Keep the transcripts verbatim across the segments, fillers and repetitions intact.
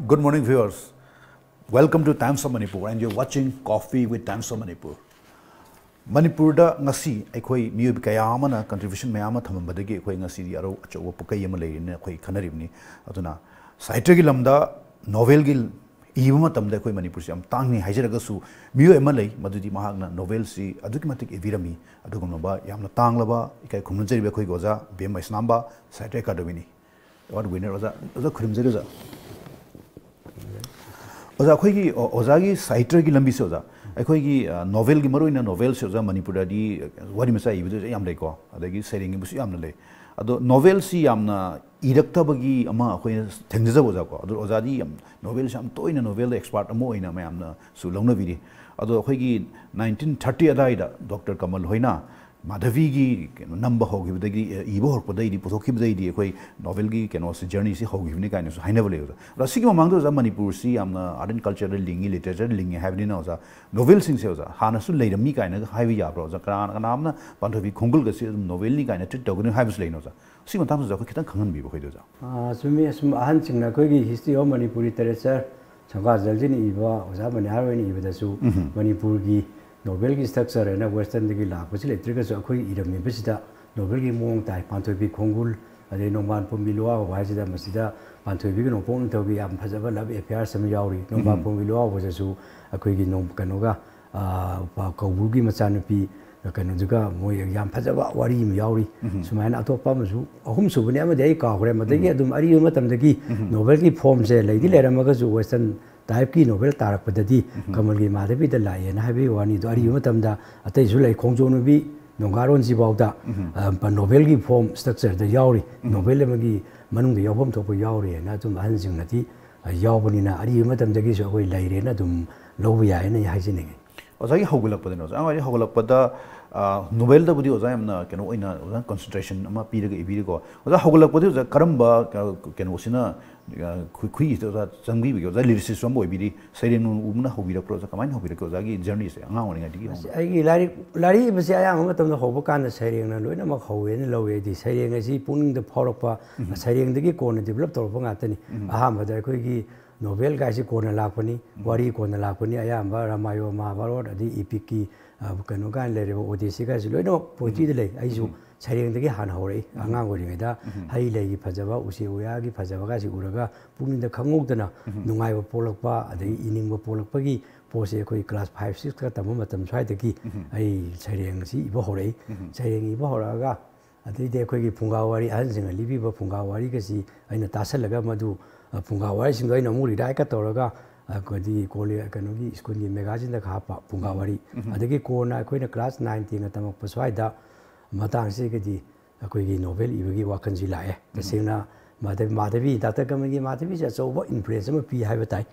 Good morning, viewers. Welcome to Times of Manipur, and you're watching Coffee with Times of Manipur. ꯃꯅꯤꯄꯨꯔꯗ ꯉꯁꯤ ꯑꯩꯈꯣꯏ ꯃꯤꯑꯣꯏ ꯀꯌꯥ ꯑꯃꯅ contribution ꯃꯌꯥꯝ ꯑꯃ ꯊꯝꯃꯝꯕꯗꯒꯤ ꯑꯩꯈꯣꯏ ꯉꯁꯤꯗꯤ ꯑꯔꯧ ꯑꯆꯧꯕ ꯄꯨꯀꯩ ꯑꯃ ꯂꯩꯔꯦꯅ ꯑꯩꯈꯣꯏ ꯈꯟꯅꯔꯤꯕꯅꯤ꯫ ꯑꯗꯨꯅ ꯁꯥꯍꯤꯇ꯭ꯌꯒꯤ ꯂꯝꯗ novelꯒꯤ ꯏꯕ ꯃꯇꯝꯗ ꯑꯩꯈꯣꯏ ꯃꯅꯤꯄꯨꯔꯁꯤ ꯌꯥꯝ ꯇꯥꯡꯅꯤ ꯍꯥꯏꯖꯔꯒꯁꯨ, ꯃꯤꯑꯣꯏ ꯑꯃ ꯂꯩ, ꯃꯗꯨꯗꯤ ꯃꯍꯥꯛꯅ novelꯁꯤ ꯑꯗꯨꯛꯀꯤ ꯃꯇꯤꯛ ꯏꯕꯤꯔꯝꯃꯤ꯫ ꯑꯗꯨꯒꯨꯝꯂꯕ ꯌꯥꯝꯅ ꯇꯥꯡꯂꯕ, ꯏꯀꯥꯏ ꯈꯨꯝꯅꯖꯔꯤꯕ ꯑꯩꯈꯣꯏꯒꯤ ꯑꯣꯖꯥ ꯕꯤ ꯑꯦꯝ ꯃꯩꯁꯅꯥꯝꯕ, ꯁꯥꯍꯤꯇ꯭ꯌ ꯑꯦꯀꯥꯗꯃꯤꯅꯤ꯫ Award winner ꯑꯣꯖꯥ, ꯑꯣꯖꯥ ꯈꯨꯔꯨꯝꯖꯔꯤ ꯑꯣꯖꯥ꯫ ꯑꯣꯖꯥ, ꯑꯩꯈꯣꯏꯒꯤ ꯑꯣ-, ꯑꯣꯖꯥꯒꯤ ꯁꯥꯍꯤꯇ꯭ꯌꯒꯤ ꯂꯝꯕꯤꯁꯦ ꯑꯣꯖꯥ, ꯑꯩꯈꯣꯏꯒꯤ, ꯑ, novelꯒꯤ, ꯃꯔꯨꯑꯣꯏꯅ novelꯁꯦ ꯑꯣꯖꯥ, ꯃꯅꯤꯄꯨꯔꯗꯗꯤ, ꯑ, ꯋꯥꯔꯤ ꯃꯆꯥ ꯏꯕꯗꯁꯨ ꯌꯥꯝ ꯂꯩꯀꯣ, ꯑꯗꯒꯤ ꯁꯩꯔꯦꯡ ꯏꯕꯁꯨ ꯌꯥꯝꯅ ꯂꯩ꯫ ꯑꯗꯣ novelꯁꯤ ꯌꯥꯝꯅ ꯏꯔꯛꯇꯕꯒꯤ ꯑꯃ ꯑꯩꯈꯣꯏꯅ ꯊꯦꯡꯅꯖꯕ ꯑꯣꯖꯥꯀꯣ꯫ ꯑꯗꯣ ꯑꯣꯖꯥꯗꯤ ꯌꯥꯝ novelꯁꯤ ꯌꯥꯝ ꯇꯣꯏꯅ novelꯗ expert ꯑꯃ ꯑꯣꯏꯅ ꯃꯌꯥꯝꯅꯁꯨ ꯂꯧꯅꯕꯤꯔꯤ꯫ ꯑꯗꯣ ꯑꯩꯈꯣꯏꯒꯤ nineteen thirty ꯑꯗꯥꯏꯗ ꯗꯣꯛꯇꯔ ꯀꯃꯜ ꯍꯣꯏꯅ ꯃꯥꯙꯕꯤꯒꯤ ꯀꯩꯅꯣ ꯅꯝꯕ ꯍꯧꯈꯤꯕꯗꯒꯤ, ꯑ, ꯏꯕ ꯍꯧꯔꯛꯄꯗꯩꯗꯤ, ꯄꯨꯊꯣꯛꯈꯤꯕꯗꯩꯗꯤ ꯑꯩꯈꯣꯏ novelꯒꯤ ꯀꯩꯅꯣꯁꯤ, journeyꯁꯤ ꯍꯧꯈꯤꯕꯅꯤ ꯀꯥꯏꯅꯁꯨ ꯍꯥꯏꯅꯕ ꯂꯩ ꯑꯣꯖꯥ꯫ ꯑꯗꯣ ꯁꯤꯒꯤ ꯃꯃꯥꯡꯗ ꯑꯣꯖꯥ ꯃꯅꯤꯄꯨꯔꯁꯤ ꯌꯥꯝꯅ art and cultureꯗ ꯂꯤꯡꯉꯤ, literature ꯂꯤꯡꯉꯤ ꯍꯥꯏꯕꯅꯤꯅ ꯑꯣꯖꯥ, novelꯁꯤꯡꯁꯦ ꯑꯣꯖꯥ ꯍꯥꯟꯅꯁꯨ ꯂꯩꯔꯝꯃꯤ ꯀꯥꯏꯅꯒ ꯍꯥꯏꯕ ꯌꯥꯕ꯭ꯔꯣ ꯑꯣꯖꯥ? ꯀꯅꯥ, ꯀꯅꯥ ꯑꯃꯅ ꯄꯥꯟꯊꯣꯏꯕꯤ ꯈꯣꯡꯒꯨꯜꯒꯁꯤ ꯑꯗꯨꯝ novelꯅꯤ ꯀꯥꯏꯅ treat ꯇꯧꯒꯅꯤ ꯍꯥꯏꯕꯁꯨ ꯂꯩꯅ ꯑꯣꯖꯥ? ꯁꯤ ꯃꯇꯥꯡꯗꯁꯨ ꯑꯩꯈꯣꯏ ꯈꯤꯇꯪ ꯈꯪꯍꯟꯕꯤꯕ ꯑꯩꯈꯣꯏꯗ ꯑꯣꯖꯥ꯫ ꯑꯥ, ꯆꯨꯝꯃꯤ꯫ ꯑꯁꯨꯝ ꯑꯍꯟꯁꯤꯡꯅ ꯑꯩꯈꯣꯏꯒꯤ History of Manipur Literature, ꯁꯪꯒꯥ ꯖꯜꯖꯤꯅ ꯏꯕ, ꯑꯣꯖꯥ ꯃꯅꯤꯍꯥꯔ ꯍꯣꯏꯅ ꯏꯕꯗꯁꯨ ꯎꯝ꯫ ꯃꯅꯤꯄꯨꯔꯒꯤ novelꯒꯤ structure ꯍꯥꯏꯅ westernꯗꯒꯤ ꯂꯥꯛꯄꯁꯤ ꯂꯩꯇ꯭ꯔꯒꯁꯨ ꯑꯩꯈꯣꯏ ꯏꯔꯝꯃꯤꯕꯁꯤꯗ novelꯒꯤ ꯃꯑꯣꯡ ꯇꯥꯏ꯫ ꯄꯥꯟꯊꯣꯏꯕꯤ ꯈꯣꯡꯒꯨꯜ, ꯑꯗꯩ ꯅꯣꯡꯕꯥꯟ ꯄꯣꯝꯕꯤ ꯂꯨꯋꯥ ꯍꯧꯕ ꯍꯥꯏꯁꯤꯗ ꯃꯁꯤꯗ ꯄꯥꯟꯊꯣꯏꯕꯤꯒ ꯅꯣꯡꯄꯣꯛ ꯅꯤꯡꯊꯧꯒꯤ ꯌꯥꯝ ꯐꯖꯕ love affairs ꯑꯃ ꯌꯥꯎꯔꯤ꯫ ꯅꯣꯡꯕꯥꯟ ꯎꯝ꯫ ꯄꯣꯝꯕꯤ ꯂꯨꯋꯥ ꯍꯧꯕꯗꯁꯨ ꯑꯩꯈꯣꯏꯒꯤ ꯅꯣꯡ-, ꯀꯩꯅꯣꯒ, ꯑꯥ, ꯄ-, ꯀꯧꯕ꯭ꯔꯨꯒꯤ ꯃꯆꯥꯅꯨꯄꯤ ꯀꯩꯅꯣꯗꯨꯒ ꯃꯣꯏ ꯌꯥꯝ ꯐꯖꯕ ꯋꯥꯔꯤ ꯑꯃ ꯌꯥꯎꯔꯤ꯫ ꯎꯝ꯫ ꯁꯨꯃꯥꯏꯅ ꯑꯇꯣꯞꯄ ꯑꯃꯁꯨ, ꯑꯍꯨꯝꯁꯨꯕꯅꯤ ꯑꯃꯗꯤ ꯑꯩ ꯀꯥꯎꯈ꯭ꯔꯦ꯫ ꯃꯗꯒꯤ ꯎꯝ꯫ ꯑꯗꯨꯝ ꯑꯔꯤꯕ ꯃꯇꯝꯗꯒꯤ ꯎꯝ꯫ novelꯒꯤ formꯁꯦ ꯂꯩꯗꯤ ꯎꯝ꯫ ꯂꯩꯔꯝꯃꯒꯁꯨ western typeꯀꯤ novel ꯇꯥꯔꯛꯄꯗꯗꯤ ꯎꯝ꯫ ꯀꯃꯜꯒꯤ ꯃꯥꯙꯕꯤꯗ ꯂꯥꯛꯑꯦꯅ ꯍꯥꯏꯕꯒꯤ ꯋꯥꯅꯤ꯫ ꯑꯗꯣ ꯑꯔꯤꯕ ꯃꯇꯝꯗ ꯑꯇꯩꯁꯨ ꯂꯩ, ꯈꯣꯡꯖꯣꯝ ꯅꯨꯕꯤ, ꯅꯣꯡꯒꯥꯔꯣꯟꯁꯤꯐꯥꯎꯗ, ꯎꯝ꯫ ꯑ, novelꯒꯤ form structureꯗ ꯌꯥꯎꯔꯤ꯫ ꯎꯝ꯫ Novel ꯑꯃꯒꯤ ꯃꯅꯨꯡꯗ ꯌꯥꯎꯐꯝ ꯊꯣꯛꯄ ꯌꯥꯎꯔꯤꯅ ꯑꯗꯨꯝ ꯑꯍꯟꯁꯤꯡꯅꯗꯤ, ꯑ, ꯌꯥꯎꯕꯅꯤꯅ ꯑꯔꯤꯕ ꯃꯇꯝꯗꯒꯤꯁꯨ ꯑꯩꯈꯣꯏ ꯂꯩꯔꯦꯅ ꯑꯗꯨꯝ ꯂꯧꯕ ꯌꯥꯏꯅ ꯑꯩ ꯍꯥꯏꯖꯅꯤꯡꯉꯤ꯫ ꯑꯣꯖꯥꯒꯤ ꯍꯧꯒꯠꯂꯛꯄꯗꯅꯦ, ꯑꯣꯖꯥ, ꯑꯉꯥꯡ ꯑꯣꯏꯔꯤꯉꯩ ꯍꯧꯒꯠꯂꯛꯄꯗ, ꯑ, novelꯗꯕꯨꯗꯤ ꯑꯣꯖꯥ ꯌꯥꯝꯅ ꯀꯩꯅꯣ ꯑꯣꯏꯅ, ꯑꯣꯖꯥ concentration ꯑꯃ ꯄꯤꯔꯒ ꯏꯕꯤꯔꯤꯀꯣ꯫ ꯑꯣꯖꯥ ꯍꯧꯒꯠꯂꯛꯄꯗꯤ ꯑꯣꯖꯥ ꯀꯔꯝꯕ, ꯑ, ꯀꯩꯅꯣꯁꯤꯅ, ꯑ, ꯈꯨ-, ꯈꯨꯠꯏꯁꯤꯗ ꯑꯣꯖꯥ ꯆꯪꯕꯤꯕꯒꯦ? ꯑꯣꯖꯥ lyricist ꯑꯃ ꯑꯣꯏꯕꯤꯔꯤ, ꯁꯩꯔꯦꯡ ꯅꯨꯡ ꯎꯕꯅ ꯍꯧꯕꯤꯔꯛꯄ꯭ꯔꯣ? ꯑꯣꯖꯥ ꯀꯃꯥꯏꯅ ꯍꯧꯕꯤꯔꯛꯀꯦ ꯑꯣꯖꯥꯒꯤ journeyꯁꯦ ꯑꯉꯥꯡ ꯑꯣꯏꯔꯤꯉꯩꯗꯒꯤ ꯑꯁ, ꯍꯧꯅ? ꯑꯩꯒꯤ ꯂꯥꯏꯔꯤꯛ, ꯂꯥꯏꯔꯤꯛ ꯏꯕꯁꯦ ꯑꯌꯥꯝꯕ ꯃꯇꯝꯗ ꯍꯧꯕ ꯀꯥꯟꯗ ꯁꯩꯔꯦꯡꯅ ꯂꯣꯏꯅꯃꯛ ꯍꯧꯋꯦꯅ ꯂꯧꯋꯦ꯫ ꯑꯩꯗꯤ ꯁꯩꯔꯦꯡ ꯑꯁꯤ ꯄꯨꯛꯅꯤꯡꯗ ꯐꯥꯎꯔꯛꯄ, ꯎꯝ꯫ ꯁꯩꯔꯦꯡꯗꯒꯤ ꯀꯣꯟꯅ develop ꯇꯧꯔꯛꯄ ꯉꯥꯛꯇꯅꯤ꯫ ꯎꯝ꯫ ꯑꯍꯥꯟꯕꯗ ꯑꯩꯈꯣꯏꯒꯤ ꯅꯣꯚꯦꯜ ꯀꯥꯏꯁꯤ ꯀꯣꯟꯅ ꯂꯥꯛꯄꯅꯤ, ꯋꯥꯔꯤ ꯀꯣꯟꯅ ꯂꯥꯛꯄꯅꯤ꯫ ꯑꯌꯥꯝꯕ ꯔꯥꯃꯥꯌꯣꯟ, ꯃꯍꯥꯚꯥꯔꯠ, ꯑꯗꯩ ꯏꯄꯤꯛꯀꯤ, ꯑ, ꯀꯩꯅꯣ ꯀꯥꯏꯅ ꯂꯩꯔꯤꯕ ꯑꯣꯗꯦꯁꯤ ꯀꯥꯏꯁꯤ ꯂꯣꯏꯅꯃꯛ ꯄꯣꯏꯇ꯭ꯔꯤꯗ ꯂꯩ꯫ ꯑꯩꯁꯨ ꯁꯩꯔꯦꯡꯗꯒꯤ ꯍꯥꯟꯅ ꯍꯧꯔꯛꯏ꯫ ꯑꯉꯥꯡ ꯑꯣꯏꯔꯤꯉꯩꯗ ꯍꯩ ꯂꯩꯒꯤ ꯐꯖꯕ, ꯎꯆꯦꯛ ꯋꯥꯌꯥꯒꯤ ꯐꯖꯕ ꯀꯥꯏꯁꯤ ꯎꯔꯒ ꯄꯨꯛꯅꯤꯡꯗ ꯈꯪꯍꯧꯗꯅ ꯅꯨꯡꯉꯥꯏꯕ ꯄꯣꯛꯂꯛꯄ, ꯑꯗꯒꯤ ꯏꯅꯤꯡꯕ ꯄꯣꯛꯂꯛꯄꯒꯤ ꯄꯣꯠꯁꯦ ꯑꯩꯈꯣꯏ ꯀ꯭ꯂꯥꯁ ꯐꯥꯏꯚ ꯁꯤꯛꯁꯀ ꯇꯝꯕ ꯃꯇꯝ ꯁ꯭ꯋꯥꯏꯗꯒꯤ ꯑꯩ ꯁꯩꯔꯦꯡꯁꯤ ꯏꯕ ꯍꯧꯔꯛꯏ꯫ ꯁꯩꯔꯦꯡ ꯏꯕ ꯍꯧꯔꯛꯑꯒ ꯑꯗꯩꯗꯤ ꯑꯩꯈꯣꯏꯒꯤ ꯐꯨꯡꯒꯥ ꯋꯥꯔꯤ, ꯑꯍꯟꯁꯤꯡꯅ ꯂꯤꯕꯤꯕ ꯐꯨꯡꯒꯥ ꯋꯥꯔꯤꯒꯁꯤ ꯑꯩꯅ ꯇꯥꯁꯜꯂꯒ ꯃꯗꯨ, ꯑ, ꯐꯨꯡꯒꯥ ꯋꯥꯔꯤꯁꯤꯡꯗꯣ ꯑꯩꯅ ꯑꯃꯨꯛ ꯔꯤꯔꯥꯏꯠꯀ ꯇꯧꯔꯒ ꯑꯩꯈꯣꯏꯒꯤ ꯀꯣꯂꯦ-, ꯀꯩꯅꯣꯒꯤ ꯁ꯭ꯀꯨꯜꯒꯤ ꯃꯦꯒꯥꯖꯤꯟꯗꯒ ꯍꯥꯞꯄ ꯐꯨꯡꯒꯥ ꯋꯥꯔꯤ꯫ ꯑꯗꯒꯤ ꯀꯣꯟꯅ ꯑꯩꯈꯣꯏꯅ ꯀ꯭ꯂꯥꯁ ꯅꯥꯏꯟ, ꯇꯦꯟꯒ ꯇꯝꯃꯛꯄ ꯁ꯭ꯋꯥꯏꯗ ꯃꯇꯥꯡꯁꯤꯒꯗꯤ ꯑꯩꯈꯣꯏꯒꯤ ꯅꯣꯚꯦꯜ ꯏꯕꯒꯤ ꯋꯥꯈꯜꯁꯤ ꯂꯥꯛꯑꯦ꯫ ꯇꯁꯦꯡꯅ ꯃꯥꯙꯕꯤ, ꯃꯥꯙꯕꯤ, ꯗꯥꯛꯇꯔ ꯀꯃꯜꯒꯤ ꯃꯥꯙꯕꯤꯁꯦ ꯑꯆꯧꯕ ꯏꯟꯐ꯭ꯂꯨꯌꯦꯟꯁ ꯑꯃ ꯄꯤ ꯍꯥꯏꯕ ꯇꯥꯏ꯫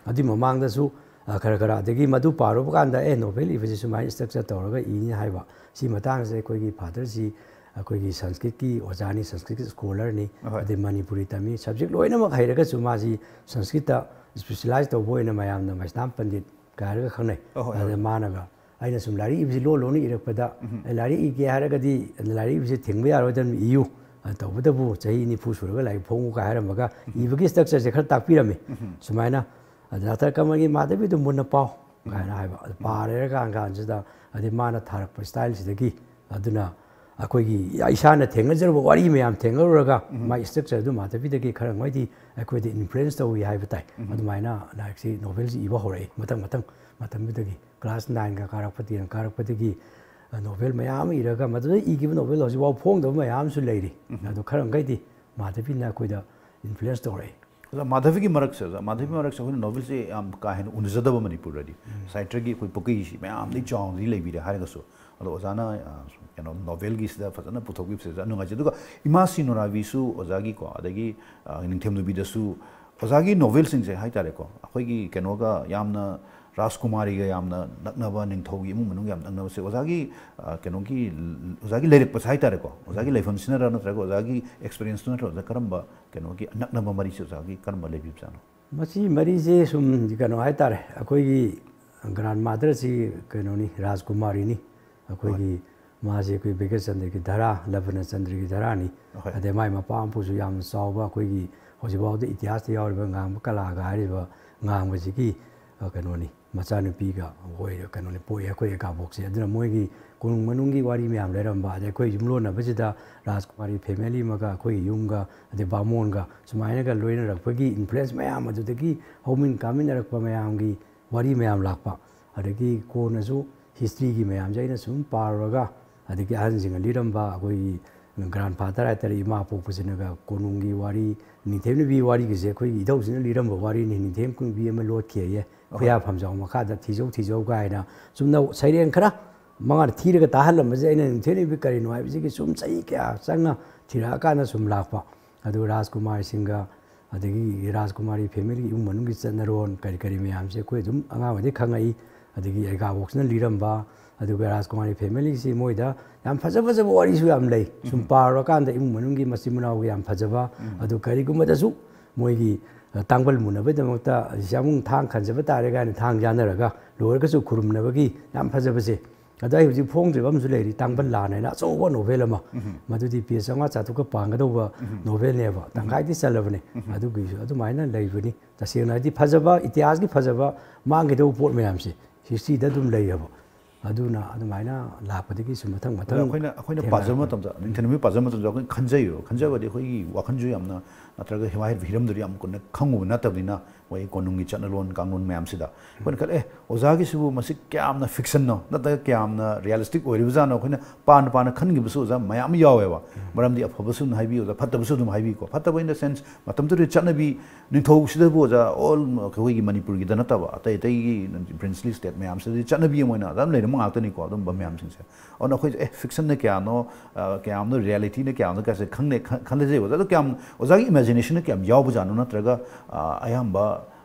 ꯑꯗꯨꯒꯤ ꯃꯃꯥꯡꯗꯁꯨ, ꯑ, ꯈꯔ ꯈꯔ, ꯑꯗꯒꯤ ꯃꯗꯨ ꯄꯥꯔꯨꯕ ꯀꯥꯟꯗ, ꯑꯦ, ꯅꯣꯚꯦꯜ ꯏꯕꯁꯤ ꯁꯨꯃꯥꯏꯅ ꯁ꯭ꯇ꯭ꯔꯛꯆꯔ ꯇꯧꯔꯒ ꯏꯅꯤ ꯍꯥꯏꯕ, ꯁꯤ ꯃꯇꯥꯡꯁꯤꯗ ꯑꯩꯈꯣꯏꯒꯤ ꯐꯥꯗꯔꯁꯤ ꯑꯩꯈꯣꯏꯒꯤ ꯁꯪꯁꯀ꯭ꯔꯤꯠꯀꯤ ꯑꯣꯖꯥꯅꯤ, ꯁꯪꯁꯀ꯭ꯔꯤꯠꯀꯤ ꯁ꯭ꯀꯣꯂꯔꯅꯤ, ꯍꯣꯏ꯫ ꯑꯗꯩ ꯃꯅꯤꯄꯨꯔꯤ ꯇꯝꯃꯤ, ꯁꯕꯖꯦꯛ ꯂꯣꯏꯅꯃꯛ ꯍꯩꯔꯒꯁꯨ ꯃꯥꯁꯤ ꯁꯪꯁꯀ꯭ꯔꯤꯠꯇ ꯁ꯭ꯄꯦꯁꯤꯌꯦꯂꯥꯏꯁ ꯇꯧꯕ ꯑꯣꯏꯅ ꯃꯌꯥꯝꯅ ꯃꯩꯁꯅꯥꯝ ꯄꯟꯗꯤꯠ ꯀꯥꯏꯔꯒ ꯈꯪꯅꯩ꯫ ꯑꯍꯣꯏ, ꯑꯗ ꯍꯣꯏ꯫ ꯃꯥꯅꯒ, ꯑꯩꯅ ꯁꯨꯝ ꯂꯥꯏꯔꯤꯛ ꯏꯕꯁꯤ ꯂꯣꯟ ꯂꯣꯟꯅ ꯏꯔꯛꯄꯗ, "ꯑꯦ, ꯂꯥꯏꯔꯤꯛ ꯏꯒꯦ ꯍꯥꯏꯔꯒꯗꯤ ꯂꯥꯏꯔꯤꯛ ꯏꯕꯁꯤ ꯊꯤꯡꯕ ꯌꯥꯔꯣꯏꯗꯕꯅꯤ, ꯏꯌꯨ꯫ ꯑ, ꯇꯧꯕꯇꯕꯨ ꯆꯍꯤ ꯅꯤꯐꯨ ꯁꯨꯔꯒ ꯂꯥꯏꯔꯤꯛ ꯐꯣꯡꯉꯨ" ꯀꯥꯏ ꯍꯥꯏꯔꯝꯃꯒ ꯏꯕꯒꯤ ꯁ꯭ꯇ꯭ꯔꯛꯆꯔꯁꯦ ꯈꯔ ꯇꯥꯛꯄꯤꯔꯝꯃꯤ꯫ ꯁꯨꯃꯥꯏꯅ, ꯑ, "ꯗꯥꯛꯇꯔ ꯀꯃꯜꯒꯤ ꯃꯥꯙꯕꯤꯗꯨ ꯃꯨꯟꯅ ꯄꯥꯎ" ꯀꯥꯏꯅ ꯍꯥꯏꯕ꯫ ꯑꯗ ꯄꯥꯔꯦꯔꯀꯥꯟ ꯀꯥꯟꯁꯤꯗ, ꯑꯗꯩ ꯃꯥꯅ ꯊꯥꯔꯛꯄ ꯁ꯭ꯇꯥꯏꯜꯁꯤꯗꯒꯤ, ꯑꯗꯨꯅ ꯑꯩꯈꯣꯏꯒꯤ ꯏꯁꯥꯅ ꯊꯦꯡꯅꯖꯔꯨꯕ ꯋꯥꯔꯤ ꯃꯌꯥꯝ ꯊꯦꯡꯅꯔꯨꯔꯒ ꯃꯥꯒꯤ ꯁ꯭ꯇ꯭ꯔꯛꯆꯔꯗꯨ ꯃꯥꯙꯕꯤꯗꯒꯤ ꯈꯔ ꯃꯣꯏꯗꯤ ꯑꯩꯈꯣꯏꯗ ꯏꯟꯐ꯭ꯂꯨꯌꯦꯟꯁ ꯇꯧꯏ ꯍꯥꯏꯕ ꯇꯥꯏ꯫ ꯑꯗꯨꯃꯥꯏꯅ ꯂꯥꯏꯔꯤꯛꯁꯤ, ꯅꯣꯚꯦꯜꯁꯤ ꯏꯕ ꯍꯧꯔꯛꯏ ꯃꯊꯪ ꯃꯊꯪ꯫ ꯃꯇꯝꯗꯨꯗꯒꯤ ꯀ꯭ꯂꯥꯁ ꯅꯥꯏꯟꯒ ꯀꯥꯔꯛꯄ, ꯇꯦꯟ ꯀꯥꯔꯛꯄꯗꯒꯤ, ꯑ, ꯅꯣꯚꯦꯜ ꯃꯌꯥꯝ ꯑꯃ ꯏꯔꯒ ꯃꯗꯨꯗ ꯏꯈꯤꯕ ꯅꯣꯚꯦꯜ ꯍꯧꯖꯤꯛꯐꯥꯎ ꯐꯣꯡꯗꯕ ꯃꯌꯥꯝ ꯑꯃꯁꯨ ꯂꯩꯔꯤ꯫ ꯑꯗꯣ ꯈꯔ ꯃꯈꯩꯗꯤ ꯃꯥꯙꯕꯤꯅ ꯑꯩꯈꯣꯏꯗ ꯏꯟꯐ꯭ꯂꯨꯌꯦꯟꯁ ꯇꯧꯔꯛꯏ꯫ ꯑꯣꯖꯥ, ꯃꯥꯙꯕꯤꯒꯤ ꯃꯔꯛꯁꯦ, ꯑꯣꯖꯥ, ꯃꯥꯙꯕꯤ ꯃꯔꯛꯁꯦ ꯑꯩꯈꯣꯏꯅ ꯅꯣꯚꯦꯜꯁꯦ ꯌꯥꯝ ꯀꯥ ꯍꯦꯟꯅ ꯎꯅꯖꯗꯕ ꯃꯅꯤꯄꯨꯔꯗꯗꯤ꯫ ꯁꯥꯍꯤꯇ꯭ꯌꯒꯤ ꯑꯩꯈꯣꯏ ꯄꯨꯈ꯭ꯔꯤꯁꯤ ꯃꯌꯥꯝꯗꯤ ꯆꯥꯎꯅꯗꯤ ꯂꯩꯕꯤꯔꯦ ꯍꯥꯏꯔꯒꯁꯨ, ꯑꯗꯣ ꯑꯣꯖꯥꯅ, ꯑ, ꯁꯨꯝ ꯀꯩꯅꯣ ꯅꯣꯚꯦꯜꯒꯤꯁꯤꯗ ꯐꯖꯅ ꯄꯨꯊꯣꯛꯄꯤꯕꯁꯦ ꯌꯥꯝ ꯅꯨꯡꯉꯥꯏꯖꯩ꯫ ꯑꯗꯨꯒ ꯏꯃꯥ ꯁꯤ ꯅꯨꯔꯥꯕꯤꯁꯨ ꯑꯣꯖꯥꯒꯤꯀꯣ, ꯑꯗꯒꯤ, ꯑ, ꯅꯤꯡꯊꯦꯝ ꯅꯨꯕꯤꯗꯁꯨ ꯑꯣꯖꯥꯒꯤ ꯅꯣꯚꯦꯜꯁꯤꯡꯁꯦ ꯍꯥꯏꯇꯥꯔꯦꯀꯣ, ꯑꯩꯈꯣꯏꯒꯤ ꯀꯩꯅꯣꯒ ꯌꯥꯝꯅ, ꯔꯥꯖꯀꯨꯃꯥꯔꯤꯒ ꯌꯥꯝꯅ ꯅꯛꯅꯕ, ꯅꯤꯡꯊꯧꯒꯤ ꯏꯃꯨꯡ ꯃꯅꯨꯡ ꯌꯥꯝ ꯅꯛꯅꯕꯁꯦ ꯑꯣꯖꯥꯒꯤ, ꯑ, ꯀꯩꯅꯣꯒꯤ, ꯑꯣꯖꯥꯒꯤ ꯂꯩꯔꯛꯄꯁꯦ ꯍꯥꯏꯇꯥꯔꯦꯀꯣ, ꯑꯣꯖꯥꯒꯤ ꯂꯩꯐꯝ ꯁꯤꯅꯔ ꯅꯠꯇ꯭ꯔꯒ ꯑꯣꯖꯥꯒꯤ ꯑꯦꯛꯁꯄꯤꯔꯤꯌꯦꯟꯁꯇꯨ ꯅꯠꯇ꯭ꯔꯒ ꯑꯣꯖꯥ ꯀꯔꯝꯕ ꯀꯩꯅꯣꯒꯤ ꯅꯛꯅꯕ ꯃꯔꯤꯁꯦ ꯑꯣꯖꯥꯒꯤ ꯀꯔꯝꯕ ꯂꯩꯕꯤꯕꯖꯥꯠꯅꯣ? ꯃꯁꯤ ꯃꯔꯤꯁꯦ ꯁꯨꯝ ꯀꯩꯅꯣ ꯍꯥꯏꯇꯥꯔꯦ, ꯑꯩꯈꯣꯏꯒꯤ ꯒ꯭ꯔꯥꯟ ꯃꯥꯗꯔꯁꯤ ꯀꯩꯅꯣꯅꯤ, ꯔꯥꯖꯀꯨꯃꯥꯔꯤꯅꯤ꯫ ꯑꯩꯈꯣꯏꯒꯤ ꯃꯥꯁꯦ ꯑꯩꯈꯣꯏ ꯕꯤꯀ꯭ꯔꯃꯆꯟꯗ꯭ꯔꯒꯤ ꯙꯔꯥ, ꯂꯕꯅꯆꯟꯗ꯭ꯔꯒꯤ ꯙꯔꯥꯅꯤ꯫ ꯍꯣꯏ꯫ ꯑꯗꯩ ꯃꯥꯏ ꯃꯄꯥ ꯃꯄꯨꯁꯨ ꯌꯥꯝꯅ ꯆꯥꯎꯕ ꯑꯩꯈꯣꯏꯒꯤ ꯍꯧꯖꯤꯛꯐꯥꯎꯗ ꯏꯇꯤꯍꯥꯁꯇ ꯌꯥꯎꯔꯤꯕ ꯉꯥꯡꯕ ꯀꯂꯥꯒ ꯍꯥꯏꯔꯤꯕ ꯉꯥꯡꯕꯁꯤꯒꯤ, ꯑ, ꯀꯩꯅꯣꯅꯤ, ꯃꯆꯥꯅꯨꯄꯤꯒ ꯑꯣꯏꯔ-, ꯀꯩꯅꯣꯅꯤ, ꯄꯣꯛꯑꯦ ꯑꯩꯈꯣꯏ ꯀꯥꯕꯣꯛꯁꯦ꯫ ꯑꯗꯨꯅ ꯃꯣꯏꯒꯤ ꯀꯣꯅꯨꯡ ꯃꯅꯨꯡꯒꯤ ꯋꯥꯔꯤ ꯃꯌꯥꯝ ꯂꯩꯔꯝꯕ, ꯑꯗꯩ ꯑꯩꯈꯣꯏ ꯌꯨꯝꯂꯣꯟꯅꯕꯁꯤꯗ ꯔꯥꯖꯀꯨꯃꯥꯔꯤ family ꯑꯃꯒ ꯑꯩꯈꯣꯏꯒꯤ ꯌꯨꯝꯒ, ꯑꯗꯩ ꯕꯥꯃꯣꯟꯒ ꯁꯨꯃꯥꯏꯅꯒ ꯂꯣꯏꯅꯔꯛꯄꯒꯤ influence ꯃꯌꯥꯝ, ꯑꯗꯨꯗꯒꯤ ꯍꯧꯃꯤꯟ ꯀꯥꯃꯤꯟꯅꯔꯛꯄ ꯃꯌꯥꯝꯒꯤ ꯋꯥꯔꯤ ꯃꯌꯥꯝ ꯂꯥꯛꯄ, ꯑꯗꯒꯤ ꯀꯣꯟꯅꯁꯨ historyꯒꯤ ꯃꯌꯥꯝꯁꯦ ꯑꯩꯅ ꯁꯨꯝ ꯄꯥꯔꯨꯔꯒ, ꯑꯗꯒꯤ ꯑꯍꯟꯁꯤꯡꯅ ꯂꯤꯔꯝꯕ, ꯑꯩꯈꯣꯏꯒꯤ grandfather ꯍꯥꯏꯇꯥꯔꯦ, ꯏꯃꯥ ꯄꯣꯛꯄꯁꯤꯅꯒ ꯀꯣꯅꯨꯡꯒꯤ ꯋꯥꯔꯤ, ꯅꯤꯡꯊꯦꯝ ꯅꯨꯄꯤ ꯋꯥꯔꯤꯒꯁꯦ ꯑꯩꯈꯣꯏꯒꯤ ꯏꯙꯧꯁꯤꯅ ꯂꯤꯔꯝꯕ ꯋꯥꯔꯤꯅꯤ, "ꯅꯤꯡꯊꯦꯝ ꯅꯨꯄꯤ ꯑꯃ ꯂꯣꯠꯈꯤꯑꯌꯦ, ꯈꯨꯌꯥ ꯐꯝꯖꯥꯎ ꯃꯈꯥꯗ ꯊꯤꯖꯧ ꯊꯤꯖꯧ" ꯀꯥꯏꯅ꯫ ꯆꯨꯝꯅ ꯁꯩꯔꯦꯡ ꯈꯔ ꯃꯉꯥꯗ ꯊꯤꯔꯒ ꯇꯥꯍꯜꯂꯝꯕꯁꯦ ꯑꯩꯅ ꯅꯤꯡꯊꯦꯝ ꯅꯨꯄꯤ ꯀꯔꯤꯅꯣ ꯍꯥꯏꯕꯁꯤꯒꯤ ꯁꯨꯝ ꯆꯍꯤ ꯀꯌꯥ ꯆꯪꯅ ꯊꯤꯔꯛꯑꯀꯥꯟꯗ ꯁꯨꯝ ꯂꯥꯛꯄ꯫ ꯑꯗꯨ ꯔꯥꯖꯀꯨꯃꯥꯔꯁꯤꯡꯒ ꯑꯗꯒꯤ ꯔꯥꯖꯀꯨꯃꯥꯔꯤ family ꯏꯃꯨꯡ ꯃꯅꯨꯡꯒꯤ ꯆꯠꯅꯔꯣꯟ ꯀꯔꯤ ꯀꯔꯤ ꯃꯌꯥꯝꯁꯦ ꯑꯩꯈꯣꯏ ꯑꯗꯨꯝ ꯑꯉꯥꯡ ꯑꯣꯏꯗꯩ ꯈꯪꯉꯛꯏ꯫ ꯑꯗꯒꯤ ꯑꯩꯒꯥꯕꯣꯛꯁꯤꯅ ꯂꯤꯔꯝꯕ, ꯑꯗꯨꯒ ꯔꯥꯖꯀꯨꯃꯥꯔꯤ familyꯁꯤ ꯃꯣꯏꯗ ꯌꯥꯝ ꯐꯖ ꯐꯖꯕ ꯋꯥꯔꯤꯁꯨ ꯌꯥꯝ ꯂꯩ꯫ ꯁꯨꯝ ꯄꯥꯔꯨꯔꯀꯥꯟꯗ ꯏꯃꯨꯡ ꯃꯅꯨꯡꯒꯤ ꯃꯆꯤꯟ ꯃꯅꯥꯎꯒꯤ ꯌꯥꯝ ꯐꯖꯕ, ꯑꯗꯨ ꯀꯔꯤꯒꯨꯝꯕꯗꯁꯨ ꯃꯣꯏꯒꯤ, ꯑ, ꯇꯥꯡꯕꯜ ꯃꯨꯟꯅꯕꯒꯤꯗꯃꯛꯇ ꯌꯥꯃꯨꯡ ꯊꯥꯡ ꯈꯟꯖꯕ ꯇꯥꯔꯦ ꯀꯥꯏꯅ ꯊꯥꯡ ꯌꯥꯅꯔꯒ ꯂꯣꯏꯔꯒꯁꯨ ꯈꯨꯔꯨꯝꯅꯕꯒꯤ ꯌꯥꯝ ꯐꯖꯕꯁꯦ꯫ ꯑꯗꯣ ꯑꯩ ꯍꯧꯖꯤꯛ ꯐꯣꯡꯗ꯭ꯔꯤꯕ ꯑꯃꯁꯨ ꯂꯩꯔꯤ, ꯇꯥꯡꯕꯜ ꯂꯥꯟ ꯍꯥꯏꯅ ꯑꯆꯧꯕ novel ꯑꯃ꯫ ꯃꯗꯨꯗꯤ page ꯆꯥꯝꯃꯉꯥ ꯆꯥꯇ꯭ꯔꯨꯛꯀ ꯄꯥꯡꯒꯗꯧꯕ novelꯅꯦꯕ, ꯇꯪꯈꯥꯏꯗꯤ ꯆꯜꯂꯕꯅꯤ꯫ ꯑꯗꯨꯒꯤꯁꯨ ꯑꯗꯨꯃꯥꯏꯅ ꯂꯩꯕꯅꯤ꯫ ꯇꯁꯦꯡꯅ ꯍꯥꯏꯗꯤ ꯐꯖꯕ, ꯏꯇꯤꯍꯥꯁꯀꯤ ꯐꯖꯕ ꯃꯥꯡꯒꯗꯧꯕ ꯄꯣꯠ ꯃꯌꯥꯝꯁꯦ historyꯗ ꯑꯗꯨꯝ ꯂꯩꯌꯦꯕ꯫ ꯑꯗꯨꯅ ꯑꯗꯨꯃꯥꯏꯅ ꯂꯥꯛꯄꯗꯒꯤ ꯁꯨꯝ ꯃꯊꯪ ꯃꯊꯪ ꯑꯗ ꯑꯩꯈꯣꯏꯅ, ꯑꯩꯈꯣꯏꯅ ꯊꯦꯡꯅꯔꯛꯄ꯫ ꯄꯥꯖꯕ ꯃꯇꯝꯗ, ꯅꯤꯡꯊꯧ ꯅꯨꯃꯤꯠ ꯄꯥꯖꯕ ꯃꯇꯝꯗ ꯑꯩꯈꯣꯏꯅ ꯈꯟꯖꯩꯌꯦꯕ꯫ ꯈꯟꯖꯕꯗꯤ ꯑꯩꯈꯣꯏꯒꯤ ꯋꯥꯈꯜꯁꯨ ꯌꯥꯝꯅ, ꯅꯠꯇ꯭ꯔꯒ ꯍꯤꯃꯥ ꯍꯤꯔꯝꯗꯨꯗꯤ ꯌꯥꯝ ꯀꯨꯞꯅ ꯈꯪꯉꯨꯕ ꯅꯠꯇꯕꯅꯤꯅ, ꯃꯣꯏ ꯀꯣꯅꯨꯡꯒꯤ ꯆꯠꯅꯂꯣꯟ ꯀꯥꯡꯂꯣꯟ ꯃꯌꯥꯝꯁꯤꯗ ꯑꯩꯈꯣꯏꯅ ꯈꯜꯂꯦ, "ꯑꯦ, ꯑꯣꯖꯥꯒꯤꯁꯤꯕꯨ ꯃꯁꯤ ꯀꯌꯥꯝꯅ fictionꯅꯣ, ꯅꯠꯇ꯭ꯔꯒ ꯀꯌꯥꯝꯅ realistic ꯑꯣꯏꯔꯤꯕꯖꯥꯠꯅꯣ?" ꯑꯩꯈꯣꯏꯅ ꯄꯥꯅ ꯄꯥꯅ ꯈꯟꯈꯤꯕꯁꯨ ꯑꯣꯖꯥ ꯃꯌꯥꯝ ꯑꯃ ꯌꯥꯎꯋꯦꯕ꯫ ꯃꯔꯝꯗꯤ ꯑꯐꯕꯁꯨ ꯑꯗꯨꯝ ꯍꯥꯏꯕꯤ, ꯑꯣꯖꯥ, ꯐꯠꯇꯕꯁꯨ ꯑꯗꯨꯝ ꯍꯥꯏꯕꯤꯀꯣ꯫ ꯐꯠꯇꯕ in the sense, ꯃꯇꯝꯗꯨꯗ ꯆꯠꯅꯕꯤ, ꯅꯤꯡꯊꯧꯁꯤꯗꯕꯨ ꯑꯣꯖꯥ, all ꯑꯩꯈꯣꯏꯒꯤ ꯃꯅꯤꯄꯨꯔꯒꯤꯗ ꯅꯠꯇꯕ, ꯑꯇꯩ ꯑꯇꯩꯒꯤ princely state ꯃꯌꯥꯝꯁꯤꯗꯗꯤ ꯆꯠꯅꯕꯤ ꯑꯃ ꯑꯣꯏꯅ ꯑꯗꯨꯝ ꯂꯩꯔꯝꯕ ꯉꯥꯛꯇꯅꯤꯀꯣ, ꯑꯗꯨꯝꯕ ꯃꯌꯥꯝꯁꯤꯡꯁꯦ꯫ ꯑꯗꯨꯅ ꯑꯩꯈꯣꯏꯁꯦ, ꯑꯦ, fictionꯅ ꯀꯌꯥꯅꯣ, ꯑ, ꯀꯌꯥꯝꯅꯣ, realityꯅ ꯀꯌꯥꯅꯣ ꯀꯥꯏꯁꯦ ꯈꯪꯅꯩ, ꯈꯟ-, ꯈꯟꯅꯖꯩꯕ꯫ ꯑꯗꯣ ꯀꯌꯥꯝ, ꯑꯣꯖꯥꯒꯤ imaginationꯅ ꯀꯌꯥꯝ ꯌꯥꯎꯕꯖꯥꯠꯅꯣ, ꯅꯠꯇ꯭ꯔꯒ, ꯑ, ꯑꯌꯥꯝꯕ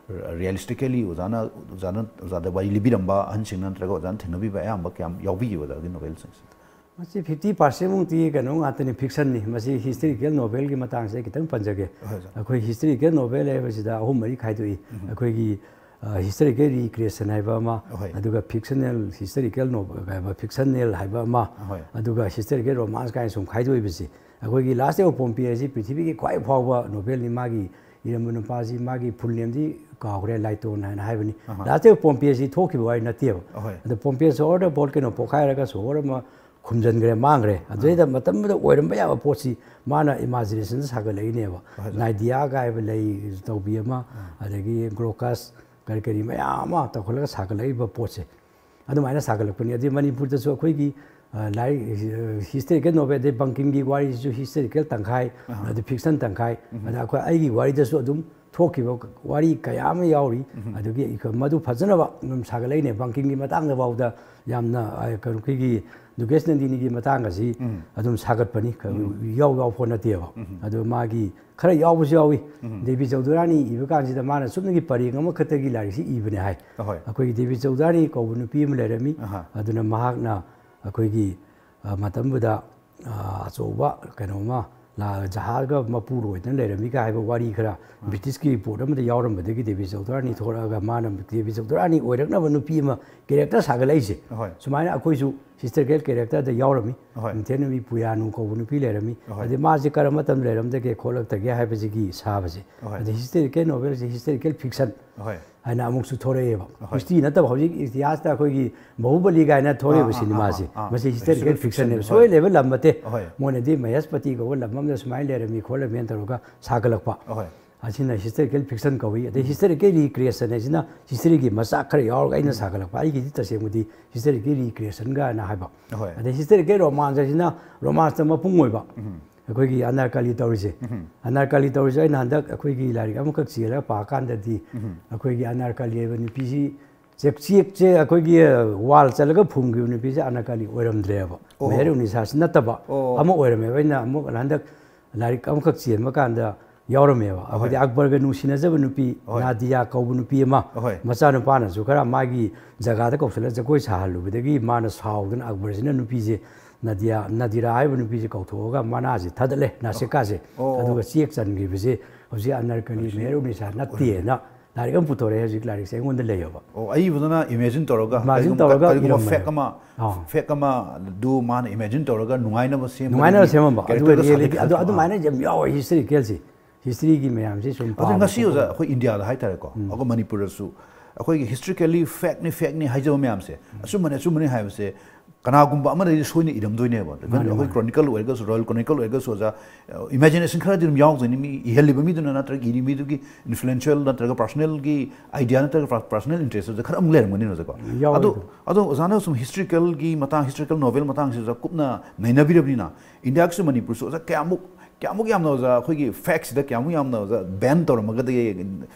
realistically ꯑꯣꯖꯥꯅ, ꯑꯣꯖꯥꯅ, ꯑꯣꯖꯥꯗ ꯋꯥꯔꯤ ꯂꯤꯕꯤꯔꯝꯕ ꯑꯍꯟꯁꯤꯡꯅ ꯅꯠꯇ꯭ꯔꯒ ꯑꯣꯖꯥꯅ ꯊꯦꯡꯅꯕꯤꯕ ꯑꯌꯥꯝꯕ ꯀꯌꯥꯝ ꯌꯥꯎꯕꯤꯒꯦ ꯑꯣꯖꯥꯒꯤ novelꯁꯤꯡꯁꯦ? ꯃꯁꯤ fifty percent ꯃꯨꯛꯇꯤ ꯀꯩꯅꯣ ꯉꯥꯛꯇꯅꯤ, fictionꯅꯤ꯫ ꯃꯁꯤ historical novelꯒꯤ ꯃꯇꯥꯡꯁꯦ ꯑꯩ ꯈꯤꯇꯪ ꯄꯟꯖꯒꯦ꯫ ꯍꯣꯏ, ꯁꯥꯔ꯫ ꯑꯩꯈꯣꯏ historical novel ꯍꯥꯏꯕꯁꯤꯗ ꯑꯍꯨꯝ ꯃꯔꯤ ꯈꯥꯏꯗꯣꯛꯏ꯫ ꯑꯩꯈꯣꯏꯒꯤ, ꯑ, historical recreation ꯍꯥꯏꯕ ꯑꯃ, ꯍꯣꯏ꯫ ꯑꯗꯨꯒ fictional historical novel ꯍꯥꯏꯕ, fictional ꯍꯥꯏꯕ ꯑꯃ, ꯍꯣꯏ꯫ ꯑꯗꯨꯒ historical romance ꯀꯥꯏꯅ ꯁꯨꯝ ꯈꯥꯏꯗꯣꯛꯏꯕꯁꯤ꯫ ꯑꯩꯈꯣꯏꯒꯤ Last Day of Pompeii ꯑꯁꯤ ꯄ꯭ꯔꯤꯊꯤꯕꯤꯒꯤ ꯈ꯭ꯋꯥꯏ ꯐꯥꯎꯕ ꯅꯣꯕꯦꯜꯅꯤ꯫ ꯃꯥꯒꯤ ꯏꯔꯝꯕ ꯅꯨꯄꯥꯁꯤ, ꯃꯥꯒꯤ ꯐꯨꯜ ꯅꯦꯝꯗꯤ ꯀꯥꯎꯈ꯭ꯔꯦ, ꯂꯥꯏꯇꯣꯟ ꯍꯥꯏꯅ ꯍꯥꯏꯕꯅꯤ꯫ Last Day of Pompeii ꯑꯁꯤ ꯊꯣꯛꯈꯤꯕ ꯋꯥꯔꯤ ꯅꯠꯇꯦꯕ꯫ ꯑꯗꯣ ꯄꯣꯝꯄꯤꯌꯁ ꯁꯣꯍꯣꯔꯗ ꯚꯣꯜꯀꯦꯅꯣ ꯄꯣꯛꯈꯥꯏꯔꯒ ꯁꯣꯍꯣꯔ ꯑꯃ ꯈꯨꯝꯖꯤꯟꯈ꯭ꯔꯦ, ꯃꯥꯡꯈ꯭ꯔꯦ꯫ ꯑꯗꯨꯗꯩꯗ ꯃꯇꯝꯗꯨꯗ ꯑꯣꯏꯔꯝꯕ ꯌꯥꯕ ꯄꯣꯠꯁꯤ ꯃꯥꯅ ꯏꯃꯥꯖꯤꯅꯦꯁꯟꯗ ꯁꯥꯒꯠꯂꯛꯏꯅꯦꯕ꯫ ꯅꯥꯏꯗꯤꯌꯥꯒ ꯍꯥꯏꯕ ꯂꯩ ꯇꯧꯕꯤ ꯑꯃ, ꯑꯗꯒꯤ ꯒ꯭ꯔꯣꯀꯁ, ꯀꯔꯤ ꯀꯔꯤ ꯃꯌꯥꯝ ꯑꯃ ꯇꯧꯈꯠꯂꯒ ꯁꯥꯒꯠꯂꯛꯏꯕ ꯄꯣꯠꯁꯦ ꯑꯗꯨꯃꯥꯏꯅ ꯁꯥꯒꯠꯂꯛꯄꯅꯤ꯫ ꯑꯗꯩ ꯃꯅꯤꯄꯨꯔꯗꯁꯨ ꯑꯩꯈꯣꯏꯒꯤ, ꯑ, ꯂꯥꯏꯔꯤꯛ, ꯍꯤꯁꯇꯣꯔꯤꯀꯦꯜ ꯅꯣꯕꯦꯜ, ꯑꯗꯩ ꯕꯪꯀꯤꯝꯒꯤ ꯋꯥꯔꯤꯁꯤꯁꯨ ꯍꯤꯁꯇꯣꯔꯤꯀꯦꯜ ꯇꯪꯈꯥꯏ, ꯑꯗꯨ ꯐꯤꯛꯁꯟ ꯇꯪꯈꯥꯏ꯫ ꯑꯗ ꯑꯩꯈꯣꯏ, ꯑꯩꯒꯤ ꯋꯥꯔꯤꯗꯁꯨ ꯑꯗꯨꯝ ꯊꯣꯛꯈꯤꯕ ꯋꯥꯔꯤ ꯀꯌꯥ ꯑꯃ ꯌꯥꯎꯔꯤ꯫ ꯑꯗꯨꯒꯤ ꯑꯩꯈꯣꯏ ꯃꯗꯨ ꯐꯖꯅꯕ ꯑꯗꯨꯝ ꯁꯥꯒꯠꯂꯛꯏꯅꯦ꯫ ꯕꯪꯀꯤꯝꯒꯤ ꯃꯇꯥꯡꯗ ꯐꯥꯎꯗ ꯌꯥꯝꯅ, ꯑ, ꯀꯩꯅꯣ, ꯑꯩꯈꯣꯏꯒꯤ ꯗꯨꯀꯦꯁ ꯅꯟꯗꯤꯅꯤꯒꯤ ꯃꯇꯥꯡ ꯑꯁꯤ ꯑꯗꯨꯝ ꯁꯥꯒꯠꯄꯅꯤ꯫ ꯌꯥꯎ ꯌꯥꯎ ꯄꯣꯠ ꯅꯠꯇꯦꯕ꯫ ꯑꯗꯨ ꯃꯥꯒꯤ ꯈꯔ ꯌꯥꯎꯕꯁꯨ ꯌꯥꯎꯏ꯫ ꯗꯦꯕꯤ ꯆꯧꯗꯨꯔꯥꯅꯤ ꯏꯕ ꯀꯥꯟꯁꯤꯗ ꯃꯥꯅ ꯆꯨꯞꯅꯒꯤ ꯄꯔꯦꯡ ꯑꯃꯈꯛꯇꯒꯤ ꯂꯥꯏꯔꯤꯛꯁꯤ ꯏꯕꯅꯦ ꯍꯥꯏ꯫ ꯑꯩꯈꯣꯏꯒꯤ ꯗꯦꯕꯤ ꯆꯧꯗꯨꯔꯥꯅꯤ ꯀꯧꯕ ꯅꯨꯄꯤ ꯑꯃ ꯂꯩꯔꯝꯃꯤ꯫ ꯑꯗꯨꯅ ꯃꯍꯥꯛꯅ ꯑꯩꯈꯣꯏꯒꯤ, ꯑ, ꯃꯇꯝꯗꯨꯗ, ꯑ, ꯑꯆꯧꯕ ꯀꯩꯅꯣꯝꯃ ꯂꯥ-, ꯖꯍꯥꯖꯒ ꯃꯄꯨꯔꯣꯏꯗꯅ ꯂꯩꯔꯝꯃꯤꯒ ꯍꯥꯏꯕ ꯋꯥꯔꯤ ꯈꯔ ꯕ꯭ꯔꯤꯇꯤꯁꯀꯤ ꯔꯤꯄꯣꯔꯠ ꯑꯃꯗ ꯌꯥꯎꯔꯝꯕꯗꯒꯤ ꯗꯦꯕꯤ ꯆꯧꯗꯨꯔꯥꯅꯤ ꯊꯣꯛꯂꯛꯑꯒ ꯃꯥꯅ ꯗꯦꯕꯤ ꯆꯧꯗꯨꯔꯥꯅꯤ ꯑꯣꯏꯔꯛꯅꯕ ꯅꯨꯄꯤ ꯑꯃ ꯀꯦꯔꯦꯛꯇꯔ ꯁꯥꯒꯠꯂꯛꯏꯁꯦ꯫ ꯁꯨꯃꯥꯏꯅ ꯑꯩꯈꯣꯏꯁꯨ ꯍꯤꯁꯇꯣꯔꯤꯀꯦꯜ ꯀꯦꯔꯦꯛꯇꯔꯗ ꯌꯥꯎꯔꯝꯃꯤ꯫ ꯅꯤꯡꯊꯦꯝ ꯅꯨꯃꯤ ꯄꯨꯌꯥꯅꯨ ꯀꯧꯕ ꯅꯨꯄꯤ ꯂꯩꯔꯝꯃꯤ꯫ ꯑꯗꯩ ꯃꯥꯁꯦ ꯀꯔꯝꯕ ꯃꯇꯝꯗ ꯂꯩꯔꯝꯗꯒꯦ ꯈꯣꯠꯂꯛꯇꯒꯦ ꯍꯥꯏꯕꯁꯤꯒꯤ ꯁꯥꯕꯁꯦ꯫ ꯑꯗꯩ ꯍꯤꯁꯇꯣꯔꯤꯀꯦꯜ ꯅꯣꯕꯦꯜꯁꯦ ꯍꯤꯁꯇꯣꯔꯤꯀꯦꯜ ꯐꯤꯛꯁꯟ ꯍꯥꯏꯅ ꯑꯃꯨꯛꯁꯨ ꯊꯣꯔꯛꯑꯦꯕ꯫ ꯍꯤꯁꯇ꯭ꯔꯤ ꯅꯠꯇꯕ ꯍꯧꯖꯤꯛ ꯏꯇꯤꯍꯥꯁꯇ ꯑꯩꯈꯣꯏꯒꯤ ꯕꯥꯍꯨꯕꯂꯤ ꯀꯥꯏꯅ ꯊꯣꯔꯛꯏꯕ ꯑꯥ, ꯑꯥ, ꯁꯤꯅꯦꯃꯥꯁꯦ, ꯑꯥ, ꯑꯥ, ꯑꯥ꯫ ꯃꯁꯤ ꯍꯤꯁꯇꯣꯔꯤꯀꯦꯜ ꯍꯤꯁꯇꯣꯔꯤꯀꯦꯜ ꯐꯤꯛꯁꯟꯅꯦꯕ꯫ ꯐꯤꯛꯁꯟ, ꯁꯣꯏ ꯍꯣꯏ꯫ ꯂꯩꯕ ꯂꯝ ꯅꯠꯇꯦ꯫ ꯍꯣꯏ꯫ ꯃꯣꯏꯅꯗꯤ ꯃꯍꯦꯁꯄꯇꯤ ꯀꯧꯕ ꯂꯝ ꯑꯃꯗ ꯁꯨꯃꯥꯏꯅ ꯂꯩꯔꯝꯃꯤ ꯈꯣꯠꯂꯝꯃꯤꯅ ꯇꯧꯔꯒ ꯁꯥꯒꯠꯂꯛꯄ꯫ ꯍꯣꯏ꯫ ꯑꯁꯤꯅ ꯍꯤꯁꯇꯣꯔꯤꯀꯦꯜ ꯐꯤꯛꯁꯟ ꯀꯧꯏ꯫ ꯑꯗꯩ ꯍꯤꯁꯇꯣꯔꯤꯀꯦꯜ ꯔꯤꯀ꯭ꯔꯤꯌꯦꯁꯟ ꯍꯥꯏꯁꯤꯅ ꯍꯤꯁꯇ꯭ꯔꯤꯒꯤ ꯃꯆꯥꯛ ꯈꯔ ꯌꯥꯎꯔꯒ ꯑꯩꯅ ꯁꯥꯒꯠꯂꯛꯄ꯫ ꯑꯩꯒꯤꯗꯤ ꯇꯁꯦꯡꯕꯗꯤ ꯍꯤꯁꯇꯣꯔꯤꯀꯦꯜ ꯔꯤꯀ꯭ꯔꯤꯌꯦꯁꯟꯒ ꯍꯥꯏꯅ ꯍꯥꯏꯕ꯫ ꯍꯣꯏ꯫ ꯑꯗꯩ ꯍꯤꯁꯇꯣꯔꯤꯀꯦꯜ ꯔꯣꯃꯥꯟꯁ ꯍꯥꯏꯁꯤꯅ ꯔꯣꯃꯥꯟꯁꯇ ꯃꯄꯨꯡ ꯑꯣꯏꯕ꯫ ꯑꯩꯈꯣꯏꯒꯤ ꯑꯅꯥꯔꯀꯂꯤ ꯇꯧꯔꯤꯁꯦ꯫ ꯑꯅꯥꯔꯀꯂꯤ ꯇꯧꯔꯤꯁꯦ ꯑꯩꯅ ꯍꯟꯗꯛ ꯑꯩꯈꯣꯏꯒꯤ ꯂꯥꯏꯔꯤꯛ ꯑꯃꯈꯛ ꯆꯦꯜꯂꯒ ꯄꯥꯀꯥꯟꯗꯗꯤ ꯑꯩꯈꯣꯏꯒꯤ ꯑꯅꯥꯔꯀꯂꯤ ꯍꯥꯏꯕ ꯅꯨꯄꯤꯁꯤ ꯆꯦꯛ-, ꯆꯦꯛꯁꯦ ꯑꯩꯈꯣꯏꯒꯤ ꯋꯥꯜ ꯆꯠꯂꯒ ꯐꯨꯝꯈꯤꯕ ꯅꯨꯄꯤꯁꯦ ꯑꯅꯥꯔꯀꯂꯤ ꯑꯣꯏꯔꯝꯗ꯭ꯔꯦꯕ꯫ ꯑꯣ꯫ ꯃꯦꯍꯔ ꯎꯅꯤꯁꯥꯁꯤ ꯅꯠꯇꯕ ꯑꯣ꯫ ꯑꯃ ꯑꯣꯏꯔꯝꯃꯦꯕ꯫ ꯑꯩꯅ ꯑꯃꯨꯛ ꯍꯟꯗꯛ ꯂꯥꯏꯔꯤꯛ ꯑꯃꯈꯛ ꯆꯦꯟꯕ ꯀꯥꯟꯗ ꯌꯥꯎꯔꯝꯃꯦꯕ꯫ ꯑꯩꯈꯣꯏꯗꯤ ꯑꯍꯣꯏ꯫ ꯑꯛꯕꯔꯒ ꯅꯨꯡꯁꯤꯅꯖꯕ ꯅꯨꯄꯤ ꯑꯍꯣꯏ꯫ ꯅꯥꯗꯤꯌꯥ ꯀꯧꯕ ꯅꯨꯄꯤ ꯑꯃ, ꯑꯍꯣꯏ꯫ ꯃꯆꯥꯅꯨꯄꯥꯅꯁꯨ ꯈꯔ ꯃꯥꯒꯤ ꯖꯒꯥꯗ ꯀꯧꯁꯜꯂꯒ ꯖꯒꯣꯏ ꯁꯥꯍꯜꯂꯨꯕꯗꯒꯤ ꯃꯥꯅ ꯁꯥꯎꯗꯅ ꯑꯛꯕꯔꯁꯤꯅ ꯅꯨꯄꯤꯁꯦ ꯅꯥꯗꯤꯌꯥ, ꯅꯥꯗꯤꯔꯥ ꯍꯥꯏꯕ ꯅꯨꯄꯤꯁꯦ ꯀꯧꯊꯣꯛꯑꯒ ꯃꯅꯥꯁꯦ ꯊꯥꯗꯠꯂꯦ, ꯅꯥꯁꯤꯀꯥꯁꯦ꯫ ꯑꯣ꯫ ꯑꯗꯨꯒ ꯆꯦꯛ ꯆꯟꯈꯤꯕꯁꯦ ꯍꯧꯖꯤꯛ ꯑꯅꯔꯀꯂꯤ ꯃꯦꯍꯔ ꯎꯅꯤꯁꯥ ꯅꯠꯇꯦꯅ ꯂꯥꯏꯔꯤꯛ ꯑꯃ ꯄꯨꯊꯣꯔꯛꯑꯦ ꯍꯧꯖꯤꯛ, ꯂꯥꯏꯔꯤꯛꯁꯦ ꯑꯩꯉꯣꯟꯗ ꯂꯩꯌꯦꯕ꯫ ꯑꯣ, ꯑꯏꯕꯗꯨꯅ imagine ꯇꯧꯔꯒ Imagine ꯀꯔꯤꯒꯨꯝꯕ- ꯇꯧꯔꯒ ꯀꯔꯤꯒꯨꯝꯕ ꯏꯔꯝꯕꯅꯦ꯫ fact ꯑꯃ ꯑꯥ꯫ Fact ꯑꯃꯗꯨ ꯃꯥꯅ imagine ꯇꯧꯔꯒ ꯅꯨꯡꯉꯥꯏꯅꯕ ꯁꯦꯝꯕꯗꯒꯤ ꯅꯨꯡꯉꯥꯏꯅꯕ ꯁꯦꯝꯃꯝꯕ꯫ ꯑꯗꯨꯒ characterꯒ reality ꯁꯥꯒꯠꯈꯤꯕ ꯑꯗꯨ ꯁꯥꯒꯠꯈꯤꯕ꯫ ꯑꯗꯨꯃꯥꯏꯅ ꯌꯥꯝ ꯌꯥꯎꯋꯦ historyꯒꯦꯜꯁꯦ꯫ Historyꯒꯤ ꯃꯌꯥꯝꯁꯦ ꯁꯨꯝ ꯑꯗꯨ ꯄꯥꯕ ꯉꯁꯤ ꯈꯣꯠꯄ꯫ ꯑꯣꯖꯥ ꯑꯩꯈꯣꯏ ꯏꯟꯗꯤꯌꯥꯗ ꯍꯥꯏꯇꯥꯔꯦꯀꯣ, ꯑꯩꯈꯣꯏ ꯃꯅꯤꯄꯨꯔꯗꯁꯨ ꯑꯩꯈꯣꯏꯒꯤ historically factꯅꯤ factꯅꯤ ꯍꯥꯏꯖꯕ ꯃꯌꯥꯝꯁꯦ, ꯑꯆꯨꯝꯕꯅꯤ ꯑꯆꯨꯝꯕꯅꯤ ꯍꯥꯏꯕꯁꯦ ꯀꯅꯥꯒꯨꯝꯕ ꯑꯃꯗꯗꯤ ꯁꯣꯏꯅ ꯏꯔꯝꯗꯣꯏꯅꯦꯕ꯫ Even ꯃꯥꯅꯦ, ꯑꯩꯈꯣꯏ ꯃꯥꯅꯦ꯫ Chronicle ꯑꯣꯏꯔꯒꯁꯨ, Royal Chronicle ꯑꯣꯏꯔꯒꯁꯨ ꯑꯣꯖꯥ, imagination ꯈꯔꯗꯤ ꯑꯗꯨꯝ ꯌꯥꯎꯗꯣꯏꯅꯤ꯫ ꯃꯤ ꯏꯍꯜꯂꯤꯕ ꯃꯤꯗꯨꯅ ꯅꯠꯇ꯭ꯔꯒ ꯏꯔꯤ ꯃꯤꯗꯨꯒꯤ influential ꯅꯠꯇ꯭ꯔꯒ personalꯒꯤ idea ꯅꯠꯇ꯭ꯔꯒ personal interest ꯈꯔ ꯑꯃꯨꯛ ꯂꯩꯔꯝꯒꯅꯤ ꯑꯣꯖꯥꯀꯣ꯫ ꯌꯥꯎꯋꯦ ꯑꯗꯣ ꯑꯗꯨꯝ꯫ ꯑꯗꯣ ꯑꯣꯖꯥꯅ ꯁꯨꯝ historicalꯒꯤ ꯃꯇꯥꯡ, historical novel ꯃꯇꯥꯡꯁꯤꯗ ꯀꯨꯞꯅ ꯅꯩꯅꯕꯤꯔꯕꯅꯤꯅ, ꯏꯟꯗꯤꯌꯥꯒꯤꯁꯨ ꯃꯅꯤꯄꯨꯔꯁꯨ ꯑꯣꯖꯥ ꯀꯌꯥꯃꯨꯛ ꯀꯌꯥꯃꯨꯛ ꯌꯥꯝꯅ ꯑꯣꯖꯥ ꯑꯩꯈꯣꯏꯒꯤ factꯁꯤꯗ ꯀꯌꯥꯃꯨꯛ ꯌꯥꯝꯅ ꯑꯣꯖꯥ ban ꯇꯧꯔꯝꯃꯒꯗꯒꯦ,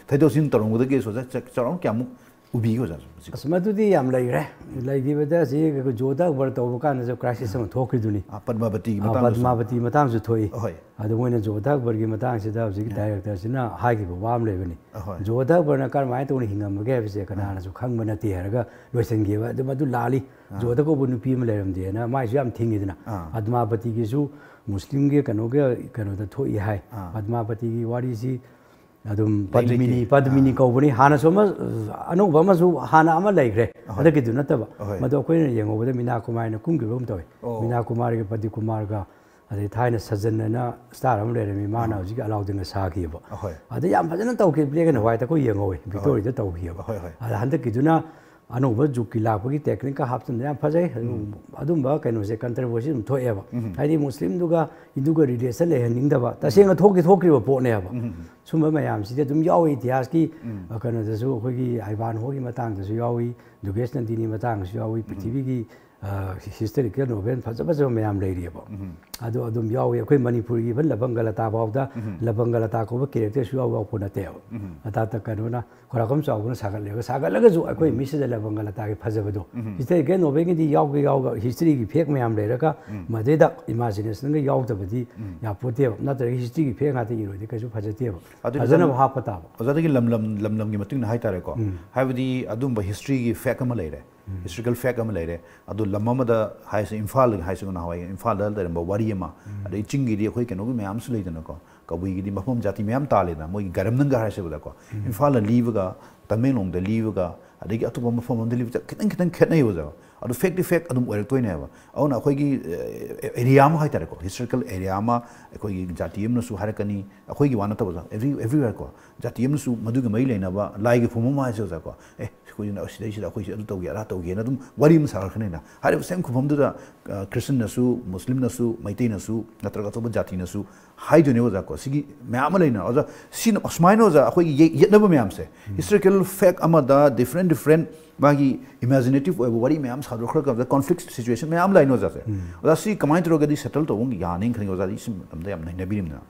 ꯊꯩꯗꯣꯛ ꯊꯩꯖꯤꯟ ꯇꯧꯔꯝꯒꯗꯒꯦ ꯑꯣꯖꯥ ꯆ- ꯆꯥꯎꯔꯥꯛꯅ ꯀꯌꯥꯃꯨꯛ ꯎꯕꯤꯒꯦ ꯑꯣꯖꯥ ꯍꯧꯖꯤꯛ? ꯑꯁ, ꯃꯗꯨꯗꯤ ꯌꯥꯝ ꯂꯩꯈ꯭ꯔꯦ꯫ ꯂꯩꯈꯤꯕꯗ ꯁꯤ ꯑꯩꯈꯣꯏ ꯖꯣꯙ ꯑꯛꯕꯔ ꯇꯧꯕ ꯀꯥꯟꯗꯁꯨ crisis ꯑꯃ ꯊꯣꯛꯈꯤꯗꯨꯅꯤ꯫ ꯑꯥ, ꯄꯗꯃꯥꯕꯇꯤꯒꯤ ꯑꯥ, ꯃꯇꯥꯡꯗꯁꯨ꯫ ꯄꯗꯃꯥꯕꯇꯤ ꯃꯇꯥꯡꯁꯨ ꯊꯣꯛꯏ꯫ ꯑꯍꯣꯏ꯫ ꯑꯗꯨ ꯃꯣꯏꯅ ꯖꯣꯙ ꯑꯛꯕꯔꯒꯤ ꯃꯇꯥꯡꯁꯤꯗ ꯍꯧꯖꯤꯛꯀꯤ directorꯁꯤꯅ ꯍꯥꯏꯈꯤꯕ ꯋꯥ ꯑꯃ ꯂꯩꯕꯅꯤ꯫ ꯑꯍꯣꯏ꯫ ꯖꯣꯙ ꯑꯛꯕꯔꯅ ꯀꯔꯝꯍꯥꯏꯅ ꯇꯧꯅ ꯍꯤꯡꯉꯝꯃꯒꯦ ꯍꯥꯏꯕꯁꯦ ꯀꯅꯥꯅꯁꯨ ꯈꯪꯕ ꯅꯠꯇꯦ ꯍꯥꯏꯔꯒ ꯂꯣꯏꯁꯤꯟꯈꯤꯕ꯫ ꯑꯗꯨ ꯃꯗꯨ ꯂꯥꯜꯂꯤ꯫ ꯖꯣꯙ ꯀꯧꯕ ꯅꯨꯄꯤ ꯑꯃ ꯂꯩꯔꯝꯗꯦꯅ ꯃꯥꯏꯁꯨ ꯌꯥꯝ ꯊꯤꯡꯉꯤꯗꯅ꯫ ꯑꯥ꯫ ꯄꯗꯃꯥꯕꯇꯤꯒꯤꯁꯨ ꯃꯨꯁꯂꯤꯝꯒꯤ ꯀꯩꯅꯣꯒꯤ ꯀꯩꯅꯣꯗ ꯊꯣꯛꯏ ꯍꯥꯏ꯫ ꯑꯥ꯫ ꯄꯗꯃꯥꯕꯇꯤꯒꯤ ꯋꯥꯔꯤꯁꯤ ꯑꯗꯨꯝ ꯂꯩ ꯂꯩꯇꯦ꯫ ꯄꯗꯃꯤꯅꯤ, ꯄꯗꯃꯤꯅꯤ ꯑꯥ꯫ ꯀꯧꯕꯅꯤ꯫ ꯍꯥꯟꯅꯁꯨ ꯑꯃ, ꯑꯅꯧꯕ ꯑꯃꯁꯨ ꯍꯥꯟꯅ ꯑꯃ ꯂꯩꯈ꯭ꯔꯦ꯫ ꯑꯍꯣꯏ꯫ ꯍꯟꯗꯛꯀꯤꯗꯨ ꯅꯠꯇꯕ꯫ ꯑꯍꯣꯏ꯫ ꯃꯗꯨ ꯑꯩꯈꯣꯏꯅ ꯌꯦꯡꯍꯧꯕꯗ ꯃꯤꯅꯥ ꯀꯨꯃꯥꯔꯤꯅ ꯀꯨꯝꯈꯤꯕ ꯑꯃ ꯇꯧꯋꯤ꯫ ꯑꯣ꯫ ꯃꯤꯅꯥ ꯀꯨꯃꯥꯔꯤꯒ ꯄ꯭ꯔꯗꯤꯞ ꯀꯨꯃꯥꯔꯒ, ꯑꯗꯩ ꯊꯥꯏꯅ ꯁꯖꯟ ꯍꯥꯏꯅ star ꯑꯃ ꯂꯩꯔꯝꯃꯤ, ꯃꯥꯅ ꯍꯧꯖꯤꯛꯀꯤ ꯑꯂꯥꯎꯗꯤꯟꯒ ꯁꯥꯈꯤꯕ꯫ ꯑꯍꯣꯏ꯫ ꯑꯗ ꯌꯥꯝ ꯐꯖꯅ ꯇꯧꯈꯤ, black and whiteꯇ ꯑꯩꯈꯣꯏ ꯌꯦꯡꯍꯧꯋꯤ, Victoryꯗ ꯇꯧꯈꯤꯕ꯫ ꯑꯍꯣꯏ, ꯍꯣꯏ꯫ ꯑꯗ ꯍꯟꯗꯛꯀꯤꯗꯨꯅ ꯑꯅꯧꯕ ꯖꯨꯛꯀꯤ ꯂꯥꯛꯄꯒꯤ techniqueꯀ ꯍꯥꯞꯆꯤꯟꯗꯅ ꯌꯥꯝ ꯐꯖꯩ꯫ ꯑꯗꯨꯝ ꯑꯗꯨꯝꯕ ꯀꯩꯅꯣꯁꯦ, controversy ꯑꯗꯨꯝ ꯊꯣꯛꯑꯦꯕ꯫ ꯍꯥꯏꯗꯤ ꯃꯨꯁꯂꯤꯝꯗꯨꯒ ꯍꯤꯟꯗꯨꯒ relation ꯂꯩꯍꯟꯅꯤꯡꯗꯕ, ꯇꯁꯦꯡꯅ ꯊꯣꯛꯇꯤ ꯊꯣꯛꯈ꯭ꯔꯤꯕ ꯄꯣꯠꯅꯦꯕ꯫ ꯁꯨꯝꯕ ꯃꯌꯥꯝꯁꯤꯗꯤ ꯑꯗꯨꯝ ꯌꯥꯎꯋꯤ ꯏꯇꯤꯍꯥꯁꯀꯤ, ꯑ, ꯀꯩꯅꯣꯗꯁꯨ, ꯑꯩꯈꯣꯏꯒꯤ ꯑꯥꯏꯕꯥꯟ ꯍꯣꯒꯤ ꯃꯇꯥꯡꯗꯁꯨ ꯌꯥꯎꯋꯤ, ꯗꯨꯒꯦꯁ ꯅꯟꯗꯤꯅꯤ ꯃꯇꯥꯡꯗꯁꯨ ꯌꯥꯎꯋꯤ, ꯄ꯭ꯔꯤꯊꯤꯕꯤꯒꯤ, ꯑ, historical novel ꯐꯖ ꯐꯖꯕ ꯃꯌꯥꯝ ꯂꯩꯔꯤꯑꯕ꯫ ꯑꯗꯣ ꯑꯗꯨꯝ ꯌꯥꯎꯋꯤ꯫ ꯑꯩꯈꯣꯏ ꯃꯅꯤꯄꯨꯔꯒꯤ even ꯂꯕꯪꯒ ꯂꯇꯥ ꯐꯥꯎꯗ ꯂꯕꯪꯒ ꯂꯇꯥ ꯀꯧꯕ character ꯁꯨꯌꯥꯎ ꯌꯥꯎꯄꯣꯠ ꯅꯠꯇꯦꯕ꯫ ꯑꯇꯥꯇ ꯀꯩꯅꯣꯅ, ꯈ꯭ꯋꯥꯏꯔꯥꯛꯄꯝ ꯆꯥꯎꯕꯅ ꯁꯥꯒꯠꯂꯦꯕ, ꯁꯥꯒꯠꯂꯒꯁꯨ ꯑꯩꯈꯣꯏ ꯃꯤꯁꯤꯗ ꯂꯕꯪꯒ ꯂꯇꯥꯒꯤ ꯐꯖꯕꯗꯣ historical novelꯒꯤꯗꯤ ꯌꯥꯎꯒꯦ ꯌꯥꯎꯒ historyꯒꯤ fact ꯃꯌꯥꯝ ꯂꯩꯔꯒ ꯃꯗꯩꯗ imaginationꯒ ꯌꯥꯎꯗꯕꯗꯤ ꯌꯥꯄꯣꯠꯇꯦꯕ꯫ ꯅꯠꯇ꯭ꯔꯒ historyꯒꯤ fact ꯉꯥꯛꯇ ꯏꯔꯣꯏꯗꯤ ꯀꯩꯁꯨ ꯐꯖꯗꯦꯕ꯫ ꯑꯗꯨꯗꯤ ꯐꯖꯅꯕ ꯂꯝ- ꯍꯥꯞꯄ ꯇꯥꯕ꯫ ꯑꯣꯖꯥꯗꯒꯤ ꯂꯝ ꯂꯝ ꯂꯝ ꯂꯝꯒꯤ ꯃꯇꯨꯡ ꯏꯟꯅ ꯍꯥꯏꯇꯥꯔꯦꯀꯣ꯫ ꯍꯥꯏꯕꯗꯤ ꯑꯗꯨꯝꯕ historyꯒꯤ fact ꯑꯃ ꯂꯩꯔꯦ, historical fact ꯑꯃ ꯂꯩꯔꯦ꯫ ꯑꯗꯣ ꯂꯝ ꯑꯃꯗ ꯍꯥꯏꯁꯦ, ꯏꯝꯐꯥꯜ ꯍꯥꯏꯁꯦ, ꯅꯍꯥꯟꯋꯥꯏ ꯏꯝꯐꯥꯜꯗ ꯂꯩꯔꯝꯕ ꯋꯥꯔꯤ ꯑꯃ, ꯑꯗꯩ ꯆꯤꯡꯒꯤꯗꯤ ꯑꯩꯈꯣꯏ ꯀꯩꯅꯣꯒꯤ ꯃꯌꯥꯝꯁꯨ ꯂꯩꯗꯅꯀꯣ꯫ ꯀꯕꯨꯏꯒꯤꯗꯤ ꯃꯐꯝ ꯖꯥꯇꯤ ꯃꯌꯥꯝ ꯇꯥꯜꯂꯦꯗꯅ, ꯃꯣꯏꯒꯤ ꯒꯥꯏꯔꯝꯅꯪꯒ ꯍꯥꯏꯔꯁꯦꯕ ꯑꯣꯖꯥꯀꯣ, ꯏꯝꯐꯥꯜꯗ ꯂꯤꯕꯒ ꯇꯃꯦꯡꯂꯣꯡꯗ ꯂꯤꯕꯒ ꯑꯗꯒꯤ ꯑꯇꯣꯞꯄ ꯃꯐꯝ ꯑꯃꯗ ꯂꯤꯕꯒ ꯈꯤꯇꯪ ꯈꯤꯇꯪ ꯈꯦꯠꯅꯩꯕ ꯑꯣꯖꯥ꯫ ꯑꯗꯨ ꯐꯦꯛꯇꯤ ꯐꯦꯛ ꯑꯗꯨꯝ ꯑꯣꯏꯔꯛꯇꯣꯏꯅꯦꯕ꯫ ꯑꯗꯨꯅ ꯑꯩꯈꯣꯏꯒꯤ ꯑꯦꯔꯤꯌꯥ ꯑꯃ ꯍꯥꯏꯇꯥꯔꯦꯀꯣ, ꯍꯤꯁꯇꯣꯔꯤꯀꯦꯜ ꯑꯦꯔꯤꯌꯥ ꯑꯃ ꯑꯩꯈꯣꯏꯒꯤ ꯖꯥꯇꯤ ꯑꯃꯅꯁꯨ ꯍꯥꯏꯔꯛꯀꯅꯤ, ꯑꯩꯈꯣꯏꯒꯤ ꯋꯥ ꯅꯠꯇꯕ ꯑꯣꯖꯥ, ꯑꯦꯚ꯭ꯔꯤ ꯑꯦꯚ꯭ꯔꯤꯋꯦꯔ ꯀꯣ, ꯖꯥꯇꯤ ꯑꯃꯅꯁꯨ ꯃꯗꯨꯒꯤ ꯃꯔꯤ ꯂꯩꯅꯕ ꯂꯥꯏꯒꯤ ꯐꯨꯝ ꯑꯃ ꯍꯥꯏꯁꯦ ꯑꯣꯖꯥꯀꯣ, ꯑꯦ ꯑꯩꯈꯣꯏꯅ ꯁꯤꯗꯩꯁꯤꯗ ꯑꯩꯈꯣꯏꯁꯦ ꯑꯗꯨ ꯇꯧꯒꯦ ꯑꯗꯥ ꯇꯧꯒꯦꯅ ꯑꯗꯨꯝ ꯋꯥꯔꯤ ꯑꯃ ꯁꯥꯔꯛꯀꯅꯤꯅ꯫ ꯍꯥꯏꯔꯤꯕ ꯁꯦꯝ ꯈꯨꯝꯐꯝꯗꯨꯗ ꯈ꯭ꯔꯤꯁꯇꯟꯅꯁꯨ, ꯃꯨꯁꯂꯤꯝꯅꯁꯨ, ꯃꯩꯇꯩꯅꯁꯨ ꯅꯠꯇ꯭ꯔꯒ ꯑꯇꯣꯞꯄ ꯖꯥꯇꯤꯅꯁꯨ ꯍꯥꯏꯗꯣꯏꯅꯦ ꯑꯣꯖꯥ ꯀꯣ꯫ ꯁꯤꯒꯤ ꯃꯌꯥꯝ ꯑꯃ ꯂꯩꯅ ꯑꯣꯖꯥ, ꯁꯤꯅ ꯑꯁꯨꯃꯥꯏꯅ ꯑꯣꯖꯥ ꯑꯩꯈꯣꯏꯒꯤ ꯌꯦ- ꯌꯦꯠꯅꯕ ꯃꯌꯥꯝꯁꯦ, ꯍꯤꯁꯇꯣꯔꯤꯀꯦꯜ ꯐꯦꯛ ꯑꯃꯗ ꯗꯤꯐ꯭ꯔꯦꯟ ꯗꯤꯐ꯭ꯔꯦꯟ ꯃꯥꯒꯤ ꯏꯃꯦꯖꯤꯅꯦꯇꯤꯞ ꯑꯣꯏꯕ ꯋꯥꯔꯤ ꯃꯌꯥꯝ ꯁꯥꯗꯣꯛꯈ꯭ꯔꯀꯥꯟꯗ ꯀꯣꯟꯐ꯭ꯂꯤꯛ ꯁꯤꯆꯨꯋꯦꯁꯟ ꯃꯌꯥꯝ ꯂꯩꯅ ꯑꯣꯖꯥꯁꯦ꯫ ꯑꯣꯖꯥ, ꯁꯤ ꯀꯃꯥꯏꯅ ꯇꯧꯔꯒꯗꯤ ꯁꯦꯇꯜ ꯇꯧꯕ ꯌꯥꯅꯤ ꯈꯟꯒꯦ ꯑꯣꯖꯥꯗꯤ ꯁꯤ ꯃꯇꯝꯗ ꯌꯥꯝ ꯅꯩꯅꯕꯤꯔꯤꯕꯅꯤꯅ?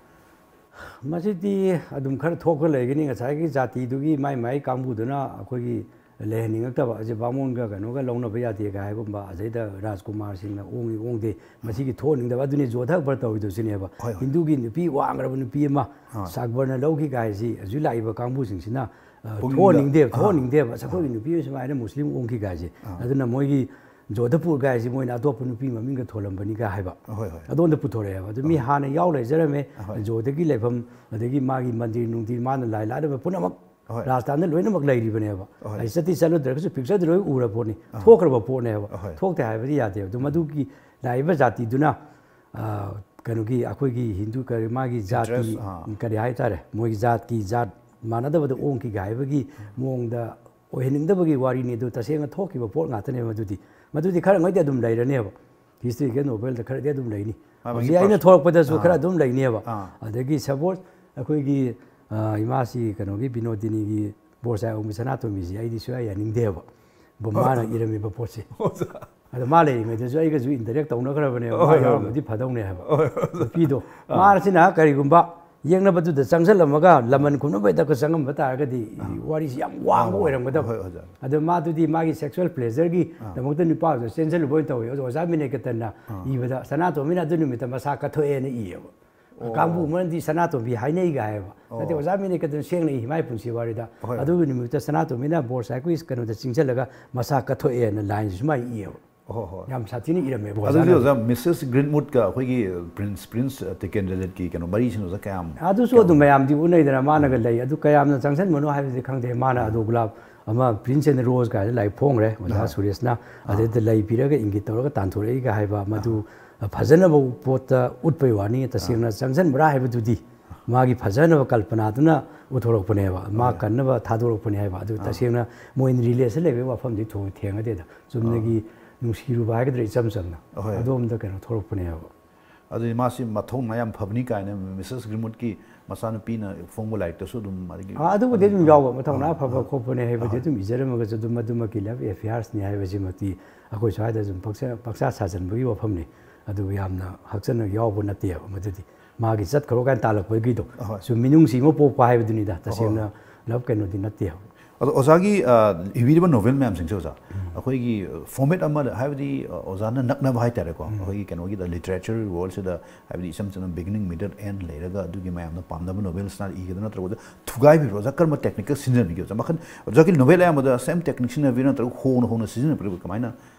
ꯃꯁꯤꯗꯤ ꯑꯗꯨꯝ ꯈꯔ ꯊꯣꯛꯄ ꯂꯩꯒꯅꯤ꯫ ꯉꯁꯥꯏꯒꯤ ꯖꯥꯇꯤꯗꯨꯒꯤ ꯃꯥꯏ ꯃꯥꯏ ꯀꯥꯡꯕꯨꯗꯨꯅ ꯑꯩꯈꯣꯏꯒꯤ ꯂꯩꯍꯟꯅꯤꯡꯉꯛꯇꯕ ꯑꯁꯤ ꯕꯥꯃꯣꯟꯒ ꯀꯩꯅꯣꯒ ꯂꯧꯅꯕ ꯌꯥꯗꯦꯒ ꯍꯥꯏꯒꯨꯝꯕ, ꯑꯁꯤꯗ ꯔꯥꯖꯀꯨꯃꯥꯔꯁꯤꯡꯅ ꯑꯣꯡꯉꯤ ꯑꯣꯡꯗꯦ, ꯃꯁꯤꯒꯤ ꯊꯣꯛꯍꯟꯅꯤꯡꯗꯕ꯫ ꯑꯗꯨꯅꯤ ꯖꯣꯙ ꯑꯛꯕꯔ ꯇꯧꯔꯤꯗꯨꯁꯤꯅꯦꯕ꯫ ꯍꯣꯏ, ꯍꯣꯏ꯫ ꯍꯤꯟꯗꯨꯒꯤ ꯅꯨꯄꯤ ꯋꯥꯡꯈ꯭ꯔꯕ ꯅꯨꯄꯤ ꯑꯃ ꯑꯥ꯫ ꯑꯛꯕꯔꯅ ꯂꯧꯈꯤꯒ ꯍꯥꯏꯁꯤ ꯍꯧꯖꯤꯛ ꯂꯥꯛꯏꯕ ꯀꯥꯡꯕꯨꯁꯤꯡꯁꯤꯅ ꯑ, ꯄꯨꯛꯅꯤꯡꯗ-, ꯊꯣꯛꯍꯟꯅꯤꯡꯗꯦꯕ꯫ ꯑꯥ꯫ ꯊꯣꯛꯍꯟꯅꯤꯡꯗꯦꯕ꯫ ꯑꯁ, ꯑꯩꯈꯣꯏꯒꯤ ꯅꯨꯄꯤ ꯑꯣꯏ ꯁꯨꯃꯥꯏꯅ ꯃꯨꯁꯂꯤꯝ ꯑꯣꯡꯈꯤꯒ ꯍꯥꯏꯁꯦ꯫ ꯑꯥ꯫ ꯑꯗꯨꯅ ꯃꯣꯏꯒꯤ ꯖꯣꯙꯄꯨꯔꯒ ꯍꯥꯏꯁꯦ ꯃꯣꯏꯅ ꯑꯇꯣꯞꯄ ꯅꯨꯄꯤ ꯃꯃꯤꯡꯒ ꯊꯣꯜꯂꯝꯕꯅꯤꯒ ꯍꯥꯏꯕ꯫ ꯍꯣꯏ, ꯍꯣꯏ꯫ ꯑꯗꯣꯝꯗ ꯄꯨꯊꯣꯔꯛꯑꯦꯕ꯫ ꯑꯗꯨ ꯃꯤ ꯍꯥꯟꯅ ꯌꯥꯎ ꯂꯩꯖꯔꯝꯃꯦ꯫ ꯍꯣꯏ꯫ ꯖꯣꯙꯒꯤ ꯂꯩꯐꯝ, ꯑꯗꯒꯤ ꯃꯥꯒꯤ ꯃꯟꯗꯤꯔ ꯅꯨꯡꯗꯤꯔ, ꯃꯥꯅ ꯂꯥꯏ ꯂꯥꯠꯂꯝꯕ ꯄꯨꯝꯅꯃꯛ ꯍꯣꯏ꯫ ꯔꯥꯖꯁꯊꯥꯟꯗ ꯂꯣꯏꯅꯃꯛ ꯂꯩꯔꯤꯕꯅꯦꯕ꯫ ꯍꯣꯏ꯫ ꯑꯩ ꯆꯠꯇꯤ ꯆꯠꯂꯨꯗ꯭ꯔꯒꯁꯨ ꯄꯤꯛꯆꯔꯗꯤ ꯂꯣꯏ ꯎꯔ ꯄꯣꯠꯅꯤ꯫ ꯊꯣꯛꯈ꯭ꯔꯕ ꯄꯣꯠꯅꯦꯕ꯫ ꯍꯣꯏ꯫ ꯊꯣꯛꯇꯦ ꯍꯥꯏꯕꯗꯤ ꯌꯥꯗꯦꯕ꯫ ꯑꯗꯨ ꯃꯗꯨꯒꯤ ꯂꯥꯛꯏꯕ ꯖꯥꯇꯤꯗꯨꯅ, ꯑ, ꯀꯩꯅꯣꯒꯤ ꯑꯩꯈꯣꯏꯒꯤ ꯍꯤꯟꯗꯨ ꯀꯔꯤ ꯃꯥꯒꯤ ꯖꯥꯇꯤ Interest, ꯑꯥ꯫ ꯀꯔꯤ ꯍꯥꯏꯇꯥꯔꯦ, ꯃꯣꯏꯒꯤ ꯖꯥꯠꯀꯤ ꯖꯥꯠ ꯃꯥꯟꯅꯗꯕꯗ ꯑꯣꯡꯈꯤꯒ ꯍꯥꯏꯕꯒꯤ ꯃꯑꯣꯡꯗ ꯑꯣꯏꯍꯟꯅꯤꯡꯗꯕꯒꯤ ꯋꯥꯔꯤꯅꯤ꯫ ꯑꯗꯨ ꯇꯁꯦꯡꯅ ꯊꯣꯛꯈꯤꯕ ꯄꯣꯠ ꯉꯥꯛꯇꯅꯦꯕ꯫ ꯃꯗꯨꯗꯤ, ꯃꯗꯨꯗꯤ ꯈꯔ ꯉꯩꯗꯤ ꯑꯗꯨꯝ ꯂꯩꯔꯅꯦꯕ꯫ ꯍꯤꯁꯇ꯭ꯔꯤꯀꯦꯜ ꯅꯣꯕꯦꯜꯗ ꯈꯔꯗꯤ ꯑꯗꯨꯝ ꯂꯩꯅꯤ꯫ ꯃꯥꯒꯤ ꯍꯧꯖꯤꯛ ꯑꯩꯅ ꯄꯔꯁ-, ꯊꯣꯛꯂꯛꯄꯗꯁꯨ ꯑꯥ꯫ ꯈꯔ ꯑꯗꯨꯝ ꯂꯩꯅꯦꯕ꯫ ꯑꯥ꯫ ꯑꯗꯒꯤ ꯁꯄꯣꯁ ꯑꯩꯈꯣꯏꯒꯤ, ꯑ, ꯏꯃꯥꯁꯤ ꯀꯩꯅꯣꯒꯤ ꯕꯤꯅꯣꯗꯤꯅꯤꯒꯤ ꯕꯣꯔꯁꯥꯏ ꯑꯣꯡꯕꯤ ꯁꯅꯥꯇꯣꯝꯕꯤꯁꯤ ꯑꯩꯗꯤ ꯁꯨꯡꯌꯥ ꯌꯥꯅꯤꯡꯗꯦꯕ꯫ ꯕ-, ꯃꯥꯅ ꯏꯔꯝꯃꯤꯕ ꯄꯣꯠꯁꯦ꯫ ꯑꯗꯣ ꯃꯥ ꯂꯩꯔꯤꯉꯩꯗꯁꯨ ꯑꯩꯒꯁꯨ ꯏꯟꯇꯔꯦꯛ ꯇꯧꯅꯈ꯭ꯔꯕꯅꯦꯕ꯫ ꯃꯥ ꯌꯥꯎꯔꯝꯃꯗꯤ ꯐꯗꯧꯅꯦ ꯍꯥꯏꯕ꯫ ꯅꯨꯄꯤꯗꯣ, ꯃꯥꯁꯤꯅ ꯀꯔꯤꯒꯨꯝꯕ ꯌꯦꯡꯅꯕꯗꯨꯗ ꯆꯪꯁꯤꯜꯂꯝꯃꯒ ꯂꯃꯟ ꯈꯨꯝꯅꯕꯩ ꯇꯛꯄ ꯆꯪꯉꯝꯕ ꯇꯥꯔꯒꯗꯤ ꯋꯥꯔꯤꯁꯤ ꯌꯥꯝ ꯋꯥꯡꯕ ꯑꯣꯏꯔꯝꯒꯗꯕ꯫ ꯍꯣꯏ, ꯑꯣꯖꯥ꯫ ꯑꯗꯣ ꯃꯥꯗꯨꯗꯤ ꯃꯥꯒꯤ ꯁꯦꯛꯁꯨꯋꯦꯜ ꯄ꯭ꯂꯦꯖꯔꯒꯤ ꯗꯃꯛꯇ ꯅꯨꯄꯥꯗꯨꯗ ꯆꯦꯟꯁꯤꯜꯂꯨꯕ ꯑꯣꯏꯅ ꯇꯧꯋꯤ꯫ ꯑꯗꯣ ꯑꯣꯖꯥ ꯃꯤꯅꯦꯀꯇꯟꯅ ꯏꯕꯗ ꯁꯅꯥꯇꯣꯝꯕꯤꯅ ꯑꯗꯨ ꯅꯨꯃꯤꯠꯇ ꯃꯁꯥ ꯀꯠꯊꯣꯛꯑꯦꯅ ꯏꯌꯦꯕ꯫ ꯀꯥꯡꯕꯨ ꯑꯃꯅꯗꯤ ꯁꯅꯥꯇꯣꯝꯕꯤ ꯍꯥꯏꯅꯩꯒ ꯍꯥꯏꯌꯦꯕ꯫ ꯅꯠꯇꯦ, ꯑꯣꯖꯥ ꯃꯤꯅꯦꯀꯇꯟ ꯁꯦꯡꯅ ꯏ ꯃꯥꯏ ꯄꯨꯟꯁꯤ ꯋꯥꯔꯤꯗ꯫ ꯍꯣꯏ꯫ ꯑꯗꯨꯒꯤ ꯅꯨꯃꯤꯠꯇ ꯁꯅꯥꯇꯣꯝꯕꯤꯅ ꯕꯣꯔꯁꯥꯏꯀꯨꯏ ꯀꯩꯅꯣꯗ ꯆꯤꯡꯁꯤꯜꯂꯒ ꯃꯁꯥ ꯀꯠꯊꯣꯛꯑꯦꯅ ꯂꯥꯏꯟꯁꯤ ꯁꯨꯃꯥꯏꯅ ꯏꯌꯦꯕ꯫ ꯍꯣꯏ, ꯍꯣꯏ꯫ ꯌꯥꯝ ꯁꯥꯊꯤꯅ ꯏꯔꯝꯃꯦꯕ ꯑꯗꯨꯗꯤ ꯑꯣꯖꯥꯅ꯫ ꯑꯣꯖꯥ, ꯃꯤꯁꯦꯁ ꯒ꯭ꯔꯤꯟꯋꯨꯗꯀ ꯑꯩꯈꯣꯏꯒꯤ ꯄ꯭ꯔꯤꯟꯁ ꯄ꯭ꯔꯤꯟꯁ ꯇꯦꯀꯦꯟꯗ꯭ꯔꯖꯤꯠꯀꯤ ꯀꯩꯅꯣ ꯃꯔꯤꯁꯤꯡ ꯑꯣꯖꯥ ꯀꯌꯥꯝ ꯑꯗꯨꯁꯨ ꯑꯗꯨꯝ ꯃꯌꯥꯝꯗꯤ ꯎꯅꯩꯗꯅ, ꯃꯥꯅꯒ ꯂꯩ꯫ ꯑꯗꯨ ꯀꯌꯥꯝꯅ ꯆꯪꯁꯟꯕꯅꯣ ꯍꯥꯏꯕꯗꯤ ꯈꯪꯗꯦ꯫ ꯃꯥꯅ ꯑꯗꯣ ꯒꯨꯂꯥꯞ ꯑꯃ, ꯄ꯭ꯔꯤꯟꯁ ꯑꯦꯟ ꯔꯣꯁ ꯀꯥꯏꯅ ꯂꯥꯏꯔꯤꯛ ꯐꯣꯡꯈ꯭ꯔꯦ ꯑꯣꯖꯥ ꯁꯨꯔꯦꯁꯅ꯫ ꯑꯗꯩꯗ ꯂꯩ ꯄꯤꯔꯒ ꯏꯪꯒꯤꯠ ꯇꯧꯔꯒ ꯇꯥꯟꯊꯣꯔꯛꯏꯒ ꯍꯥꯏꯕ, ꯃꯗꯨ ꯐꯖꯅꯕ ꯄꯣꯠꯇ ꯎꯠꯄꯩ ꯋꯥꯅꯤ꯫ ꯇꯁꯦꯡꯅ ꯆꯪꯁꯟꯕ꯭ꯔꯥ ꯍꯥꯏꯕꯗꯨꯗꯤ ꯃꯥꯒꯤ ꯐꯖꯅꯕ ꯀꯜꯄꯅꯥꯗꯨꯅ ꯎꯠꯊꯣꯔꯛꯄꯅꯦꯕ, ꯃꯥ ꯀꯟꯅꯕ ꯊꯥꯗꯣꯔꯛꯄꯅꯦ ꯍꯥꯏꯕ꯫ ꯑꯗꯨ ꯇꯁꯦꯡꯅ ꯃꯣꯏꯅ ꯔꯤꯂꯦꯁꯟ ꯂꯩꯕꯒꯤ ꯋꯥꯐꯝꯗꯤ ꯊꯣꯏ ꯊꯦꯡꯅꯗꯦꯗ꯫ ꯆꯨꯝꯅꯒꯤ ꯅꯨꯡꯁꯤꯔꯨꯕ ꯍꯥꯏꯒꯗ꯭ꯔꯥ, ꯏꯆꯝ ꯆꯝꯅ ꯑꯍꯣꯏ꯫ ꯑꯗꯣꯝꯗ ꯀꯩꯅꯣ ꯊꯣꯛꯂꯛꯄꯅꯦꯕ꯫ ꯑꯗꯨꯗꯤ ꯃꯥꯁꯤ ꯃꯊꯧꯅꯥ ꯌꯥꯝ ꯐꯕꯅꯤ ꯀꯥꯏꯅ ꯃꯤꯁꯦꯁ ꯒ꯭ꯔꯤꯟꯋꯨꯗꯀꯤ ꯃꯆꯥꯅꯨꯄꯤꯅ ꯐꯣꯡꯕ ꯂꯥꯏꯔꯤꯛꯇꯁꯨ ꯑꯗꯨꯝ ꯑꯗꯒꯤ ꯑꯥ, ꯑꯗꯨꯕꯨꯗꯤ ꯑꯗꯨꯝ ꯌꯥꯎꯕ, ꯃꯊꯧꯅꯥ ꯐꯕ ꯈꯣꯠꯄꯅꯦ ꯍꯥꯏꯕꯗꯤ ꯑꯗꯨꯝ ꯏꯖꯔꯝꯃꯒꯁꯨ ꯑꯗꯨꯝ ꯃꯗꯨꯃꯛꯀꯤ ꯂꯞ ꯑꯦꯐꯤꯌꯥꯔꯁꯅꯤ ꯍꯥꯏꯕꯁꯤꯃꯛꯇꯤ ꯑꯩꯈꯣꯏ ꯁ꯭ꯋꯥꯏꯗ ꯑꯗꯨꯝ ꯄꯪꯁꯥ ꯄꯪꯁꯥ ꯁꯥꯖꯟꯕꯒꯤ ꯋꯥꯐꯝꯅꯤ꯫ ꯑꯗꯨꯕꯨ ꯌꯥꯝꯅ ꯍꯛꯆꯟꯅ ꯌꯥꯎꯕ ꯅꯠꯇꯦꯕ ꯃꯗꯨꯗꯤ꯫ ꯃꯥꯒꯤ ꯆꯠꯈ꯭ꯔꯣ ꯀꯥꯏꯅ ꯇꯥꯜꯂꯛꯄꯒꯤꯗꯣ ꯑꯍꯣꯏ꯫ ꯁꯨꯝ ꯃꯤꯅꯨꯡꯁꯤ ꯑꯃ ꯄꯣꯛꯄ ꯍꯥꯏꯕꯗꯨꯅꯤꯗ꯫ ꯇꯁꯦꯡꯅ ꯂꯞ ꯀꯩꯅꯣꯗꯤ ꯅꯠꯇꯦꯕ꯫ ꯑꯗꯣ ꯑꯣꯖꯥꯒꯤ ꯑ, ꯏꯕꯤꯔꯤꯕ ꯅꯣꯕꯦꯜ ꯃꯌꯥꯝꯁꯤꯡꯁꯦ ꯑꯣꯖꯥ, ꯑꯩꯈꯣꯏꯒꯤ ꯐꯣꯔꯃꯦꯠ ꯑꯃꯗ ꯍꯥꯏꯕꯗꯤ ꯑ, ꯑꯣꯖꯥꯅ ꯅꯛꯅꯕ ꯍꯥꯏꯇꯥꯔꯦꯀꯣ, ꯑꯩꯈꯣꯏꯒꯤ ꯀꯩꯅꯣꯒꯤꯗ ꯂꯤꯇꯔꯦꯆꯔ ꯋꯥꯔꯜꯁꯤꯗ ꯍꯥꯏꯕꯗꯤ ꯏꯆꯝ ꯆꯝꯅ ꯕꯤꯒꯤꯅꯤꯡ, ꯃꯤꯗꯜ, ꯑꯦꯟ ꯂꯩꯔꯒ ꯑꯗꯨꯒꯤ ꯃꯌꯥꯝꯅ ꯄꯥꯝꯅꯕ ꯅꯣꯕꯦꯜꯁꯅ ꯏꯒꯗ ꯅꯠꯇ꯭ꯔꯒ ꯑꯣꯖꯥ ꯊꯨꯒꯥꯏꯕꯤꯕ꯭ꯔꯣ? ꯑꯣꯖꯥ ꯀꯔꯝꯕ ꯇꯦꯛꯅꯤꯛꯀ ꯁꯤꯖꯤꯟꯅꯕꯤꯒꯦ ꯑꯣꯖꯥ? ꯃꯈꯜ ꯑꯣꯖꯥꯒꯤ ꯅꯣꯕꯦꯜ ꯑꯌꯥꯝꯕꯗ ꯁꯦꯝ ꯇꯦꯛꯅꯤꯛ ꯁꯤꯖꯤꯟꯅꯕꯤꯔꯣ ꯅꯠꯇ꯭ꯔꯒ ꯍꯣꯡꯅ ꯍꯣꯡꯅ ꯁꯤꯖꯤꯟꯅꯕꯤꯔꯣ? ꯀꯃꯥꯏꯅ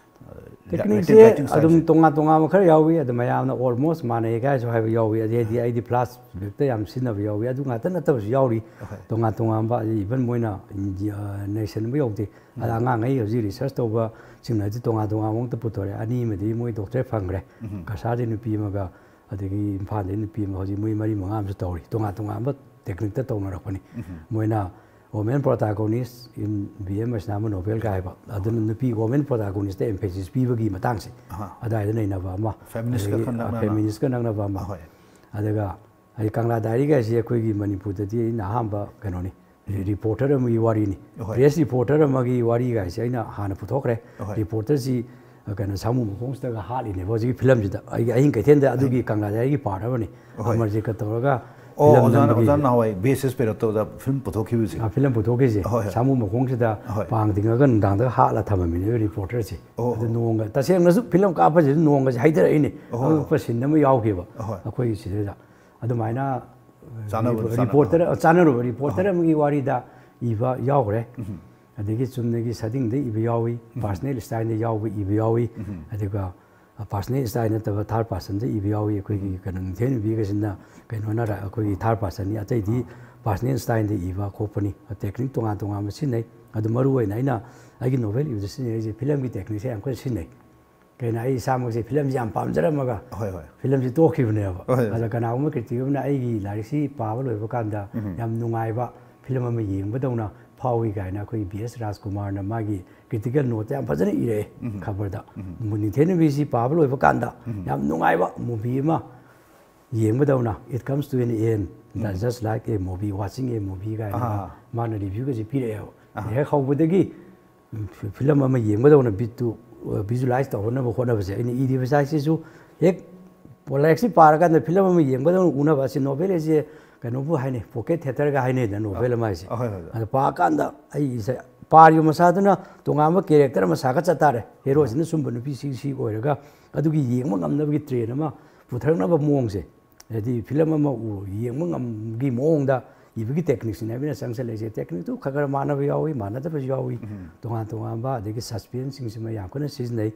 ꯑ, writing ꯇꯦꯛꯅꯤꯛꯁꯦ style ꯑꯗꯨꯝ ꯁꯦ? ꯇꯣꯉꯥꯟ ꯇꯣꯉꯥꯟꯕ ꯈꯔ ꯌꯥꯎꯏ꯫ ꯑꯗꯨ ꯃꯌꯥꯝꯅ ꯑꯣꯜꯃꯣꯁ ꯃꯥꯟꯅꯩ ꯀꯥꯏꯁꯨ ꯍꯥꯏꯕ ꯌꯥꯎꯏ꯫ ꯑꯗꯩꯗꯤ ꯑꯩꯗꯤ ꯐ꯭ꯂꯥꯁ ꯕꯦꯛꯇ ꯌꯥꯝ ꯁꯤꯖꯤꯟꯅꯕ ꯌꯥꯎꯏ꯫ ꯑꯗꯨ ꯉꯥꯛꯇ ꯅꯠꯇꯕꯁꯨ ꯌꯥꯎꯔꯤ꯫ ꯑꯍꯣꯏ꯫ ꯇꯣꯉꯥꯟ ꯇꯣꯉꯥꯟꯕ, ꯏꯚꯟ ꯃꯣꯏꯅ ꯏꯟꯗꯤꯌꯥ ꯅꯦꯁꯟꯕ ꯌꯧꯗꯦ꯫ ꯑꯗ ꯑꯉꯥꯡꯉꯩ ꯍꯧꯖꯤꯛ ꯔꯤꯁꯔꯁ ꯇꯧꯕꯁꯤꯡꯅꯗꯤ ꯇꯣꯉꯥꯟ ꯇꯣꯉꯥꯟꯕ ꯃꯑꯣꯡꯗ ꯄꯨꯊꯣꯔꯛꯑꯦ꯫ ꯑꯅꯤ ꯑꯃꯗꯤ ꯃꯣꯏ ꯗꯣꯛꯇꯔꯦꯠ ꯐꯪꯈ꯭ꯔꯦ꯫ ꯀꯁꯥꯔꯗꯩ ꯅꯨꯄꯤ ꯑꯃꯒ, ꯑꯗꯒꯤ ꯏꯝꯐꯥꯜꯗꯩ ꯅꯨꯄꯤ ꯑꯃ, ꯍꯧꯖꯤꯛ ꯃꯣꯏ ꯃꯔꯤ ꯃꯉꯥ ꯑꯃꯁꯨ ꯇꯧꯔꯤ꯫ ꯇꯣꯉꯥꯟ ꯇꯣꯉꯥꯟꯕ ꯇꯦꯛꯅꯤꯛꯇ ꯇꯧꯅꯔꯛꯄꯅꯤ꯫ ꯃꯣꯏꯅ women protagonist in B M Vaishnav novel ꯀꯥꯏ ꯍꯥꯏꯕ, ꯑꯗꯨꯅ ꯅꯨꯄꯤ women protagonist emphasis ꯄꯤꯕꯒꯤ ꯃꯇꯥꯡꯁꯦ ꯑꯍꯥ꯫ ꯑꯗꯥꯏꯗ ꯅꯩꯅꯕ ꯑꯃ, Feminist ꯀ ꯑꯗꯒꯤ, ꯈꯔ ꯅꯛꯅꯅ꯫ Feminist ꯀ ꯅꯛꯅꯕ ꯑꯃ, ꯑꯍꯣꯏ꯫ ꯑꯗꯨꯒ ꯑꯩ ꯀꯪꯂꯥ ꯗꯥꯏꯔꯤ ꯀꯥꯏꯁꯦ ꯑꯩꯈꯣꯏꯒꯤ ꯃꯅꯤꯄꯨꯔꯗꯗꯤ ꯑꯩꯅ ꯑꯍꯥꯟꯕ ꯀꯩꯅꯣꯅꯤ, ꯔꯤꯄꯣꯔꯇꯔ ꯑꯃꯒꯤ ꯋꯥꯔꯤꯅꯤ꯫ ꯑꯍꯣꯏ꯫ ꯄ꯭ꯔꯦꯁ ꯔꯤꯄꯣꯔꯇꯔ ꯑꯃꯒꯤ ꯋꯥꯔꯤ ꯀꯥꯏꯁꯦ ꯑꯩꯅ ꯍꯥꯟꯅ ꯄꯨꯊꯣꯛꯈ꯭ꯔꯦ꯫ ꯑꯍꯣꯏ꯫ ꯔꯤꯄꯣꯔꯇꯔꯁꯤ ꯀꯩꯅꯣ ꯁꯥꯃꯨ ꯃꯈꯣꯡꯁꯤꯗꯒ ꯍꯥꯠꯂꯤꯅꯦꯕ ꯍꯧꯖꯤꯛꯀꯤ ꯐꯤꯂꯝꯁꯤꯗ꯫ ꯑꯩꯒꯤ ꯑꯍꯤꯡ ꯀꯩꯊꯦꯜꯗ ꯑꯗꯨꯒꯤ ꯀꯪꯂꯥ ꯗꯥꯏꯔꯤꯒꯤ ꯄꯥꯔꯠ ꯑꯃꯅꯤ꯫ ꯑꯍꯣꯏ꯫ ꯑꯃꯔꯖꯤꯠꯀ ꯇꯧꯔꯒ ꯑꯣ, ꯐꯤꯂꯝ ꯑꯣꯖꯥꯅ ꯅꯝꯕꯒꯤ꯫ ꯑꯣꯖꯥꯅ ꯅꯍꯥꯟꯋꯥꯏ ꯕꯤ ꯑꯦꯁ ꯑꯦꯁ ꯄꯦꯔꯠꯇ ꯑꯣꯖꯥ ꯐꯤꯂꯝ ꯄꯨꯊꯣꯛꯈꯤꯕꯁꯦ꯫ ꯑ, ꯐꯤꯂꯝ ꯄꯨꯊꯣꯛꯈꯤꯁꯦ꯫ ꯑꯍꯣꯏ, ꯍꯣꯏ꯫ ꯁꯥꯃꯨ ꯃꯈꯣꯡꯁꯤꯗ ꯑꯍꯣꯏ꯫ ꯄꯥꯡ ꯇꯤꯡꯉꯒ ꯅꯨꯡꯗꯥꯡꯗꯒ ꯍꯥꯠꯂ ꯊꯝꯃꯝꯃꯤꯅꯦꯕ ꯔꯤꯄꯣꯔꯇꯔꯁꯦ꯫ ꯑꯣ, ꯑꯗꯨ ꯑꯣ꯫ ꯅꯣꯡꯒ, ꯇꯁꯦꯡꯅꯁꯨ ꯐꯤꯂꯝ ꯀꯥꯞꯄꯁꯤꯗ ꯅꯣꯡꯒꯁꯦ ꯍꯩꯊꯔꯛꯏꯅꯦ꯫ ꯑꯍꯣꯏ꯫ ꯑꯉꯛꯄ ꯁꯤꯟ ꯑꯃ ꯌꯥꯎꯈꯤꯕ ꯑꯍꯣꯏ꯫ ꯑꯩꯈꯣꯏꯒꯤ ꯁꯤꯗꯩꯗ꯫ ꯑꯗꯨꯃꯥꯏꯅ ꯆꯥꯅꯕ, ꯔꯤꯄꯣ-, ꯆꯥꯅꯕ꯫ ꯔꯤꯄꯣꯔꯇꯔ, ꯆꯥꯅꯔꯨꯕ ꯔꯤꯄꯣꯔꯇꯔ ꯑꯃꯒꯤ ꯋꯥꯔꯤꯗ ꯏꯕ ꯌꯥꯎꯈ꯭ꯔꯦ꯫ ꯑꯗꯒꯤ ꯆꯨꯝꯅꯒꯤ ꯁꯥꯗꯤꯡꯗ ꯏꯕ ꯌꯥꯎꯏ, ꯄꯥꯔꯁꯅꯦꯜ ꯁ꯭ꯇꯥꯏꯜꯗ ꯌꯥꯎꯕ ꯏꯕ ꯌꯥꯎꯏ, ꯑꯗꯨꯒ ꯄꯥꯔꯁꯅꯦꯜ ꯁ꯭ꯇꯥꯏꯜ ꯅꯠꯇꯕ ꯊꯥꯔꯠ ꯄꯥꯔꯁꯟꯗ ꯏꯕ ꯌꯥꯎꯏ꯫ ꯑꯩꯈꯣꯏꯒꯤ ꯀꯩꯅꯣ ꯅꯤꯡꯊꯦꯝ ꯅꯨꯄꯤꯒꯁꯤꯅ ꯀꯩꯅꯣꯅ ꯔ-, ꯑꯩꯈꯣꯏꯒꯤ ꯊꯥꯔꯠ ꯄꯥꯔꯁꯟꯅꯤ, ꯑꯇꯩꯗꯤ ꯄꯥꯔꯁꯅꯦꯜ ꯁ꯭ꯇꯥꯏꯜꯗ ꯏꯕ ꯈꯣꯠꯄꯅꯤ꯫ ꯇꯦꯛꯅꯤꯛ ꯇꯣꯉꯥꯟ ꯇꯣꯉꯥꯟꯕ ꯁꯤꯖꯤꯟꯅꯩ꯫ ꯑꯗꯨ ꯃꯔꯨ ꯑꯣꯏꯅ ꯑꯩꯅ ꯑꯩꯒꯤ ꯅꯣꯚꯦꯜ ꯏꯕꯗ ꯁꯤꯖꯤꯟꯅꯔꯤꯁꯦ ꯐꯤꯂꯝꯒꯤ ꯇꯦꯛꯅꯤꯛꯁꯦ ꯌꯥꯝ ꯀꯟꯅ ꯁꯤꯖꯤꯟꯅꯩ꯫ ꯀꯩꯅꯣ, ꯑꯩ ꯏꯁꯥꯃꯛꯁꯦ ꯐꯤꯂꯝꯁꯦ ꯌꯥꯝ ꯄꯥꯝꯖꯔꯝꯃꯒ ꯍꯣꯏ, ꯍꯣꯏ꯫ ꯐꯤꯂꯝꯁꯤ ꯇꯣꯛꯈꯤꯕꯅꯦꯕ꯫ ꯍꯣꯏ, ꯍꯣꯏ꯫ ꯑꯗ ꯀꯅꯥꯒꯨꯝꯕ ꯀ꯭ꯔꯤꯇꯤꯛ ꯑꯃꯅ ꯑꯩꯒꯤ ꯂꯥꯏꯔꯤꯛꯁꯤ ꯄꯥꯕ ꯂꯣꯏꯕ ꯀꯥꯟꯗ ꯌꯥꯝ ꯅꯨꯡꯉꯥꯏꯕ ꯐꯤꯂꯝ ꯑꯃ ꯌꯦꯡꯕꯗꯧꯅ ꯐꯥꯎꯏ ꯀꯥꯏꯅ ꯑꯩꯈꯣꯏ ꯕꯤ ꯑꯦꯁ ꯔꯥꯖꯀꯨꯃꯥꯔꯅ ꯃꯥꯒꯤ ꯀ꯭ꯔꯤꯇꯤꯀꯦꯜ ꯅꯣꯠꯇ ꯌꯥꯝ ꯐꯖꯅ ꯏꯔꯛꯑꯦ ꯈꯕꯔꯗ꯫ ꯅꯤꯡꯊꯦꯝ ꯅꯨꯄꯤꯁꯤ ꯄꯥꯕ ꯂꯣꯏꯕ ꯀꯥꯟꯗ ꯌꯥꯝ ꯅꯨꯡꯉꯥꯏꯕ ꯃꯨꯚꯤ ꯑꯃ ꯌꯦꯡꯕꯗꯧꯅ, "It comes to an end, just like a movie, watching a movie" ꯀꯥꯏꯅ ꯑꯥ꯫ ꯃꯥꯅ ꯔꯤꯚ꯭ꯌꯨꯒꯁꯦ ꯄꯤꯔꯛꯑꯦꯕ꯫ ꯍꯦꯛ ꯍꯧꯕꯗꯒꯤ ꯐꯤ-, ꯐꯤꯂꯝ ꯑꯃ ꯌꯦꯡꯕꯗꯧꯅ ꯕꯤꯠꯇꯨ, ꯑ, ꯚꯤꯖꯨꯋꯦꯂꯥꯏꯁ ꯇꯧꯍꯟꯅꯕ ꯍꯣꯠꯅꯕꯁꯦ ꯑꯩꯅ ꯏꯔꯤꯕ ꯁꯥꯏꯁꯤꯁꯨ ꯍꯦꯛ ꯂꯥꯏꯔꯤꯛꯁꯤ ꯄꯥꯔꯀꯥꯟꯗ ꯐꯤꯂꯝ ꯑꯃ ꯌꯦꯡꯕꯗꯧꯅ ꯎꯅꯕ꯫ ꯑꯁꯤ ꯅꯣꯚꯦꯜ ꯍꯥꯏꯁꯦ ꯀꯩꯅꯣꯕꯨ ꯍꯥꯏꯅꯩ, ꯄꯣꯀꯦꯠ ꯊꯤꯌꯦꯇꯔꯒ ꯍꯥꯏꯅꯩꯗꯅ ꯅꯣꯚꯦꯜ ꯑꯃ ꯍꯥꯏꯁꯦ꯫ ꯑ, ꯍꯣꯏ, ꯍꯣꯏ, ꯍꯣꯏ꯫ ꯑꯗ ꯄꯥꯀꯥꯟꯗ ꯑꯩ ꯏꯁꯥ-, ꯄꯥꯔꯤꯕ ꯃꯁꯥꯗꯨꯅ ꯇꯣꯉꯥꯟꯕ ꯀꯦꯔꯦꯛꯇꯔ ꯑꯃ ꯁꯥꯒꯠꯆ ꯇꯥꯔꯦ꯫ ꯍꯦꯔꯣꯁꯤꯅ ꯁꯨꯝꯕ ꯅꯨꯄꯤ ꯁꯤ ꯁꯤ ꯑꯣꯏꯔꯒ ꯑꯗꯨꯒꯤ ꯌꯦꯡꯕ ꯉꯝꯅꯕꯒꯤ ꯇ꯭ꯔꯦꯟ ꯑꯃ ꯄꯨꯊꯔꯛꯅꯕ ꯃꯑꯣꯡꯁꯦ꯫ ꯍꯥꯏꯗꯤ ꯐꯤꯂꯝ ꯑꯃ ꯎ-, ꯌꯦꯡꯕ ꯉꯝꯒꯤ ꯃꯑꯣꯡꯗ ꯏꯕꯒꯤ ꯇꯦꯛꯅꯤꯛꯁꯤꯅꯦ ꯑꯩꯅ ꯆꯪꯁꯜꯂꯛꯏꯁꯦ꯫ ꯇꯦꯛꯅꯤꯛꯇꯨ ꯈꯔ ꯈꯔ ꯃꯥꯟꯅꯕ ꯌꯥꯎꯏ, ꯃꯥꯟꯅꯗꯕꯁꯨ ꯌꯥꯎꯏ꯫ ꯇꯣꯉꯥꯟ ꯇꯣꯉꯥꯟꯕ, ꯑꯗꯒꯤ ꯁꯁꯄꯦꯟꯁꯁꯤꯡꯁꯤꯃ ꯌꯥꯝ ꯀꯟꯅ ꯁꯤꯖꯤꯟꯅꯩ꯫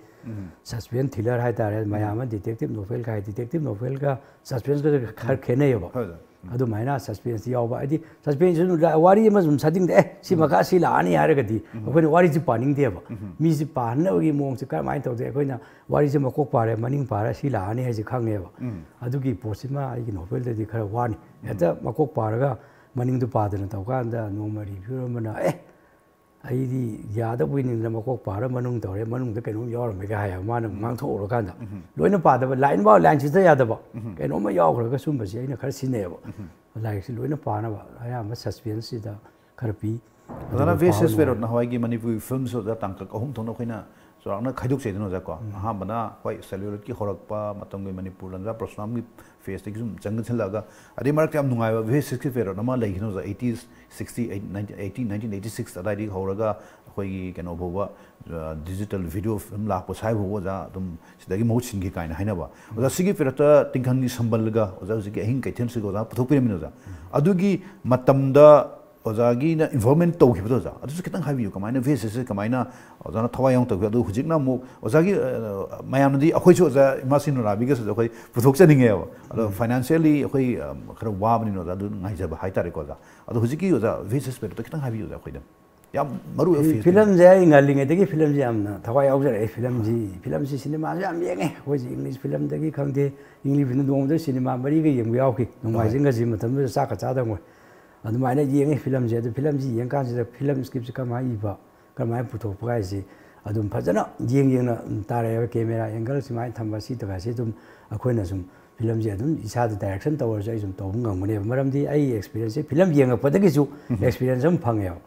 ꯁꯁꯄꯦꯟꯁ ꯊ꯭ꯔꯤꯂꯔ ꯍꯥꯏꯇꯥꯔꯦ, ꯃꯌꯥꯝ ꯑꯃ ꯗꯤꯇꯦꯛꯇꯤꯞ ꯅꯣꯚꯦꯜꯒ ꯍꯥꯏ, ꯗꯤꯇꯦꯛꯇꯤꯞ ꯅꯣꯚꯦꯜꯒ ꯁꯁꯄꯦꯟꯁꯀ ꯈꯔ ꯈꯦꯠꯅꯩꯌꯦꯕ꯫ ꯍꯣꯏ, ꯍꯣꯏ꯫ ꯑꯗꯨꯃꯥꯏꯅ ꯁꯁꯄꯦꯟꯁ ꯌꯥꯎꯕ, ꯍꯥꯏꯗꯤ ꯁꯁꯄꯦꯟꯁꯁꯨ ꯋꯥꯔꯤ ꯑꯃ ꯁꯨꯝ ꯁꯥꯗꯤꯡꯗ, "ꯑꯦ, ꯁꯤ ꯃꯈꯥ ꯁꯤ ꯂꯥꯛꯑꯅꯤ" ꯍꯥꯏꯔꯒꯗꯤ ꯑꯩꯈꯣꯏꯅ ꯋꯥꯔꯤꯁꯤ ꯄꯥꯅꯤꯡꯗꯦꯕ꯫ ꯃꯤꯁꯤ ꯄꯥꯍꯟꯅꯕꯒꯤ ꯃꯑꯣꯡꯁꯦ ꯀꯔꯝꯍꯥꯏꯅ ꯇꯧꯗꯦ? ꯑꯩꯈꯣꯏꯅ ꯋꯥꯔꯤꯁꯦ ꯃꯀꯣꯛ ꯄꯥꯔꯦ, ꯃꯅꯤꯡ ꯄꯥꯔꯦ, ꯁꯤ ꯂꯥꯛꯑꯅꯤ ꯍꯥꯏꯁꯦ ꯈꯪꯉꯦꯕ꯫ ꯑꯗꯨꯒꯤ ꯄꯣꯠꯁꯤꯃ ꯑꯩꯒꯤ ꯅꯣꯚꯦꯜꯗꯗꯤ ꯈꯔ ꯋꯥꯅꯤ꯫ ꯍꯦꯛꯇ ꯃꯀꯣꯛ ꯄꯥꯔꯒ ꯃꯅꯤꯡꯗꯨ ꯄꯥꯗꯅ ꯇꯧꯀꯥꯟꯗ ꯅꯣꯡꯃ ꯔꯤꯚ꯭ꯌꯨ ꯑꯃꯅ, "ꯑꯦ, ꯑꯩꯗꯤ ꯌꯥꯗꯕꯣꯏ ꯅꯤꯡꯗꯅ ꯃꯀꯣꯛ ꯄꯥꯔ ꯃꯅꯨꯡ ꯇꯧꯔꯦ, ꯃꯅꯨꯡꯗ ꯀꯩꯅꯣꯝ ꯌꯥꯎꯔꯝꯃꯦꯒ" ꯍꯥꯏꯌꯦꯕ ꯃꯥꯅ ꯉꯥꯡꯊꯣꯛꯎꯔꯀꯥꯟꯗ꯫ ꯂꯣꯏꯅ ꯄꯥꯗꯕ, ꯂꯥꯏꯟ ꯐꯥꯎ ꯂꯥꯏꯟ ꯁꯤꯗ ꯌꯥꯗꯕ, ꯀꯩꯅꯣꯝꯃ ꯌꯥꯎꯈ꯭ꯔꯒ ꯁꯨꯝꯕꯁꯤ ꯑꯩꯅ ꯈꯔ ꯁꯤꯖꯤꯟꯅꯩꯌꯦꯕ꯫ ꯂꯥꯏꯔꯤꯛꯁꯤ ꯂꯣꯏꯅ ꯄꯥꯅꯕ ꯑꯌꯥꯝꯕ ꯁꯁꯄꯦꯟꯁꯁꯤꯗ ꯈꯔ ꯄꯤ꯫ ꯑꯣꯖꯥꯅ ꯑꯗꯨꯒ ꯚꯤ ꯑꯦꯁ ꯑꯦꯁ ꯄꯥꯕ ꯐꯦꯔꯣꯠꯅ ꯍꯣꯏꯒꯤ ꯃꯅꯤꯄꯨꯔꯤ ꯐꯤꯂꯝꯁꯨ ꯑꯣꯖꯥ ꯇꯥꯡꯀꯛ ꯑꯍꯨꯝ ꯊꯣꯛꯅ ꯑꯩꯈꯣꯏꯅ ꯆꯥꯎꯔꯥꯛꯅ ꯈꯥꯏꯗꯣꯛꯆꯩꯗꯅ ꯑꯣꯖꯥ ꯀꯣ꯫ ꯑꯍꯥꯟꯕꯅ ꯍꯣꯏ ꯁꯦꯂꯨꯂꯣꯏꯗꯀꯤ ꯍꯧꯔꯛꯄ ꯃꯇꯝꯒꯤ ꯃꯅꯤꯄꯨꯔ ꯂꯟꯖꯥ ꯄꯔꯁꯨꯔꯥꯝꯒꯤ ꯐꯦꯁꯇꯒꯤ ꯁꯨꯝ ꯆꯪꯁꯤꯜꯂꯛꯑꯒ, ꯑꯗꯩ ꯃꯔꯛꯇ ꯌꯥꯝ ꯅꯨꯡꯉꯥꯏꯕ ꯚꯤ ꯑꯦꯁ ꯑꯦꯁꯀꯤ ꯐꯦꯔꯣꯠ ꯑꯃ ꯂꯩꯈꯤꯅ ꯑꯣꯖꯥ, eighty sixty eight, nineteen eighty, nineteen eighty six ꯑꯗꯥꯏꯗꯒꯤ ꯍꯧꯔꯒ ꯑꯩꯈꯣꯏꯒꯤ ꯀꯩꯅꯣ ꯐꯥꯎꯕ, ꯑ, ꯗꯤꯖꯤꯇꯦꯜ ꯚꯤꯗꯤꯑꯣ ꯐꯤꯂꯝ ꯂꯥꯛꯄ ꯁ꯭ꯋꯥꯏ ꯐꯥꯎꯕ ꯑꯣꯖꯥ ꯑꯗꯨꯝ ꯁꯤꯗꯒꯤ ꯃꯍꯨꯠ ꯁꯤꯟꯈꯤ ꯀꯥꯏꯅ ꯍꯥꯏꯅꯕ꯫ ꯑꯣꯖꯥ ꯁꯤꯒꯤ ꯐꯦꯔꯣꯠꯇ ꯇꯤꯡꯈꯪꯒꯤ ꯁꯝꯕꯜꯒ ꯑꯣꯖꯥ ꯍꯧꯖꯤꯛꯀꯤ ꯑꯍꯤꯡ ꯀꯩꯊꯦꯜꯁꯤꯒ ꯑꯣꯖꯥ ꯄꯨꯊꯣꯛꯄꯤꯔꯝꯃꯤꯅ ꯑꯣꯖꯥ꯫ ꯑꯗꯨꯒꯤ ꯃꯇꯝꯗ ꯑꯣꯖꯥꯒꯤꯅ ꯏꯟꯚꯣꯜꯕꯃꯦꯟ ꯇꯧꯈꯤꯕꯗꯣ ꯑꯣꯖꯥ, ꯑꯗꯨꯁꯨ ꯈꯤꯇꯪ ꯍꯥꯏꯕꯤꯌꯨ, ꯀꯃꯥꯏꯅ ꯚꯤ ꯑꯦꯁ ꯑꯦꯁꯁꯦ ꯀꯃꯥꯏꯅ ꯑꯣꯖꯥꯅ ꯊꯋꯥꯏ ꯌꯥꯎꯅ ꯇꯧꯈꯤ? ꯑꯗꯨ ꯍꯧꯖꯤꯛꯅ ꯑꯃꯨꯛ ꯑꯣꯖꯥꯒꯤ, ꯑ, ꯃꯌꯥꯝꯅꯗꯤ ꯑꯩꯈꯣꯏꯁꯨ ꯑꯣꯖꯥ ꯏꯃꯥ ꯁꯤꯅ ꯔꯥꯕꯤꯒꯁꯨ ꯑꯩꯈꯣꯏ ꯄꯨꯊꯣꯛꯆꯅꯤꯡꯉꯦꯕ꯫ ꯑꯗꯣ ꯐꯥꯏꯅꯥꯟꯁꯤꯌꯦꯜꯂꯤ ꯑꯩꯈꯣꯏ, ꯑ, ꯈꯔ ꯋꯥꯕꯅꯤꯅ ꯑꯣꯖꯥ, ꯑꯗꯨ ꯉꯥꯏꯖꯕ ꯍꯥꯏꯇꯥꯔꯦꯀꯣ ꯑꯣꯖꯥ꯫ ꯑꯗꯣ ꯍꯧꯖꯤꯛꯀꯤ ꯑꯣꯖꯥ ꯚꯤ ꯑꯦꯁ ꯑꯦꯁ ꯄꯦꯔꯠꯇ ꯈꯤꯇꯪ ꯍꯥꯏꯕꯤꯌꯨ ꯑꯣꯖꯥ ꯑꯩꯈꯣꯏꯗ꯫ ꯌꯥꯝ ꯃꯔꯨ ꯑꯣꯏꯕ ꯐꯤ-, ꯐꯤꯂꯝꯁꯦ ꯑꯩ ꯉꯜꯂꯤꯉꯩꯗꯒꯤ ꯐꯤꯂꯝꯁꯦ ꯌꯥꯝꯅ ꯊꯋꯥꯏ ꯌꯥꯎꯖꯔꯛꯑꯦ꯫ ꯐꯤꯂꯝꯁꯤ, ꯐꯤꯂꯝꯁꯤ, ꯁꯤꯅꯦꯃꯥꯁꯨ ꯌꯥꯝ ꯌꯦꯡꯉꯦ꯫ ꯑꯩꯈꯣꯏꯁꯤ ꯏꯪꯂꯤꯁ ꯐꯤꯂꯝꯗꯒꯤ ꯈꯪꯗꯦ, ꯏꯪꯂꯤꯁ ꯐꯤꯂꯝ ꯅꯣꯡꯃꯗ ꯁꯤꯅꯦꯃꯥ ꯃꯔꯤꯒ ꯌꯦꯡꯕ ꯌꯥꯎꯈꯤ꯫ ꯅꯣꯡꯃꯥꯏꯖꯤꯡꯒꯁꯤ ꯃꯇꯝꯗꯨꯗ ꯆꯥꯛꯀ ꯆꯥꯗꯕ ꯃꯣꯏ꯫ ꯑꯗꯨꯃꯥꯏꯅ ꯌꯦꯡꯉꯦ ꯐꯤꯂꯝꯁꯦ꯫ ꯑꯗꯨ ꯐꯤꯂꯝꯁꯤ ꯌꯦꯡꯀꯥꯟꯁꯤꯗ ꯐꯤꯂꯝ ꯁ꯭ꯀ꯭ꯔꯤꯞꯁꯤ ꯀꯃꯥꯏꯅ ꯏꯕ, ꯀꯔꯝꯍꯥꯏꯅ ꯄꯨꯊꯣꯛꯄ ꯍꯥꯏꯁꯤ ꯑꯗꯨꯝ ꯐꯖꯅ ꯌꯦꯡ ꯌꯦꯡꯅ, ꯎꯝ, ꯇꯥꯔꯛꯑꯦꯕ꯫ ꯀꯦꯃꯦꯔꯥ ꯑꯦꯡꯒꯜ ꯁꯨꯃꯥꯏꯅ ꯊꯝꯕ, ꯁꯤ ꯇꯧꯕ ꯍꯥꯏꯁꯤ ꯑꯗꯨꯝ ꯑꯩꯈꯣꯏꯅ ꯁꯨꯝ ꯐꯤꯂꯝꯁꯦ ꯑꯗꯨꯝ ꯏꯁꯥꯗ ꯗꯥꯏꯔꯦꯛꯁꯟ ꯇꯧꯔꯁꯨ ꯑꯩ ꯁꯨꯝ ꯇꯧꯕ ꯉꯝꯒꯅꯦꯕ꯫ ꯃꯔꯝꯗꯤ ꯑꯩ ꯑꯦꯛꯁꯄꯤꯔꯤꯌꯦꯟꯁꯁꯦ ꯐꯤꯂꯝ ꯌꯦꯡꯉꯛꯄꯗꯒꯤꯁꯨ ꯑꯦꯛꯁꯄꯤꯔꯤꯌꯦꯟꯁ ꯑꯃ ꯐꯪꯉꯦꯕ꯫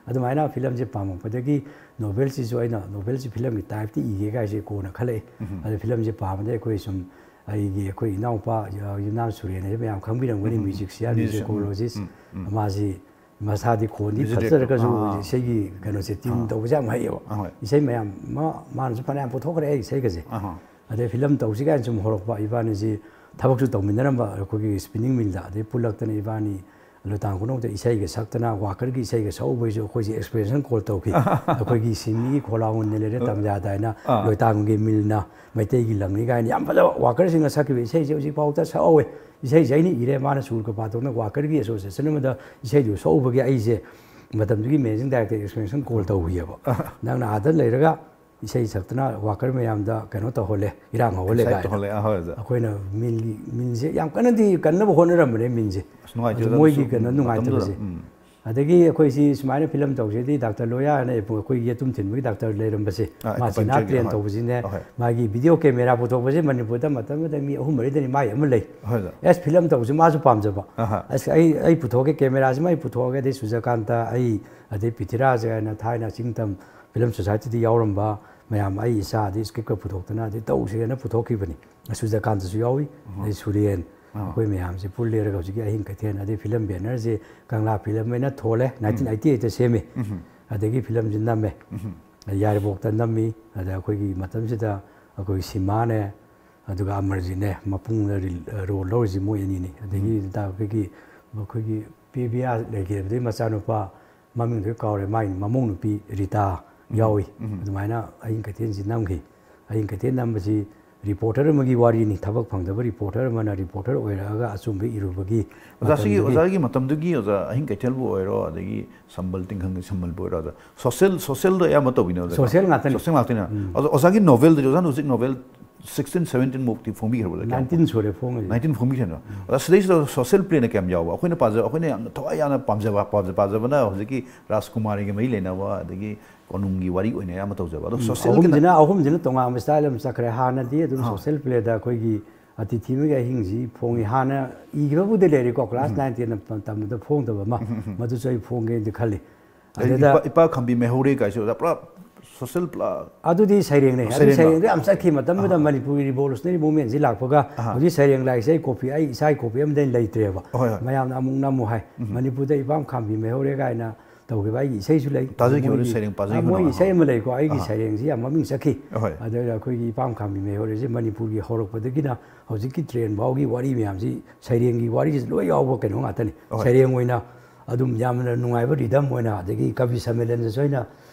ꯑꯗꯨꯃꯥꯏꯅ ꯐꯤꯂꯝꯁꯦ ꯄꯥꯝꯃꯛꯄꯗꯒꯤ ꯅꯣꯕꯦꯜꯁꯤꯁꯨ ꯑꯩꯅ ꯅꯣꯕꯦꯜꯁꯤ ꯐꯤꯂꯝꯒꯤ ꯇꯥꯏꯞꯇ ꯏꯒꯦ ꯀꯥꯏꯁꯦ ꯀꯣꯟꯅ ꯈꯜꯂꯛꯑꯦ꯫ ꯑꯗꯣ ꯐꯤꯂꯝꯁꯦ ꯄꯥꯕꯗ ꯑꯩꯈꯣꯏ ꯁꯨꯝ ꯑꯩꯒꯤ, ꯑꯩꯈꯣꯏ ꯏꯅꯥꯎꯄꯥ, ꯑ, ꯌꯨꯝꯅꯥꯝ ꯁꯨꯔꯦꯟ ꯍꯥꯏꯁꯦ ꯃꯌꯥꯝ ꯈꯪꯕꯤꯔꯝꯒꯅꯤ, ꯃ꯭ꯌꯨꯖꯤꯛꯁꯤꯌꯥꯟ, ꯃ꯭ꯌꯨꯖꯤꯛ, ꯎꯝ, ꯃ꯭ꯌꯨꯖꯤꯀꯣꯂꯣꯖꯤꯁ꯫ ꯎꯝ, ꯎꯝ꯫ ꯃꯥꯁꯤ ꯃꯁꯥꯗꯤ ꯈꯣꯟꯗꯤ ꯃ꯭ꯌꯨꯖꯤꯛ ꯗꯥꯏꯔꯦꯛꯇꯔ꯫ ꯐꯖꯔꯒꯁꯨ ꯑꯥ꯫ ꯏꯁꯩꯒꯤ ꯀꯩꯅꯣꯁꯦ ꯇ꯭ꯌꯨꯟ ꯑꯥ꯫ ꯇꯧꯕꯁꯦ ꯌꯥꯝ ꯍꯩꯌꯦꯕ꯫ ꯑꯍꯣꯏ꯫ ꯏꯁꯩ ꯃꯌꯥꯝ ꯃꯥ-, ꯃꯥꯅꯁꯨ ꯐꯅꯌꯥꯝ ꯄꯨꯊꯣꯛꯈ꯭ꯔꯦ ꯑꯩ ꯏꯁꯩꯒꯁꯦ꯫ ꯑꯍꯣꯏ꯫ ꯑꯗꯩ ꯐꯤꯂꯝ ꯇꯧꯁꯤ ꯀꯥꯏꯅ ꯁꯨꯝ ꯍꯧꯔꯛꯄ ꯏꯕꯥꯅꯤꯁꯤ ꯊꯕꯛꯁꯨ ꯇꯧꯃꯤꯟꯅꯔꯝꯕ ꯑꯩꯈꯣꯏꯒꯤ ꯁ꯭ꯄꯤꯅꯤꯡ ꯃꯤꯜꯗ, ꯑꯗꯩ ꯄꯨꯜꯂꯛꯇꯅ ꯏꯕꯥꯅꯤ ꯂꯣꯏꯇꯥꯡ ꯈꯨꯅꯧꯗ ꯏꯁꯩꯒ ꯁꯛꯇꯅ ꯋꯥꯀꯔꯒꯤ ꯏꯁꯩꯒ ꯁꯛꯎꯕꯩꯁꯨ ꯑꯩꯈꯣꯏꯁꯦ ꯑꯦꯛꯁꯄ꯭ꯔꯦꯁꯟ ꯀꯣꯜ ꯇꯧꯈꯤ꯫ ꯑꯩꯈꯣꯏꯒꯤ ꯁꯤꯟꯃꯤꯒꯤ ꯈꯣꯂꯥꯎ ꯍꯨꯟꯅ ꯂꯩꯔꯦ ꯑꯥ꯫ ꯇꯝꯖꯥꯗ ꯍꯥꯏꯅ ꯑꯥ꯫ ꯂꯣꯏꯇꯥꯡꯒꯤ ꯃꯤꯜꯅ ꯃꯩꯇꯩꯒꯤ ꯂꯪꯅꯤ ꯀꯥꯏꯅ ꯌꯥꯝ ꯐꯖꯕ ꯋꯥꯀꯔꯁꯤꯡꯅ ꯁꯛꯈꯤꯕ ꯏꯁꯩꯁꯦ ꯍꯧꯖꯤꯛꯐꯥꯎꯗ ꯁꯛꯍꯧꯋꯦ꯫ ꯏꯁꯩꯁꯦ ꯑꯩꯅ ꯏꯔꯦ, ꯃꯥꯅ ꯁꯨꯔꯒ ꯄꯥꯊꯣꯛꯅ ꯋꯥꯀꯔꯒꯤ ꯑꯦꯁꯣꯁꯤꯌꯦꯁꯟ ꯑꯃꯗ ꯏꯁꯩꯗꯨ ꯁꯛꯎꯕꯒꯤ ꯑꯩꯁꯦ ꯃꯇꯝꯗꯨꯒꯤ ꯃꯦꯅꯦꯖꯤꯡ ꯗꯥꯏꯔꯦꯛꯇꯔ ꯑꯦꯛꯁꯄ꯭ꯔꯦꯁꯟ ꯀꯣꯜ ꯇꯧꯈꯤꯑꯕ꯫ ꯅꯪꯅ ꯑꯥꯗ ꯂꯩꯔꯒ ꯏꯁꯩ ꯁꯛꯇꯅ ꯋꯥꯀꯔ ꯃꯌꯥꯝꯗ ꯀꯩꯅꯣ ꯇꯧꯍꯜꯂꯦ, ꯏꯔꯥꯡ ꯍꯧꯍꯜꯂꯦ ꯑꯦꯛꯁꯥꯏꯠ ꯀꯥꯏꯅ꯫ ꯇꯧꯍꯜꯂꯦ, ꯑꯥ, ꯍꯣꯏ, ꯑꯣꯖꯥ꯫ ꯑꯩꯈꯣꯏꯅ ꯃꯤꯜꯒꯤ, ꯃꯤꯜꯁꯦ ꯌꯥꯝ ꯀꯟꯅꯗꯤ ꯀꯟꯅꯕ ꯍꯣꯠꯅꯔꯝꯕꯅꯦ ꯃꯤꯜꯁꯦ꯫ ꯑꯁ, ꯅꯨꯡꯉꯥꯏꯇꯦ, ꯑꯗꯨ ꯑꯣꯖꯥ, ꯃꯣꯏꯒꯤ ꯑꯗꯨꯁꯨ ꯀꯩꯅꯣ ꯃꯇꯝꯗꯨꯗ꯫ ꯅꯨꯡꯉꯥꯏꯇꯕꯁꯦ꯫ ꯎꯝ꯫ ꯑꯗꯒꯤ ꯑꯩꯈꯣꯏꯁꯤ ꯁꯨꯃꯥꯏꯅ ꯐꯤꯂꯝ ꯇꯧꯁꯦꯗꯤ ꯗꯥꯛꯇꯔ ꯂꯣꯌꯥ ꯍꯥꯏꯅ ꯑꯩꯈꯣꯏꯒꯤ ꯌꯦꯇꯨꯝ ꯊꯤꯟꯕꯒꯤ ꯗꯥꯛꯇꯔ ꯂꯩꯔꯝꯕꯁꯦ, ꯑꯥ, ꯃꯥ ꯆꯤꯅꯥ ꯑꯦꯀꯨꯄꯟꯆꯔꯒꯤ, ꯇ꯭ꯔꯦꯟ ꯍꯣꯏ꯫ ꯇꯧꯕꯁꯤꯅꯦ꯫ ꯑꯍꯣꯏ꯫ ꯃꯥꯒꯤ ꯚꯤꯗꯤꯑꯣ ꯀꯦꯃꯦꯔꯥ ꯄꯨꯊꯣꯛꯄꯁꯦ ꯃꯅꯤꯄꯨꯔꯗ ꯃꯇꯝ ꯑꯃꯗ ꯃꯤ ꯑꯍꯨꯝ ꯃꯔꯤꯗꯅꯤ ꯃꯥꯏ ꯑꯃ ꯂꯩ꯫ ꯍꯣꯏ, ꯑꯣꯖꯥ꯫ ꯑꯦꯁ, ꯐꯤꯂꯝ ꯇꯧꯁꯦ ꯃꯥꯁꯨ ꯄꯥꯝꯖꯕ꯫ ꯑꯍꯥ꯫ ꯑꯁ, ꯑꯩ, ꯑꯩ ꯄꯨꯊꯣꯛꯑꯒꯦ, ꯀꯦꯃꯦꯔꯥꯁꯤꯃ ꯑꯩ ꯄꯨꯊꯣꯛꯑꯒꯦ, ꯑꯗꯩ ꯁꯨꯖꯀꯥꯟꯇ, ꯑꯩ, ꯑꯗꯩ ꯄ꯭ꯔꯤꯊꯤꯔꯥꯖ ꯍꯥꯏꯅ ꯊꯥꯏꯅ ꯆꯤꯡꯇꯝ ꯐꯤꯂꯝ ꯁꯣꯁꯥꯏꯇꯤꯗ ꯌꯥꯎꯔꯝꯕ ꯃꯌꯥꯝ ꯑꯩ ꯏꯆꯥ ꯑꯗꯩ ꯁ꯭ꯀ꯭ꯔꯤꯞꯀ ꯄꯨꯊꯣꯛꯇꯅ ꯑꯗꯩ ꯇꯧꯁꯦꯅ ꯄꯨꯊꯣꯛꯈꯤꯕꯅꯤ꯫ ꯁꯨꯖꯀꯥꯟꯇꯁꯨ ꯌꯥꯎꯏ, ꯑꯍꯥ꯫ ꯑꯗꯩ ꯁꯨꯔꯦꯟ, ꯑꯥ꯫ ꯑꯩꯈꯣꯏ ꯃꯌꯥꯝꯁꯦ ꯄꯨꯜꯂꯦꯔꯒ ꯍꯧꯖꯤꯛꯀꯤ ꯑꯍꯤꯡ ꯀꯩꯊꯦꯜ, ꯑꯗꯩ ꯐꯤꯂꯝ ꯕꯦꯅꯔꯁꯦ ꯀꯪꯂꯥ ꯐꯤꯂꯝ ꯍꯥꯏꯅ ꯊꯣꯜꯂꯦ, ꯎꯝ꯫ ꯅꯥꯏꯟꯇꯤꯟ ꯑꯩꯠꯇꯤ ꯑꯩꯠꯇ ꯁꯦꯝꯃꯤ꯫ ꯎꯝ꯫ ꯑꯗꯒꯤ ꯐꯤꯂꯝꯁꯦ ꯅꯝꯃꯦ꯫ ꯎꯝ꯫ ꯌꯥꯏꯔꯤꯄꯣꯛꯇ ꯅꯝꯃꯤ꯫ ꯑꯗ ꯑꯩꯈꯣꯏꯒꯤ ꯃꯇꯝꯁꯤꯗ ꯑꯩꯈꯣꯏ ꯁꯤꯃꯥꯅꯦ, ꯑꯗꯨꯒ ꯑꯃꯔꯖꯤꯠꯅꯦ, ꯃꯄꯨꯡꯗ ꯔꯤꯜ-, ꯔꯣꯜ ꯂꯧꯔꯤꯁꯤ ꯃꯣꯏ ꯑꯅꯤꯅꯤ꯫ ꯑꯗꯒꯤ ꯎꯝ꯫ ꯗꯥ ꯑꯩꯈꯣꯏꯒꯤ, ꯑꯩꯈꯣꯏꯒꯤ ꯄꯤ ꯕꯤ ꯑꯥꯔ ꯂꯩꯈꯤꯕꯗꯒꯤ ꯃꯆꯥꯅꯨꯄꯥ, ꯃꯃꯤꯡꯗꯨ ꯀꯥꯎꯔꯦ, ꯃꯥꯒꯤ ꯃꯃꯧ ꯅꯨꯄꯤ ꯔꯤꯇꯥ ꯌꯥꯎꯏ꯫ ꯑꯗꯨꯃꯥꯏꯅ ꯑꯍꯤꯡ ꯀꯩꯊꯦꯜꯁꯤ ꯅꯝꯈꯤ꯫ ꯑꯍꯤꯡ ꯀꯩꯊꯦꯜ ꯅꯝꯕꯁꯤ ꯔꯤꯄꯣꯔꯇꯔ ꯑꯃꯒꯤ ꯋꯥꯔꯤꯅꯤ꯫ ꯊꯕꯛ ꯐꯪꯗꯕ ꯔꯤꯄꯣꯔꯇꯔ ꯑꯃꯅ ꯔꯤꯄꯣꯔꯇꯔ ꯑꯣꯏꯔꯛꯑꯒ ꯑꯆꯨꯝꯕ ꯏꯔꯨꯕꯒꯤ ꯑꯣꯖꯥ, ꯁꯤꯒꯤ ꯃꯇꯝꯗꯒꯤ ꯑꯣꯖꯥꯒꯤ ꯃꯇꯝꯗꯨꯒꯤ ꯑꯣꯖꯥ ꯑꯍꯤꯡ ꯀꯩꯊꯦꯜꯕꯨ ꯑꯣꯏꯔꯣ, ꯑꯗꯒꯤ ꯁꯝꯕꯜ ꯇꯤꯡꯈꯪꯒꯤ ꯁꯝꯕꯜꯕꯨ ꯑꯣꯏꯔꯣ, ꯑꯣꯖꯥ, ꯁꯣꯁꯦꯜ, ꯁꯣꯁꯦꯜꯗ ꯑꯌꯥꯝꯕ ꯇꯧꯕꯤꯅꯦ ꯑꯣꯖꯥ? ꯁꯣꯁꯦꯜ ꯉꯥꯛꯇꯅꯤ꯫ ꯁꯣꯁꯦꯜ ꯉꯥꯛꯇꯅꯤꯅ꯫ ꯑꯣꯖꯥ, ꯑꯣꯖꯥꯒꯤ ꯅꯣꯕꯦꯜꯗꯨꯗꯤ, ꯑꯣꯖꯥꯅ ꯍꯧꯖꯤꯛ ꯅꯣꯕꯦꯜ ꯁꯤꯛꯁꯇꯤꯟ, ꯁꯕꯦꯟꯇꯤꯟ ꯃꯨꯛꯇꯤ ꯐꯣꯡꯕꯤꯈ꯭ꯔꯕ ꯑꯣꯖꯥ? ꯀꯌꯥꯝ? ꯅꯥꯏꯟꯇꯤꯟ ꯁꯨꯔꯦ ꯐꯣꯡꯉꯤꯁꯦ꯫ ꯅꯥꯏꯟꯇꯤꯟ ꯐꯣꯡꯕꯤꯈ꯭ꯔꯦꯅ꯫ ꯑꯣꯖꯥ, ꯁꯤꯗꯩꯁꯤꯗ ꯁꯣꯁꯦꯜ ꯄ꯭ꯂꯦꯅ ꯀꯌꯥꯝ ꯌꯥꯎꯕ? ꯑꯩꯈꯣꯏꯅ ꯄꯥꯖ-, ꯑꯩꯈꯣꯏꯅ ꯌꯥꯝ ꯊꯋꯥꯏ ꯌꯥꯝꯅ ꯄꯥꯝꯖꯕ, ꯄꯥꯝꯖ-, ꯄꯥꯖꯕꯅ ꯍꯧꯖꯤꯛꯀꯤ ꯔꯥꯖꯀꯨꯃꯥꯔꯤꯒ ꯃꯔꯤ ꯂꯩꯅꯕ, ꯑꯗꯒꯤ ꯀꯣꯅꯨꯡꯒꯤ ꯋꯥꯔꯤ ꯑꯣꯏꯅ ꯑꯌꯥꯝꯕ ꯇꯧꯖꯕ꯫ ꯑꯗꯣ ꯎꯝ, ꯁꯣꯁꯦꯜꯒꯤꯅ ꯑꯍꯨꯝꯁꯤꯅ, ꯑꯍꯨꯝꯁꯤꯅ ꯇꯣꯉꯥꯟꯕ ꯁ꯭ꯇꯥꯏꯜ ꯑꯃ ꯆꯠꯈ꯭ꯔꯦ꯫ ꯍꯥꯟꯅꯗꯤ ꯑꯗꯨꯝ ꯑꯥ꯫ ꯁꯣꯁꯦꯜ ꯄ꯭ꯂꯦꯗ ꯑꯩꯈꯣꯏꯒꯤ ꯑꯇꯤꯊꯤ ꯑꯃꯒꯤ ꯑꯍꯤꯡꯁꯤ ꯐꯣꯡꯉꯤ꯫ ꯍꯥꯟꯅ ꯏꯈꯤꯕꯕꯨꯗꯤ ꯂꯩꯔꯤꯀꯣ, ꯀ꯭ꯂꯥꯁ ꯎꯝ꯫ ꯅꯥꯏꯟ ꯇꯦꯟ ꯇꯝꯕꯗ ꯐꯣꯡꯗꯕ ꯑꯃ, ꯎꯝ, ꯎꯝ, ꯎꯝ꯫ ꯃꯗꯨꯁꯨ ꯑꯩ ꯐꯣꯡꯒꯦꯅꯗꯤ ꯈꯜꯂꯤ꯫ ꯑꯗꯩ ꯑꯗꯨꯗ ꯏꯄꯥ, ꯏꯄꯥ ꯈꯥꯝꯕꯤ ꯃꯩꯍꯧꯔꯦ ꯀꯥꯏꯁꯨ ꯑꯣꯖꯥ ꯄꯨꯔꯥ ꯁꯣꯁꯦꯜ ꯄ꯭ꯂꯥ-, ꯑꯗꯨꯗꯤ ꯁꯩꯔꯦꯡꯅꯦ꯫ ꯑꯗꯨ ꯁꯩꯔꯦꯡꯂꯣ? ꯁꯩꯔꯦꯡꯗꯣ ꯌꯥꯝ ꯆꯠꯈꯤ꯫ ꯃꯇꯝꯗꯨꯗ ꯑꯍꯥ꯫ ꯃꯅꯤꯄꯨꯔꯒꯤ revolutionary movementꯁꯤ ꯂꯥꯛꯄꯒ ꯑꯍꯥ꯫ ꯍꯧꯖꯤꯛ ꯁꯩꯔꯦꯡ ꯂꯥꯏꯔꯤꯛꯁꯦ ꯑꯩ ꯀꯣꯄꯤ, ꯑꯩ ꯏꯁꯥꯒꯤ ꯀꯣꯄꯤ ꯑꯃꯗ ꯑꯩꯅ ꯂꯩꯇ꯭ꯔꯦꯕ꯫ ꯍꯣꯏ, ꯍꯣꯏ꯫ ꯃꯌꯥꯝꯅ ꯑꯃꯨꯛ ꯅꯝꯃꯨ ꯍꯥꯏ꯫ ꯎꯝ꯫ ꯃꯅꯤꯄꯨꯔꯗ ꯏꯄꯥꯝ ꯈꯥꯝꯕꯤ ꯃꯩꯍꯧꯔꯦ ꯀꯥꯏꯅ ꯇꯧꯈꯤꯕ ꯑꯩꯒꯤ ꯏꯁꯩꯁꯨ ꯂꯩ꯫ ꯇꯥꯖꯈꯤꯕ ꯃꯣꯏꯒꯤ, ꯁꯩꯔꯦꯡ ꯄꯥꯖꯈꯤꯕ ꯑ, ꯃꯣꯏꯒꯤ ꯅꯪ ꯏꯁꯩ ꯑꯃ ꯂꯩꯀꯣ, ꯑꯩꯒꯤ ꯑꯍꯥ꯫ ꯁꯩꯔꯦꯡꯁꯤ ꯌꯥꯝ ꯃꯃꯤꯡ ꯆꯠꯈꯤ꯫ ꯍꯣꯏ꯫ ꯑꯗꯨꯗ ꯑꯩꯈꯣꯏꯒꯤ ꯏꯄꯥꯝ ꯈꯥꯝꯕꯤ ꯃꯩꯍꯧꯔꯦꯁꯦ ꯃꯅꯤꯄꯨꯔꯒꯤ ꯍꯧꯔꯛꯄꯗꯒꯤꯅ ꯍꯧꯖꯤꯛꯀꯤ ꯇ꯭ꯔꯦꯟ ꯐꯥꯎꯒꯤ ꯋꯥꯔꯤ ꯃꯌꯥꯝꯁꯤ ꯁꯩꯔꯦꯡꯒꯤ ꯋꯥꯔꯤꯁꯤ ꯂꯣꯏ ꯌꯥꯎꯕ ꯀꯩꯅꯣ ꯉꯥꯛꯇꯅꯤ꯫ ꯍꯣꯏ꯫ ꯁꯩꯔꯦꯡ ꯑꯣꯏꯅ ꯑꯗꯨꯝ ꯌꯥꯝꯅ ꯅꯨꯡꯉꯥꯏꯕ rhythm ꯑꯣꯏꯅ, ꯑꯗꯒꯤ ꯀꯕꯤ ꯁꯝꯃꯦꯂꯟꯗꯁꯨ ꯑꯩꯅ